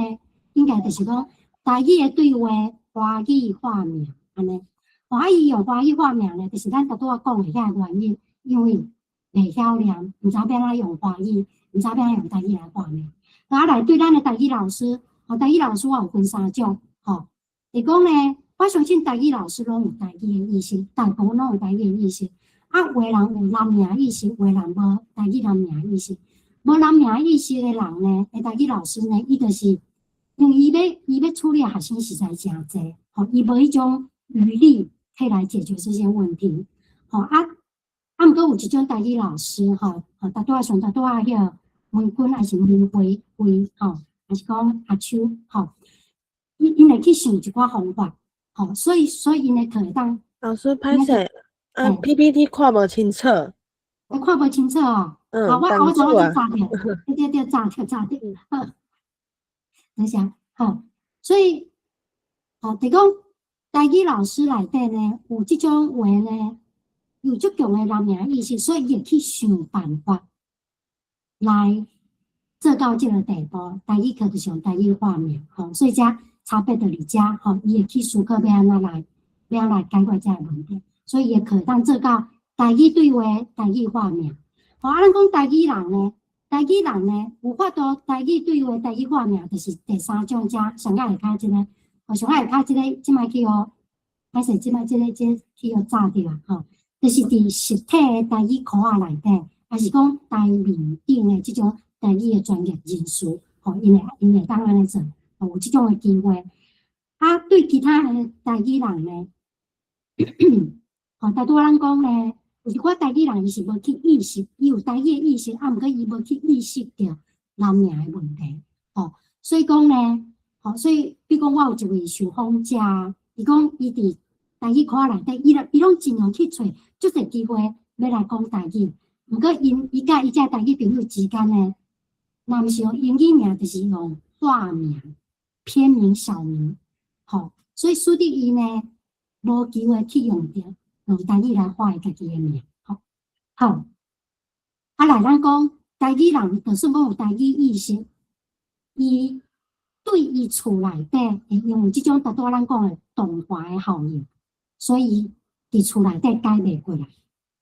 應該就是講台語的對話，華語化名，按呢。華語用華語化名呢，就是咱拄拄仔講的遐個原因，因為袂曉念，毋知欲按怎用華語，毋知欲按怎用台語來化名。啊來對咱的台語老師，吼，台語老師我有分三種，吼，是講呢，我相信台語老師攏有台語的意識，大部分攏有台語的意識。啊，有的人有人名意識，有的人無台語人名意識。無人名意識的人呢，的台語老師呢，伊就是因為伊欲處理的學生實在誠濟，吼，伊無彼種餘力可以來解決這些問題，吼啊啊，毋過有一種台語老師，吼，吼，拄拄仔像拄拄仔彼個梅君還是梅慧慧，吼，還是講阿秋，吼，𪜶會去想一寡方法，吼，所以𪜶的課會當。老師歹勢，啊 PPT 看無清楚。我看無清楚哦。嗯，好，我擋住啊。炸掉，對對對，炸掉炸掉。好，等一下，好，所以，好，就講台語老師內底呢，有這種話呢，有足強的人名意識，所以伊會去想辦法來做到這個地步。台語課就是用台語化名，吼，所以這差別就佇遮，吼，伊會去思考欲按怎來，欲按怎來解決這個問題，所以伊會當做到台語對話、台語化名。吼，啊，咱講台語人呢，台語人呢有法度台語對話、台語化名，就是第三種遮上較下跤這個，吼，上較下跤這個，這擺去予，歹勢這擺這個這個去予炸著啊，吼，就是佇實體的台語課仔內底，還是講台面頂的這種台語的專業人士，吼，𪜶會當按呢做，有這種的機會。啊，對其他的台語人呢，吼，大多咱講呢，有一寡台語人伊是無去意識，伊有台語的意識，啊，毋過伊無去意識著人名的問題，吼，所以講呢，吼，所以比如講我有一位受訪者，伊講伊佇台語課內底，伊攏盡量去揣足濟機會欲來講台語，毋過伊佮伊遮台語朋友之間呢，若毋是用英語名，就是用化名、片名、小名，吼，所以使得伊呢無機會去用著用台語來化伊家己的名，吼，好，啊來咱講台語人，就算講有台語意識，伊對伊厝內底會因為這種拄拄咱講的動華的效應，所以佇厝內底改袂過來。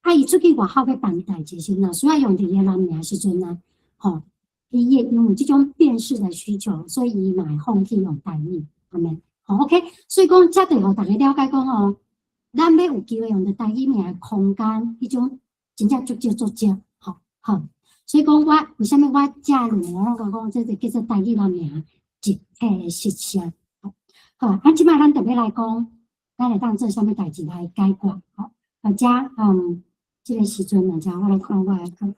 啊，伊出去外口欲辦代誌時，若需要用著伊的人名時陣啊，吼，伊會因為這種辨識的需求，所以伊嘛會放棄用台語，按呢？好，OK，所以講，這就予大家了解講吼，咱欲有機會用著台語名的空間，彼種真正足少足少，吼，好。所以講，我為啥物我這論文我攏講，這就叫做台語人名集體的實現。好，啊，這擺咱特別來講，咱會當做啥物代誌來解決？好，大家，這個時陣呢，遮我來看我的稿子。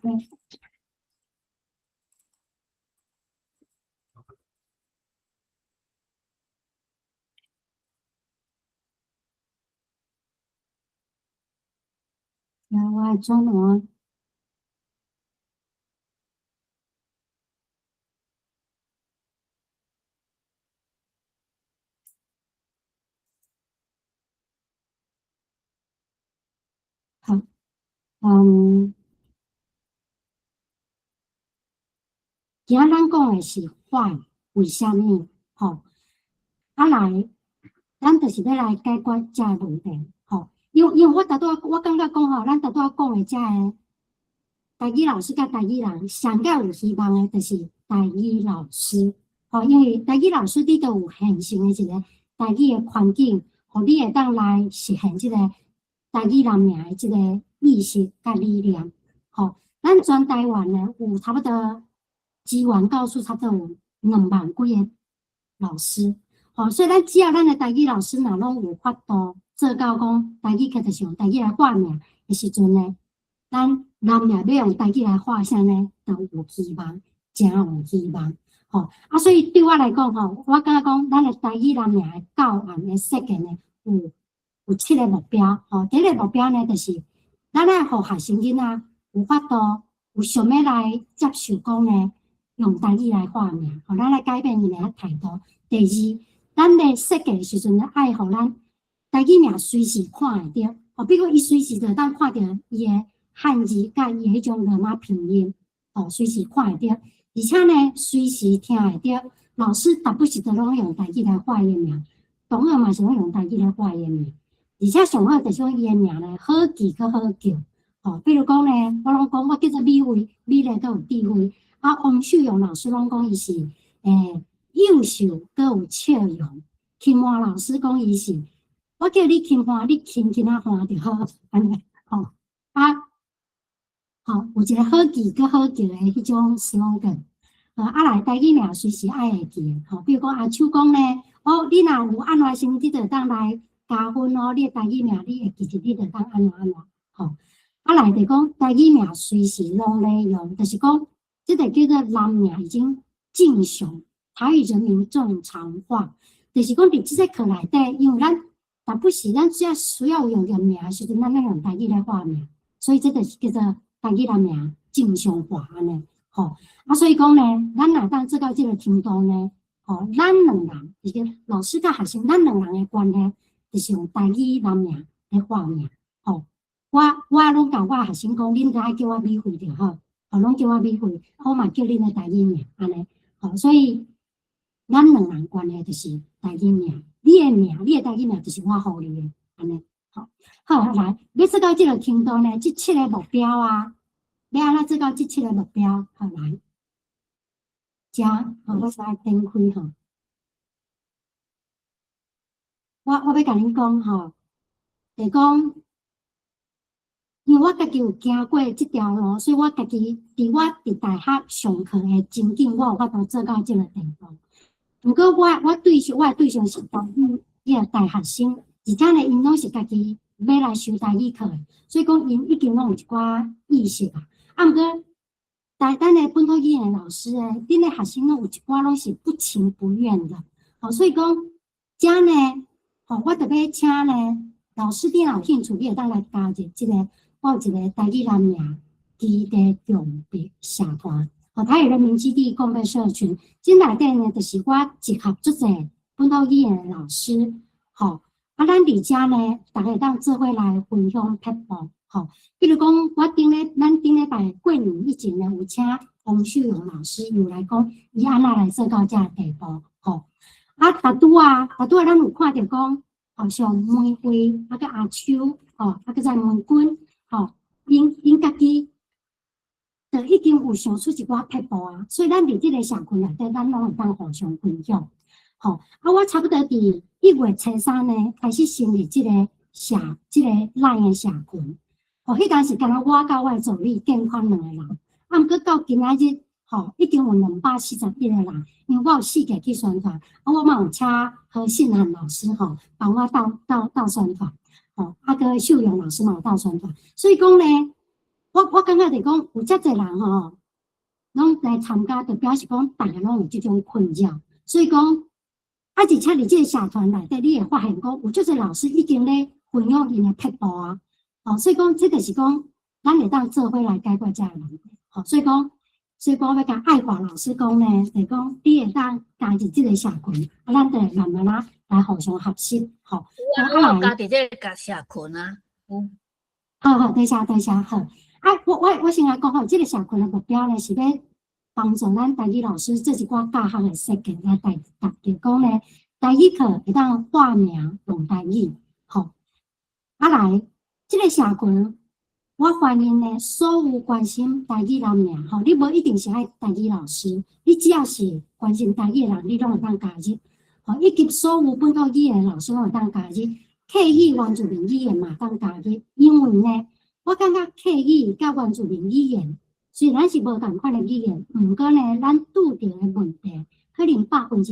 我的轉換。好，今仔咱講的是 why，為啥物？吼，啊來，咱就是欲來解決這個問題，吼。因為我拄拄我感覺講吼，咱拄拄講的這个台語老師佮台語人上較有希望的，就是台語老師，吼，因為台語老師你都有現成的一個台語的環境，予你會當來實現這個台語人名的這個意識佮理念，吼。咱全台灣呢有差不多資源教師差不多有2萬幾个老師，吼，所以咱只要咱的台語老師若攏有法度做到講台語課就是用台語來化名的時陣呢，咱人名欲用台語來化啥呢，都有希望，誠有希望，吼。啊，所以對我來講吼，我感覺講咱的台語人名的教案的設計呢，有七个目標，吼。第一个目標呢，就是咱愛予學生囡仔有法度有想欲來接受講呢，用台語來化名，吼，咱來改變𪜶的態度。第二，咱咧設計的時陣呢，愛予咱台語名隨時看會著，吼，比如講伊隨時就會當看著伊的漢字佮伊的彼種羅馬拼音，吼，隨時看會著，而且呢，隨時聽會著。老師逐不時都攏用台語來喊伊的名，同學嘛是攏用台語來喊伊的名，而且上好就是講伊的名呢，好記閣好叫。吼，比如講呢，我攏講我叫做美惠，美麗閣有智慧。啊，王秀勇老師攏講伊是優秀閣有笑容。金華老師講伊是，我叫你金華，你輕輕仔喊就好，按呢吼。啊，吼，有一個好記閣好叫的彼種 slogan。啊來台語名隨時愛會記的，吼，比如講阿秋講呢，哦，你若有按怎時，你就會當來加分哦，你的台語名你會記得，你就會當按怎按怎，吼。啊來就講台語名隨時攏咧用，就是講這個叫做人名已經正常，台語人名正常化，就是講佇這個課內底，因為咱逐不時咱只要需要有用著名的時陣，咱攏用台語來喊名，所以這就是叫做台語人名正常化按呢。吼，啊，所以講呢，咱若當做到這個程度呢，吼，咱兩人，就是老師佮學生，咱兩人的關係，就是用台語人名來喊名，吼。我攏共我學生講，恁著愛叫我美惠就好，吼，攏叫我美惠，我嘛叫恁的台語名，按呢，吼，所以咱兩人關係就是台語名，你的名，你的台語名就是我予你的，按呢，吼，好，來，欲做到這個程度呢，這七個目標啊。欲按怎做到這七個目標？好來，遮，吼，我先來展開吼。我欲共恁講吼，就是講，因為我家己有行過這條路，所以我家己佇我佇大學上課的情景，我有法度做到這個地步。毋過我的對象是台語彼個大學生，而且呢，𪜶攏是家己欲來修台語課的，所以講𪜶已經攏有一寡意識啊。啊，毋過，咱的本土語言的老師呢，恁的學生攏有一寡攏是不情不願的，吼，所以講，遮呢，吼，我特別請呢，老師你若有興趣，你會當來加入這個，我有一個台語人名基地共筆社團，吼，台語人名基地共備社群，這內底呢，就是我集合足濟本土語言的老師，吼，啊，咱佇遮呢，逐家會當做伙來分享撇步。吼，比如講，咱頂禮拜過年以前呢，有請王秀勇老師又來講，伊按怎來做到這個地步，吼。啊，逐拄仔，咱有看著講，吼，像梅惠，啊閣阿秋，吼，啊閣再梅君，吼，𪜶家己就已經有想出一寡撇步啊，所以咱佇這個社群內底，咱攏會當互相分享，吼。啊，我差不多佇1月初3呢，開始成立這個 LINE 的社群。吼，彼當時敢若我佮我的助理建寬兩個人，啊，毋過到今仔日，吼，已經有241個人，因為我有四個去宣傳，啊，我嘛有請何信涵老師吼，幫我鬥宣傳，吼，啊，閣秀勇老師嘛有鬥宣傳，所以講呢，我感覺就講有遮濟人吼，攏來參加，就表示講逐家攏有這種困擾，所以講，啊，而且佇這個社團內底，你會發現講有足濟老師已經咧分享𪜶的撇步啊。哦，所以講，這就是講，咱會當做伙來解決這個問題。吼，所以講，我欲共愛華老師講呢，就是講，你會當加入這個社群，啊，咱就會慢慢仔來互相學習。吼，我有加佇這個社群啊。有。好好，多謝多謝，好。啊，我先來講吼，這個社群的目標呢，是欲幫助咱台語老師做一寡教學的設計來達達到講呢，台語課會當喊名用台語，吼。啊來。這個社群，我歡迎呢所有關心台語人名，吼，你無一定是愛台語老師，你只要是關心台語的人，你攏會當加入，吼，以及所有本土語言的老師攏會當加入，客語原住民語言嘛當加入，因為呢，我感覺客語佮原住民語言雖然是無仝款的語言，毋過呢，咱拄著的問題可能50%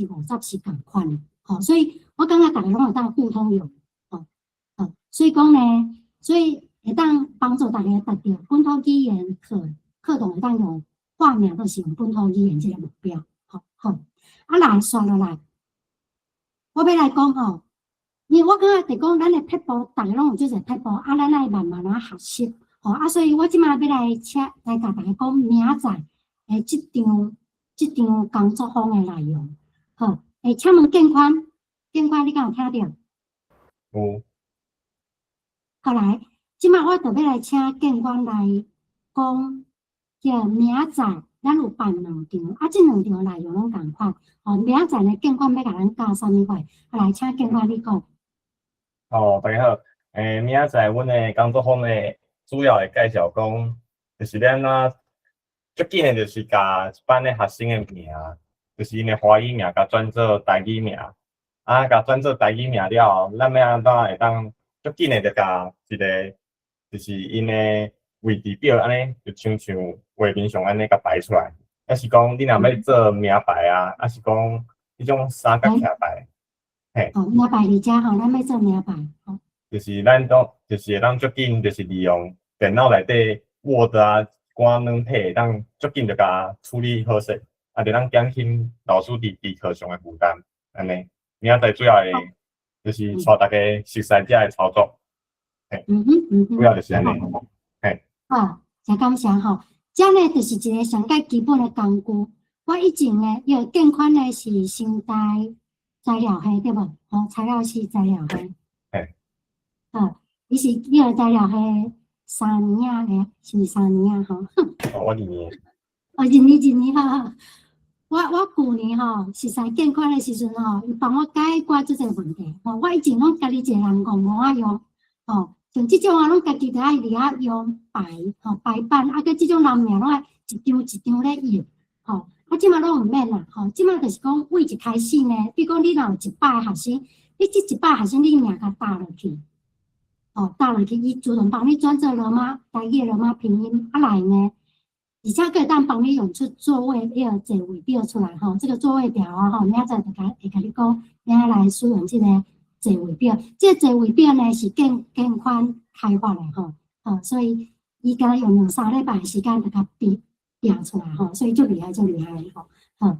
是仝款的，吼，所以我感覺逐家攏會當互通有無，吼，所以講呢。所以會當幫助逐家達到本土語言課課堂會當用喊名，就是用本土語言這個目標。好，好，啊來，紲落來，我欲來講吼，因為我感覺就講咱的撇步，逐家攏有這濟撇步，啊，咱愛慢慢仔學習，吼，啊，所以我這擺欲來請來共逐家講明仔載的這場工作坊的內容。好，請問建寬，建寬你敢有聽著？有。好來，這擺我就欲來請建寬來講，叫明仔載咱咱有辦兩場，啊，這兩場內容攏仝款。吼，明仔載呢，建寬欲共咱教啥物貨？啊，來，請建寬你講。哦，大家好，明仔載阮的工作坊的主要會介紹講，就是咱啊，最緊的就是共一般的學生的名，就是𪜶的華語名，共轉做台語名。啊，共轉做台語名了後，咱欲按怎會當足緊的就共一个，就是𪜶的位置表按呢，就親像畫面上按呢共排出來。抑是講你若欲做名牌啊，抑是講彼種三角徛牌，嘿。哦，名牌佇遮吼，咱欲做名牌，吼。就是咱都就是會當足緊，就是利用電腦內底 Word 啊，一寡軟體會當足緊就共處理好勢，啊，就當減輕老師佇備課上的負擔，按呢。明仔載主要的，就是帶大家熟悉這个操作，嘿，主要就是按呢，嘿。好，誠感謝吼。這呢就是一个上蓋基本的工具。我以前呢，伊個建寬呢是成大材料系對無？吼，材料系材料系。嘿。啊，你是你個材料系三年啊？是毋是三年啊？吼。哦，我二年。哦，二年二年哈。我舊年吼，熟似建寬的時陣吼，伊幫我解決這個問題。吼，我以前攏家己一個人戇戇仔用，吼，像這種啊，攏家己佇愛佇遐用排，吼，排版，啊，閣這種人名攏愛一張一張咧印，吼，啊，這馬攏毋免啦，吼，這馬就是講對一開始呢，比如講你若有100個學生，你這100學生你名共打落去，哦，打落去，伊自動幫你轉做羅馬台語羅馬拼音，啊來呢。而且閣會當幫你用出座位彼個座位表出來吼，這個座位表啊吼，明仔載就共會共你講，欲按怎來使用這個座位表。這個座位表呢是建建寬開發的吼，吼，所以伊敢若用兩三禮拜時間就共編編出來吼，所以足厲害足厲害吼，好，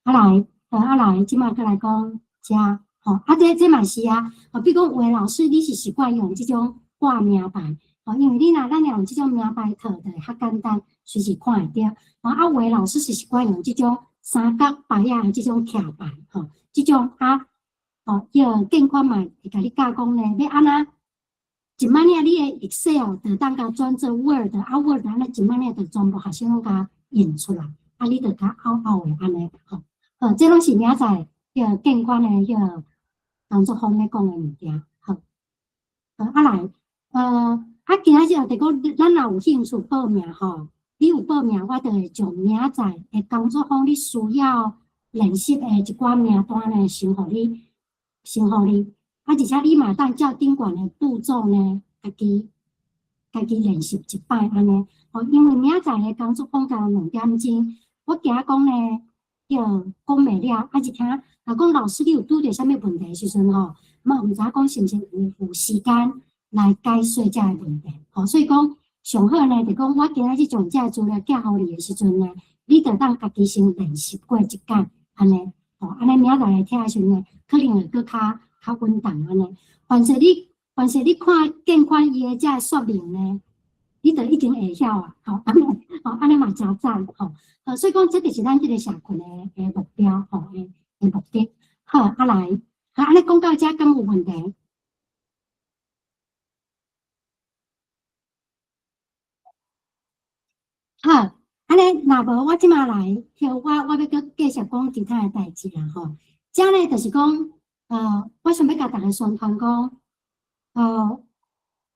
啊來，好啊來，這馬閣來講遮吼，啊這這嘛是啊，吼，比如講有的老師你是習慣用這種掛名牌。哦，因為你若咱用這種名牌課就會較簡單，隨時看會著。啊，有的老師是習慣用這種三角牌仔的這種徛牌，吼，這種啊，吼，彼個建寬嘛會共你教講呢，欲按怎一擺爾你的 Excel 就當共轉做 Word，啊 Word 按呢一擺爾就全部學生攏共印出來，啊，你就較拗拗的按呢，吼，好，這攏是明仔載彼個建寬的彼個工作坊咧講的物件，好，好，啊來，啊，今仔日就講，咱若有興趣報名吼，你有報名，我就會將明仔載的工作坊你需要練習的一寡名單呢，先予你，先予你。啊，而且你嘛當照頂懸的步驟呢，家己家己練習一擺按呢。吼，因為明仔載的工作坊到2點鐘，我驚講呢，叫講袂了，啊，一聽，若講老師你有拄著啥物問題的時陣吼，嘛毋知影講是毋是有時間來解說這个問題，吼，所以講上好呢，就講我今仔日將這个資料寄予你的時陣呢，你就當家己先練習過一擺，按呢，吼，按呢明仔載來聽的時陣呢，可能會閣較較穩當按呢。凡是你看見款伊的這个說明呢，你就已經會曉啊，吼，按呢，吼，按呢嘛誠讚，吼，所以講這就是咱這個社群的目標，吼，的目的。好，啊來，好，按呢講到這敢有問題？好，按呢，若無我這馬來，我欲閣繼續講其他的代誌啦吼。這呢就是講，我想欲共大家宣傳講，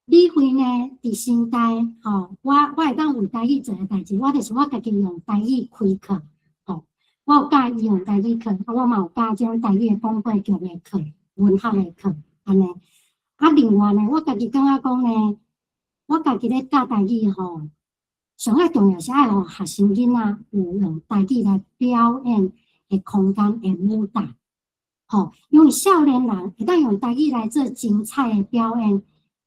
李慧呢佇成大吼，我會當為台語做的代誌，我就是我家己用台語開課，吼，我有教伊用台語課，啊，我嘛有教這種台語的廣播劇的課、文學的課，按呢。啊，另外呢，我家己感覺講呢，我家己咧教台語吼。上較重要是愛予學生囡仔有用台語來表演的空間的舞台，吼，因為少年人會當用台語來做精彩的表演，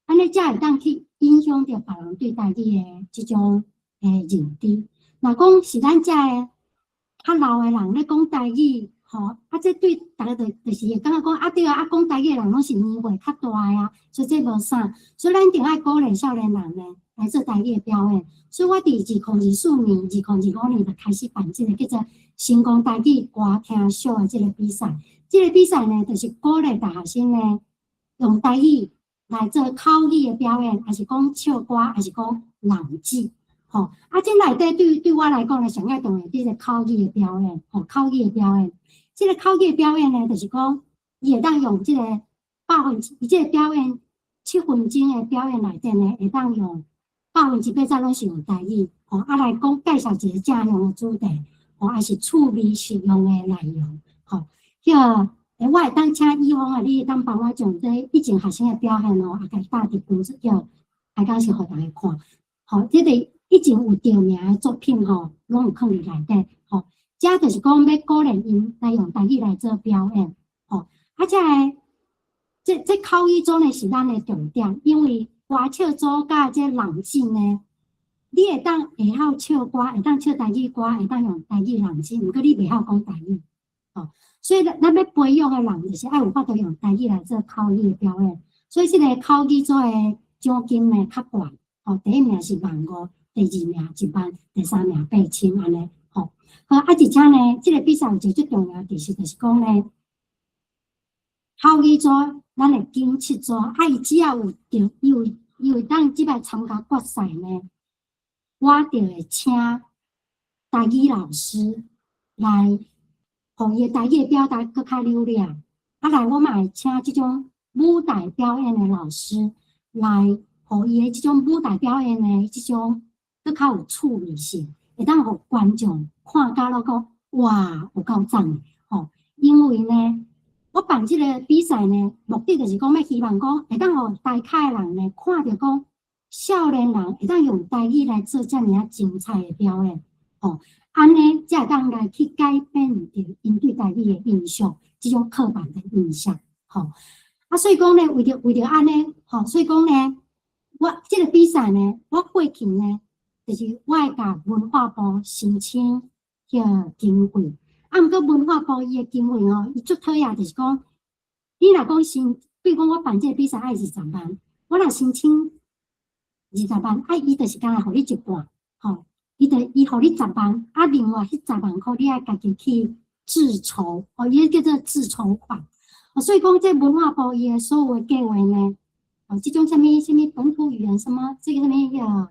按呢才會當去影響著別人對台語的這種的認知。若講是咱遮的較老的人咧講台語，吼，啊，這對逐家就是會感覺講啊對啊，啊講台語的人攏是年歲較大的啊，所以這無啥，所以咱一定愛鼓勵少年人呢來做台語的表演。所以我佇2024年、2025年就開始辦這個叫做成功台語歌聽秀的這個比賽。這個比賽呢，就是鼓勵大學生呢用台語來做口語的表演，抑是講唱歌，抑是講朗誦。吼，啊，這內底對我來講呢，上愛重要這個口語的表演，吼，口語的表演，這個口語的表演呢，就是講伊會當用這個百分之，伊這個表演7分鐘的表演內底呢，會當用80%攏是用台語，吼，啊來講介紹一個正向的主題，吼，還是趣味實用的內容，吼，彼個，我會當請以峰啊，你會當幫我將這以前學生的表現哦，也共搭佇群組叫，開講是予大家看，吼，這個以前有著名的作品吼，攏有囥佇內底，吼，這就是講欲鼓勵𪜶來用台語來做表演，吼，啊，這个這口語組呢是咱的重點，因為歌唱組佮這朗誦呢，你會當會曉唱歌，會當唱台語歌，會當用台語朗誦，毋過你袂曉講台語，吼，所以咱欲培養的人就是愛有法度用台語來做口語的表演，所以這個口語組的獎金呢較懸，吼，第一名是15,000，第二名10,000，第三名8,000按呢，吼，好，啊，而且呢，這個比賽有一個最重要的其實就是講呢，口語組咱會揀七組，啊，伊只要有著，伊有當這擺參加決賽呢，我就會請台語老師來，予伊的台語的表達閣較流利。啊，來我嘛會請這種舞台表演的老師來，予伊的這種舞台表演的這種閣較有趣味性，會當予觀眾看甲攏講哇，有夠讚的吼！因為呢，我辦這個比賽呢，目的就是講欲希望講會當予大卡的人呢看著講，少年人會當用台語來做遮爾仔精彩的表演，吼，按呢才會當來去改變著𪜶對台語的印象，這種刻板的印象，吼。啊，所以講呢，為著按呢，吼，所以講呢，我這個比賽呢，我過去呢，就是我會共文化部申請彼個經費，啊，毋過文化部伊的經費吼，伊足討厭，就是講，你若講申，比如講我辦這個比賽愛20萬，我若申請二十萬，啊，伊就是干焦予你一半，吼，伊就伊予你十萬，啊，另外彼10萬箍你愛家己去自籌，吼，伊叫做自籌款，所以講這文化部伊的所有的計劃呢，哦，這種啥物啥物本土語言什麼，這個啥物叫，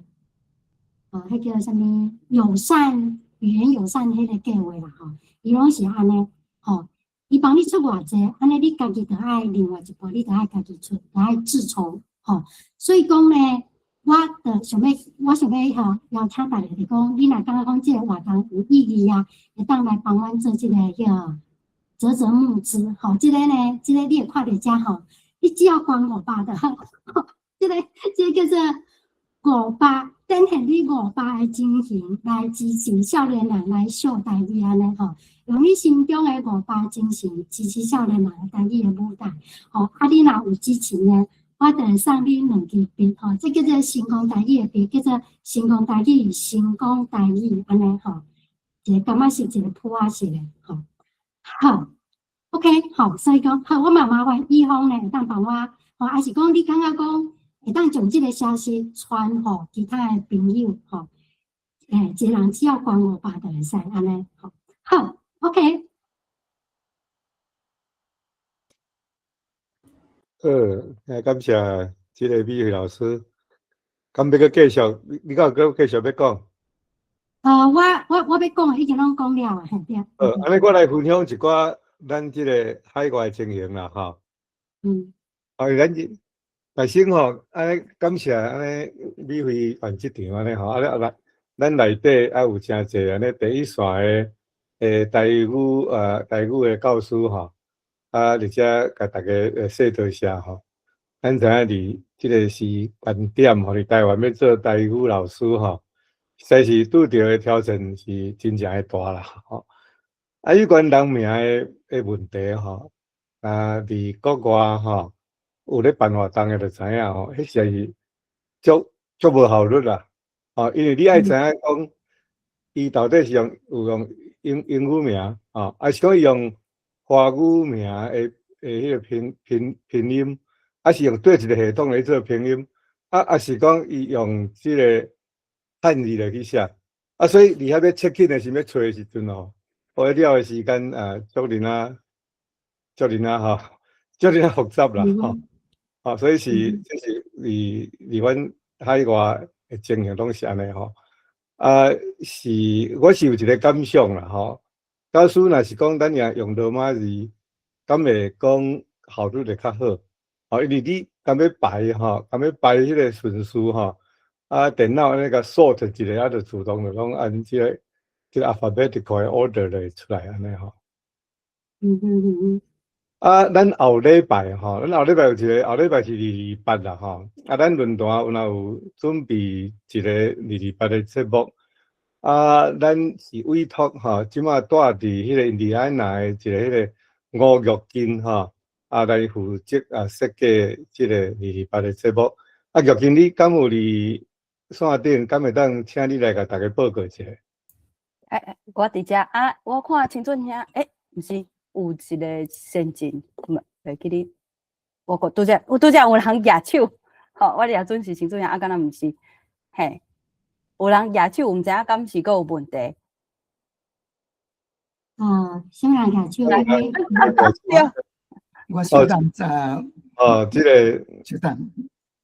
哦，彼叫啥物友善語言友善彼個計劃啦，吼，伊攏是按呢，吼，伊幫你出偌濟，按呢你家己著愛另外一半，你著愛家己出，著愛自籌，吼，所以講呢，我著想欲，我想欲吼邀請大家就講，你若感覺講這個活動有意義啊，會當來幫阮做這個叫嘖嘖募資，吼，這個呢，這個你會看著遮吼，你只要捐500就好，這個叫做五百，展現你五百的精神來支持少年人來學台語按呢吼，用你心中的五百精神支持少年人的台語的舞台，吼，啊，你若有支持呢，我就會送你兩支筆，吼，這叫做成功台語的筆，叫做成功台語，成功台語按呢吼，一個柑仔色，一個殕仔色的，吼，好，OK，好，所以講，好，我嘛麻煩以峰呢，會當幫我，吼，還是講你感覺講會當將這個消息傳予其他的朋友，吼，一個人只要捐五百就會使按呢，吼，好，OK。好，感謝這個美惠老師。敢欲閣繼續？你敢有閣繼續欲講？我欲講的已經攏講了啊，嘿對。好，按呢我來分享一寡咱這個海外情形啦，吼。啊，咱這大先吼，按呢感謝按呢美惠辦這場按呢吼，啊，咱內底還有誠濟按呢第一線的台語的教師吼。啊，而且共大家說多謝吼。咱知影佇這個時間點吼，佇台灣欲做台語老師吼，實在是拄著的挑戰是真正的大啦吼。啊，有關人名的問題吼，啊，佇國外吼，有咧辦活動的就知影吼，彼實在是足無效率啦。吼，因為你愛知影講，伊到底是有用英語名吼，還是講伊用華語名的彼個拼音，還是用佗一個系統來做拼音，啊，還是講伊用這個漢字來去寫，啊，所以佇遐欲 check in 的時，欲揣的時陣吼，花了的時間啊，足爾仔，足爾仔吼，足爾仔複雜啦吼，啊，所以是這是佇阮海外的情形攏是按呢吼，啊，是我是有一個感想啦吼。假使若是講咱也用羅馬字，敢會講效率會較好？吼，因為你敢欲排吼，敢欲排彼個順序吼，啊，電腦按呢共 sort 一下，啊，就自動就攏按這個 alphabetical order 就會出來按呢吼。啊，咱後禮拜吼，咱後禮拜有一個，後禮拜是228啦吼。啊，咱論壇有若有準備一個二二八的節目。啊，咱是委託吼，這馬住佇彼個印第安納的一個彼個吳玉金吼，啊來負責啊設計這個二二八的節目。啊，玉金，你敢有佇線頂？敢會當請你來共大家報告一下？欸，我佇遮啊，我看清俊兄，欸，毋是。有一個先進，毋袂記得，我閣拄則，我拄則有人舉手，吼，我掠準是清俊兄，啊，敢若毋是，嘿，有人舉手，毋知影敢是閣有問題。啊，啥物人舉手？對，我小等在。哦，這個小等，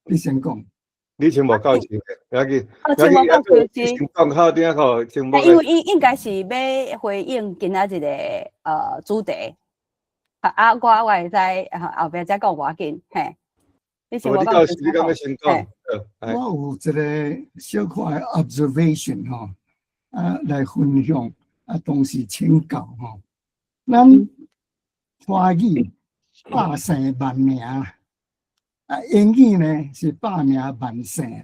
你先講。你先無夠錢，不要緊，哦，先無夠錢先講好點好，先無。因為伊應該是欲回應今仔日个主題，啊，我會使後壁再講無要緊，嘿。你先無夠錢，你敢欲先講？我有一個小可的 observation 吼，啊，來分享，啊，同時請教吼。咱華語百姓萬名。啊，英語呢是百名萬姓，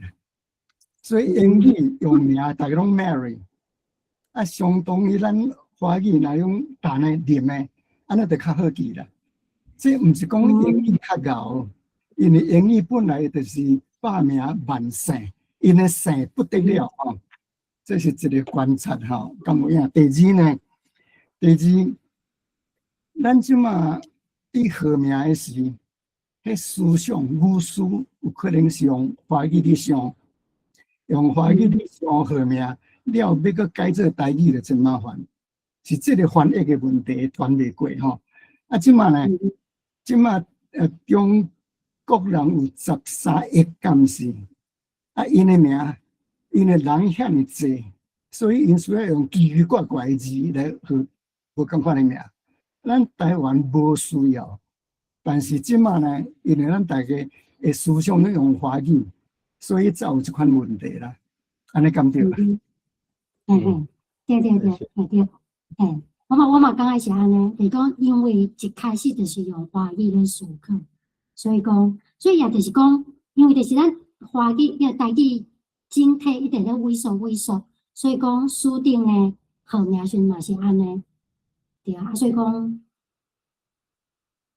所以英語用名逐家攏 Mary，啊，相當於咱華語若用陳的、林的，按呢就較好記啦。這毋是講英語較𠢕，因為英語本來就是百名萬姓，𪜶的姓不得了吼。這是一個觀察吼，敢有影？第二呢，第二，咱這馬佇號名的時，彼思想語思有可能是用華語咧想，用華語咧想號名，了欲閣改做台語就真麻煩，是這個翻譯的問題傳袂過吼。啊，這馬呢，這馬中國人有13億敢是，啊，𪜶的名，𪜶的人遐爾濟，所以𪜶需要用奇奇怪怪的字來號無仝款的名。咱台灣無需要，但是這馬呢，因為咱大家的思想攏用華語，所以才有這款問題啦。按呢敢對啦？嗯嗯，對對對對對，嘿，我嘛感覺是按呢，就是講因為一開始就是用華語咧思考，所以講，所以也就是講，因為就是咱華語、個台語整體一直咧萎縮萎縮，所以講書頂呢號名時嘛是按呢，對啊，所以講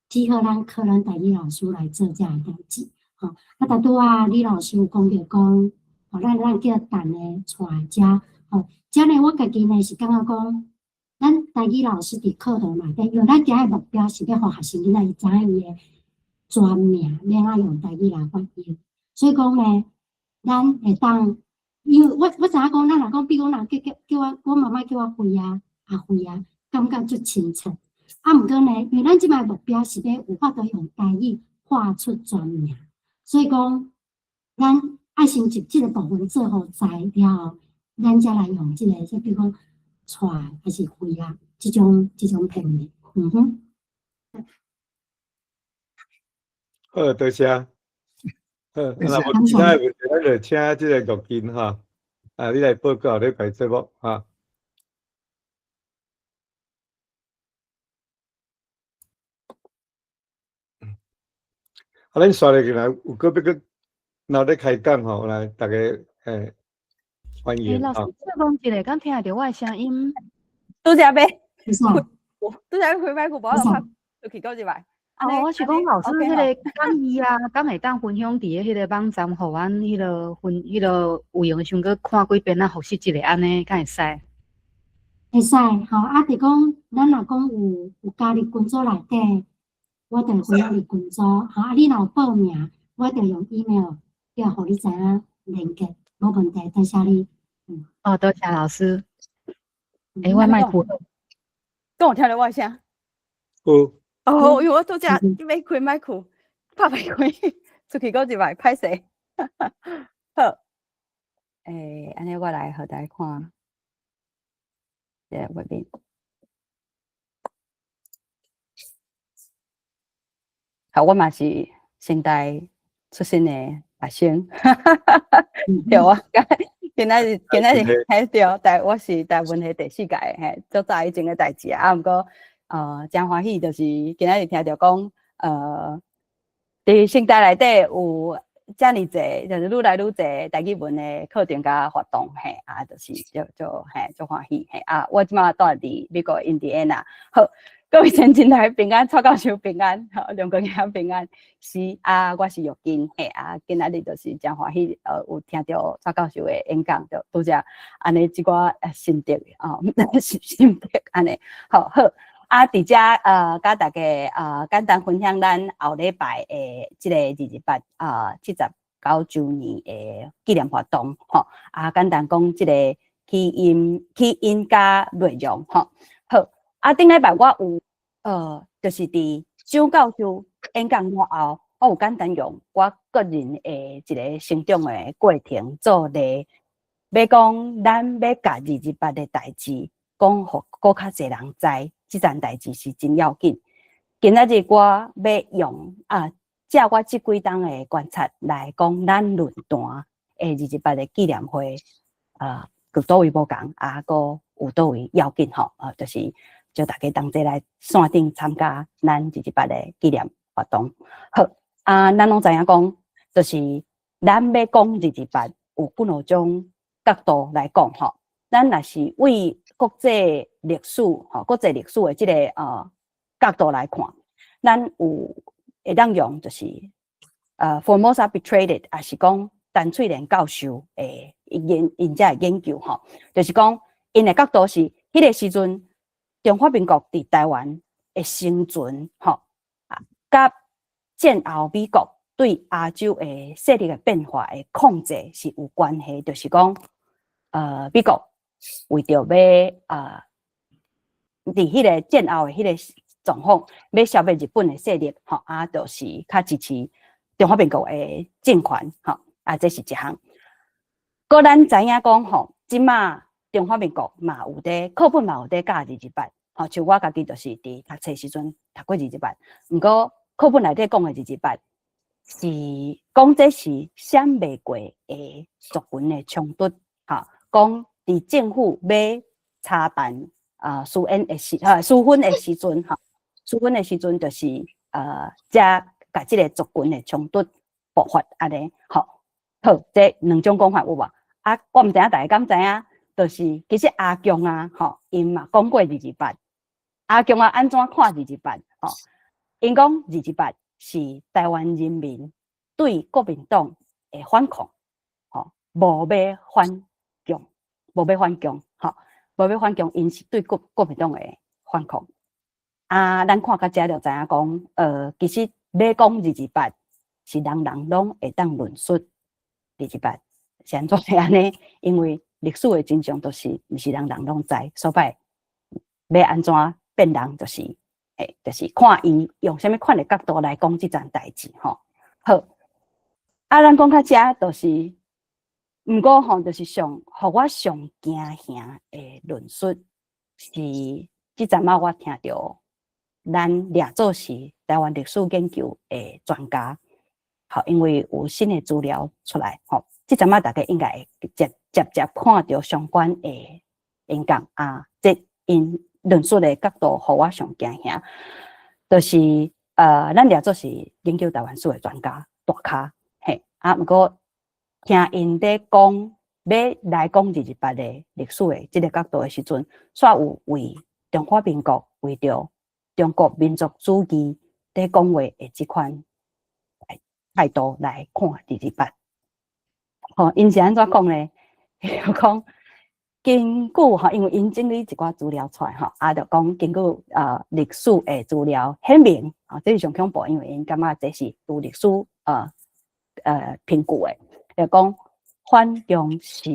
只好咱靠咱台語老師來做這个代誌，吼。啊，拄拄仔李老師有講著講，吼，咱叫陳的帶遮，吼，遮呢我家己呢是感覺講，咱台語老師佇課堂內底，因為咱今日目標是欲予學生囡仔伊知影伊的全名，欲按怎用台語來發音，所以講呢，咱會當，因為我知影講，咱若講，比如講人叫我，我媽媽叫我輝啊，阿輝啊，感覺足親切。啊，毋過呢，因為咱這擺目標是欲有法度用台語畫出全名，所以講，咱愛先將這個部分做予知了後，咱才來用這個，就比如講，帶還是輝啊，這種片名，嗯哼。好，多謝。好，那無其他的問題，咱就請這個玉金哈，啊，你來報告後禮拜節目哈。啊，咱煞落去來有閣欲閣鬧咧開講吼，來大家嘿歡迎。欸，老師，我講一下，敢聽會著我的聲音？拄則欲，拄則開麥克，無法度拍出去閣入來。哦，我是講老師，彼個講義啊，敢會當分享佇个彼個網站，予阮彼個分，彼個有閒的時陣閣看幾遍，啊，複習一下按呢，敢會使？會使，吼，啊，就講咱若講有加入群組內底，我就分享佇群組，吼，啊，你若有報名，我就用 email 叫予你知影連結，無問題，多謝你。嗯。哦，多謝老師。欸，我麥克。敢有聽著我的聲？有。哦，因為我拄則欲開麥克，拍袂開，出去閣入來，歹勢。好。欸，按呢我來予大家看，這個畫面。好，我嘛是成大出身的學生，對我今仔日嘿對，台我是台文系第四屆，嘿，足早以前的代誌啊。毋過，誠歡喜，就是今仔日聽著講，佇成大內底有遮爾濟，就是愈來愈濟台語文的課程佮活動，嘿，啊，就是足足嘿足歡喜，嘿啊，我這馬住佇美國印第安納，好。各位先進來平安，蔡教授平安，好，梁國兄平安，是啊，我是玉金，嘿啊，今仔日就是誠歡喜，有聽著蔡教授的演講，就拄才按呢這寡心得啊，心得按呢，好好啊，佇遮佮大家簡單分享咱後禮拜的這個228啊79週年的紀念活動，吼啊，簡單講這個起因佮內容，吼好。啊，頂禮拜我有，就是佇張教授演講了後，我有簡單用我個人的一個成長的過程做例，欲講咱欲共二二八的代誌講予閣較濟人知，這件代誌是真要緊。今仔日我欲用啊，借我這幾冬的觀察來講，咱論壇的二二八的紀念會，佇佗位無仝，啊，閣有佗位要緊吼，啊，就是。叫大家同齊來線頂參加咱二二八的紀念活動。好，啊，咱攏知影講，就是咱欲講二二八有幾若種角度來講吼。咱若是為國際歷史吼，國際歷史的這個角度來看，咱有會當用就是Formosa Betrayed，抑是講陳翠蓮教授的𪜶遮的研究吼，就是講𪜶的角度是彼個時陣。中華民國佇台灣的生存，吼，啊，佮戰後美國對亞洲的勢力的變化的控制是有關係，就是講，美國為著欲佇彼個戰後的彼個狀況，欲消滅日本的勢力，吼，啊，就是較支持中華民國的政權，吼，啊，這是一項。閣咱知影講，吼，這馬。中華民國嘛有佇課本嘛有佇教二二八，吼，像我家己就是佇讀冊時陣讀過二二八，毋過課本內底講的二二八是講這是閃袂過的族群的衝突，吼，講佇政府欲查辦啊私煙的時，私分的時陣，吼，私分的時陣就是才共這个族群的衝突爆發按呢，吼，好，這兩種講法有無？啊，我毋知影大家敢知影？就是其實阿共啊，吼，𪜶嘛講過二二八。阿共啊，按怎看二二八？吼，𪜶講二二八是台灣人民對國民黨的反抗，吼，無欲反共，無欲反共，吼，無欲反共，𪜶是對國民黨的反抗。啊，咱看到遮就知影講，其實欲講二二八是人人攏會當論述二二八是按怎會按呢？因為歷史的真相都是毋是人人攏知，所擺欲按怎辨人，就是，欸，就是看伊用啥物款的角度來講這件代誌吼。好，啊，咱講到遮，就是，毋過吼，就是上，予我上驚嚇的論述是，這陣仔我聽著，咱掠做是台灣歷史研究的專家，好，因為有新的資料出來，吼，這陣仔大家應該會捷捷看著相關的演講啊，這𪜶論述的角度，予我上驚嚇，就是咱掠做是研究台灣史的專家大咖，嘿，啊，毋過聽𪜶佇講，欲來講二二八的歷史的這個角度的時陣，煞有為中華民國為著中國民族主義佇講話的這款態度來看二二八，吼，𪜶是按怎講呢？就講根據吼，因為𪜶整理一寡資料出來吼，啊，就講根據歷史的資料顯明，啊，這是上恐怖，因為𪜶感覺這是有歷史憑據的，就講反共是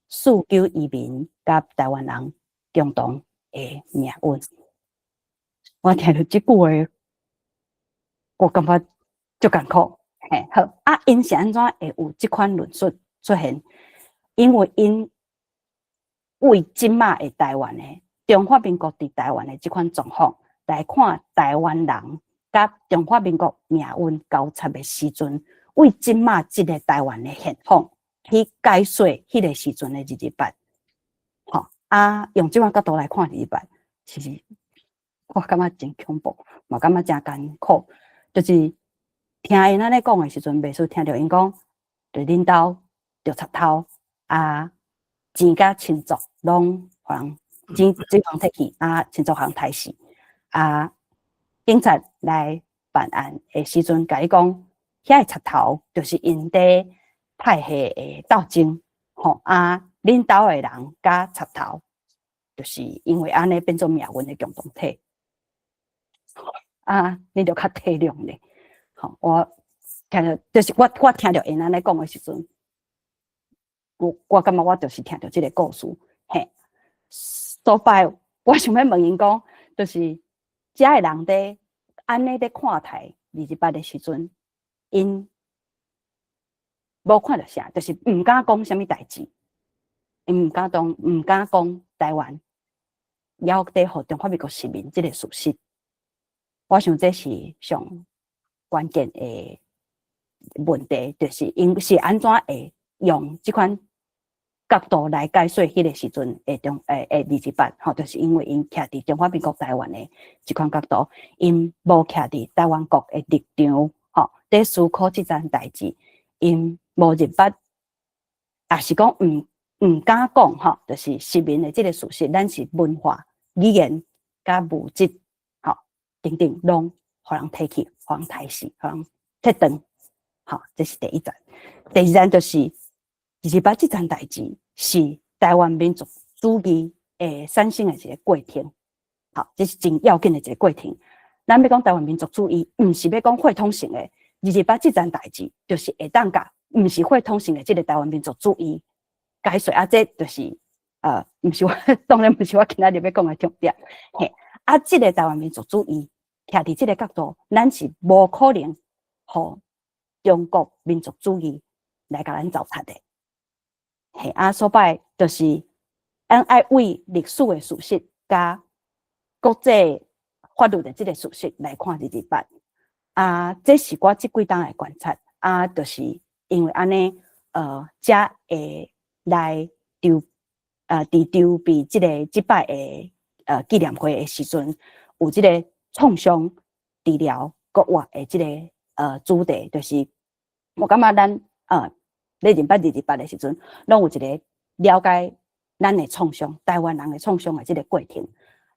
四九移民佮台灣人共同的命運。我聽著這句話，我感覺足艱苦。嘿，好，啊，𪜶是按怎會有這款論述出現？因為𪜶為這馬的台灣的中華民國佇台灣的這款狀況來看，台灣人佮中華民國命運交叉的時陣，為這馬這个台灣的現況去解說彼个時陣的二二八，吼啊，用這款角度來看二二八，其實我感覺真恐怖，嘛感覺真艱苦，就是聽𪜶按呢講的時陣，袂輸聽著𪜶講，就恁兜著賊偷啊，錢佮親族攏予人錢錢予人提去，啊，親族予人刣死，啊，警察來辦案的時陣，共你講，遐个賊頭就是𪜶佇派系的鬥爭，吼啊，恁兜的人佮賊頭，就是因為按呢變做命運的共同體，啊，你著較體諒咧，吼，我聽著，就是我聽著𪜶按呢講的時陣，我感覺我就是聽著這个故事，嘿，所擺我想欲問𪜶講，就是遮的人佇按呢佇看待二二八的時陣，𪜶無看著啥，就是毋敢講啥物代誌，𪜶毋敢當，毋敢講台灣猶佇予中華民國殖民這个事實。我想這是上關鍵的問題，就是𪜶是按怎會用這款角度來解說彼个時陣的中欸二二八，吼，就是因為𪜶徛佇中華民國台灣的這款角度，𪜶無徛佇台灣國的立場，吼，佇思考這件代誌，𪜶無認捌，也是講毋敢講，吼，就是殖民的這个事實，咱是文化、語言佮物質，吼，等等，攏予人提去，予人刣死，予人切斷，吼，這是第一層。第二層就是二二八這件代誌是台灣民族主義的產生的一个過程，吼，這是真要緊的一个過程。咱欲講台灣民族主義，毋是欲講血統性的，二二八這件代誌就是會當共毋是血統性的這个台灣民族主義解說啊，這就是毋是我，當然毋是我今仔日欲講的重點。嘿，啊，這个台灣民族主義徛佇這个角度，咱是無可能予中國民族主義來共咱糟蹋的。嘿，啊，所擺就是咱愛為歷史的事實佮國際法律的這个事實來看二二八。啊，這是我這幾冬的觀察。啊，就是因為按呢，才會來籌，佇籌備這个這擺的紀念會的時陣，有這个創傷治療國外的這个主題，就是我感覺咱咧認捌二二八的時陣，攏有一个了解咱的創傷，台灣人的創傷的這个過程。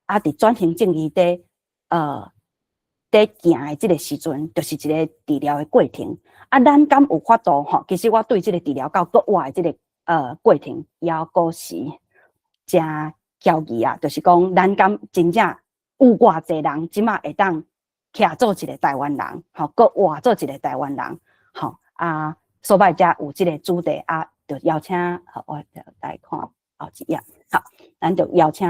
啊，佇轉型正義佇行的這个時陣，就是一个治療的過程。啊，咱敢有法度吼？其實我對這个治療到國外的這个過程，猶閣是誠猶疑啊。就是講，咱敢真正有偌濟人這馬會當徛做一个台灣人，吼，閣活做一个台灣人，吼啊，所擺才有這个主題啊，就邀請，我來看後一頁，好，咱就邀請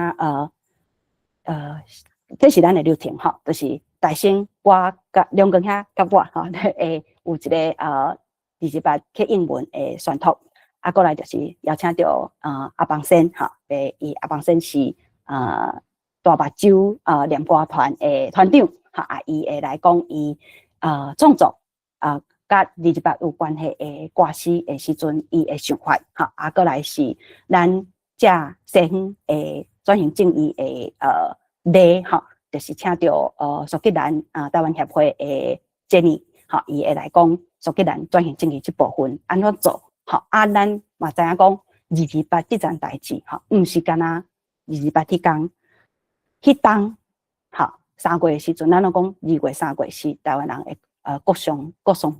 這是咱的流程吼，就是大聲我佮兩光兄佮我吼，會有一个二二八克英文的宣讀，啊，過來就是邀請著阿邦先吼，伊阿邦先是大目洲念歌團的團長，吼，啊，伊會來講伊創作佮二二八有關係的歌詞的時陣，伊的想法，吼，啊，過來是咱遮西方的轉型正義的例，吼，就是請著蘇格蘭啊台灣協會的傑尼，吼，伊會來講蘇格蘭轉型正義這部分按怎做，吼，啊，咱嘛知影講二二八這件代誌，吼，毋是干焦二二八彼工，彼冬，吼，三月的時陣，咱攏講二月三月是台灣人的國喪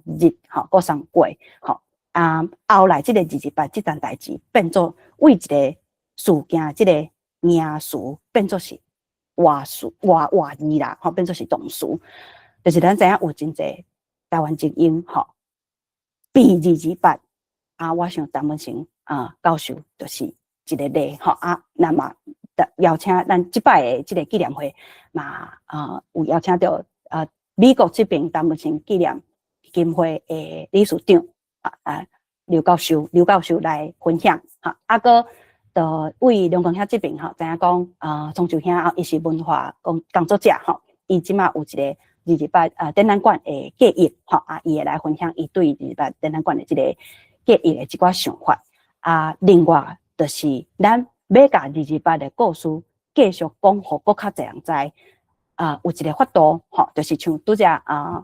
日，吼，國喪過，吼，啊，後來這个二二八這件代誌變做為一个事件，這个名詞變做是活詞活活字啦，吼，變做是動詞，就是咱知影有真濟台灣精英，吼，避二二八，啊，我想陳文成啊教授就是一个例，吼，啊，那麼邀請咱這擺的這个紀念會嘛，有邀請著美國這邊陳文成紀念基金會的理事長啊劉教授，劉教授來分享，吼。吼，啊，閣就位梁光兄這邊吼，知影講啊，崇秀兄啊，伊是文化工作者吼，伊這馬有一个228展覽館的計劃吼，啊，伊會來分享伊對二二八展覽館的這個計劃的一寡想法。啊，另外就是咱欲共二二八的故事繼續講，予閣較濟人知。啊，有一個法度吼，就是像拄才啊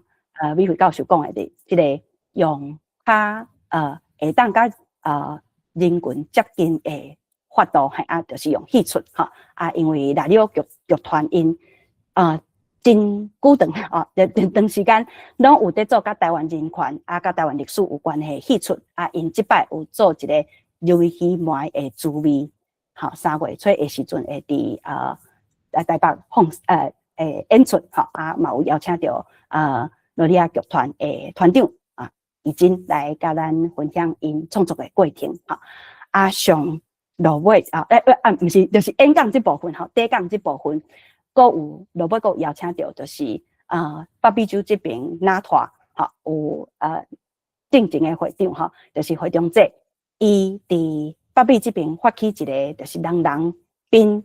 美惠教授講的，這個用較會當佮人群接近的法度，嘿啊，就是用戲出吼啊，因為內里劇團𪜶啊真久長吼，長長時間攏有佇做佮台灣人權啊，佮台灣歷史有關係戲出啊，𪜶這擺有做一個魷魚糜的滋味，吼，3月初的時陣會佇台北放演出吼，啊嘛有邀請著羅利亞劇團的團長啊，已經來佮咱分享𪜶創作的過程吼，啊上落尾啊，啊，毋是，就是演講這部分吼，短講這部分，閣有落尾閣有邀請著，就是北美洲這邊哪拓吼，有進前的會長吼，就是會長姐，伊佇北美這邊發起一個，就是人人賓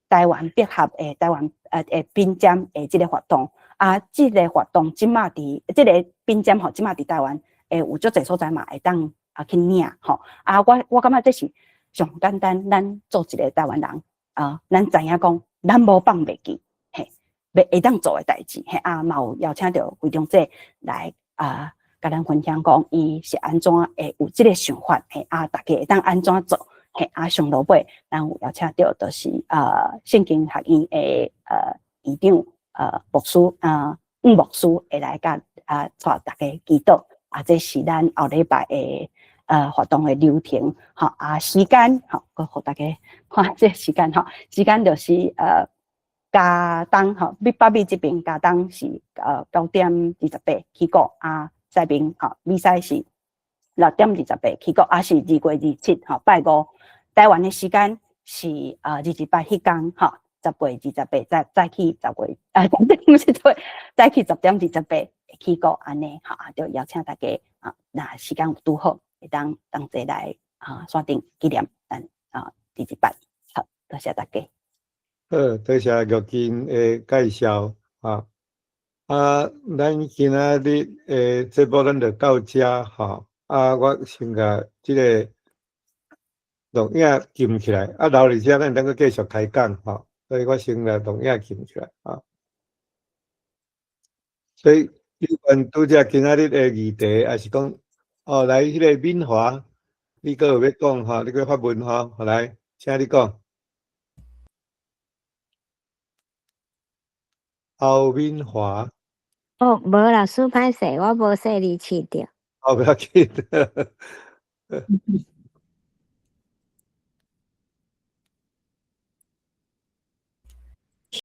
台灣百合的台灣的品鑑的這個活動，啊，這個活動這馬佇這個品鑑吼，這馬佇台灣會有足濟所在嘛，會當啊去領吼，啊，我感覺這是上簡單，咱做一個台灣人啊，咱知影講，咱無放袂記，嘿，欲會當做的代誌，嘿啊，嘛有邀請著會長姐來啊，共咱分享講，伊是按怎會有這個想法，嘿啊，大家會當按怎做，嘿啊，上落尾，咱有邀請著就是聖經學院的院長牧師啊，吳牧師會來共啊帶大家祈禱，啊，這是咱後禮拜的活動的流程，吼啊時間，吼，閣予大家看這時間吼，時間就是佳冬吼，北美這邊佳冬是9點28起鼓啊，西邊吼美西是6點28起鼓，啊是2月27吼拜五，台灣的時間是228彼工吼，10月28早起十月啊，毋是對，早起10點28起鼓按呢吼，啊就邀請大家啊，若時間有拄好，會當同齊來啊，山頂紀念咱啊二二八，好，多謝大家。好，多謝玉金的介紹啊。啊，咱今仔日的節目咱就到這吼。啊，我先共這个錄影禁起來，啊，留佇遮咱會當閣繼續開講吼。所以我先來錄影禁起來啊。所以有關拄才今仔日的議題，抑是講哦，來彼个敏華，你閣有欲講吼？你閣發問吼？好來，請你講。歐敏華。哦，無啦，師歹勢，我無細膩試著。哦，不要緊。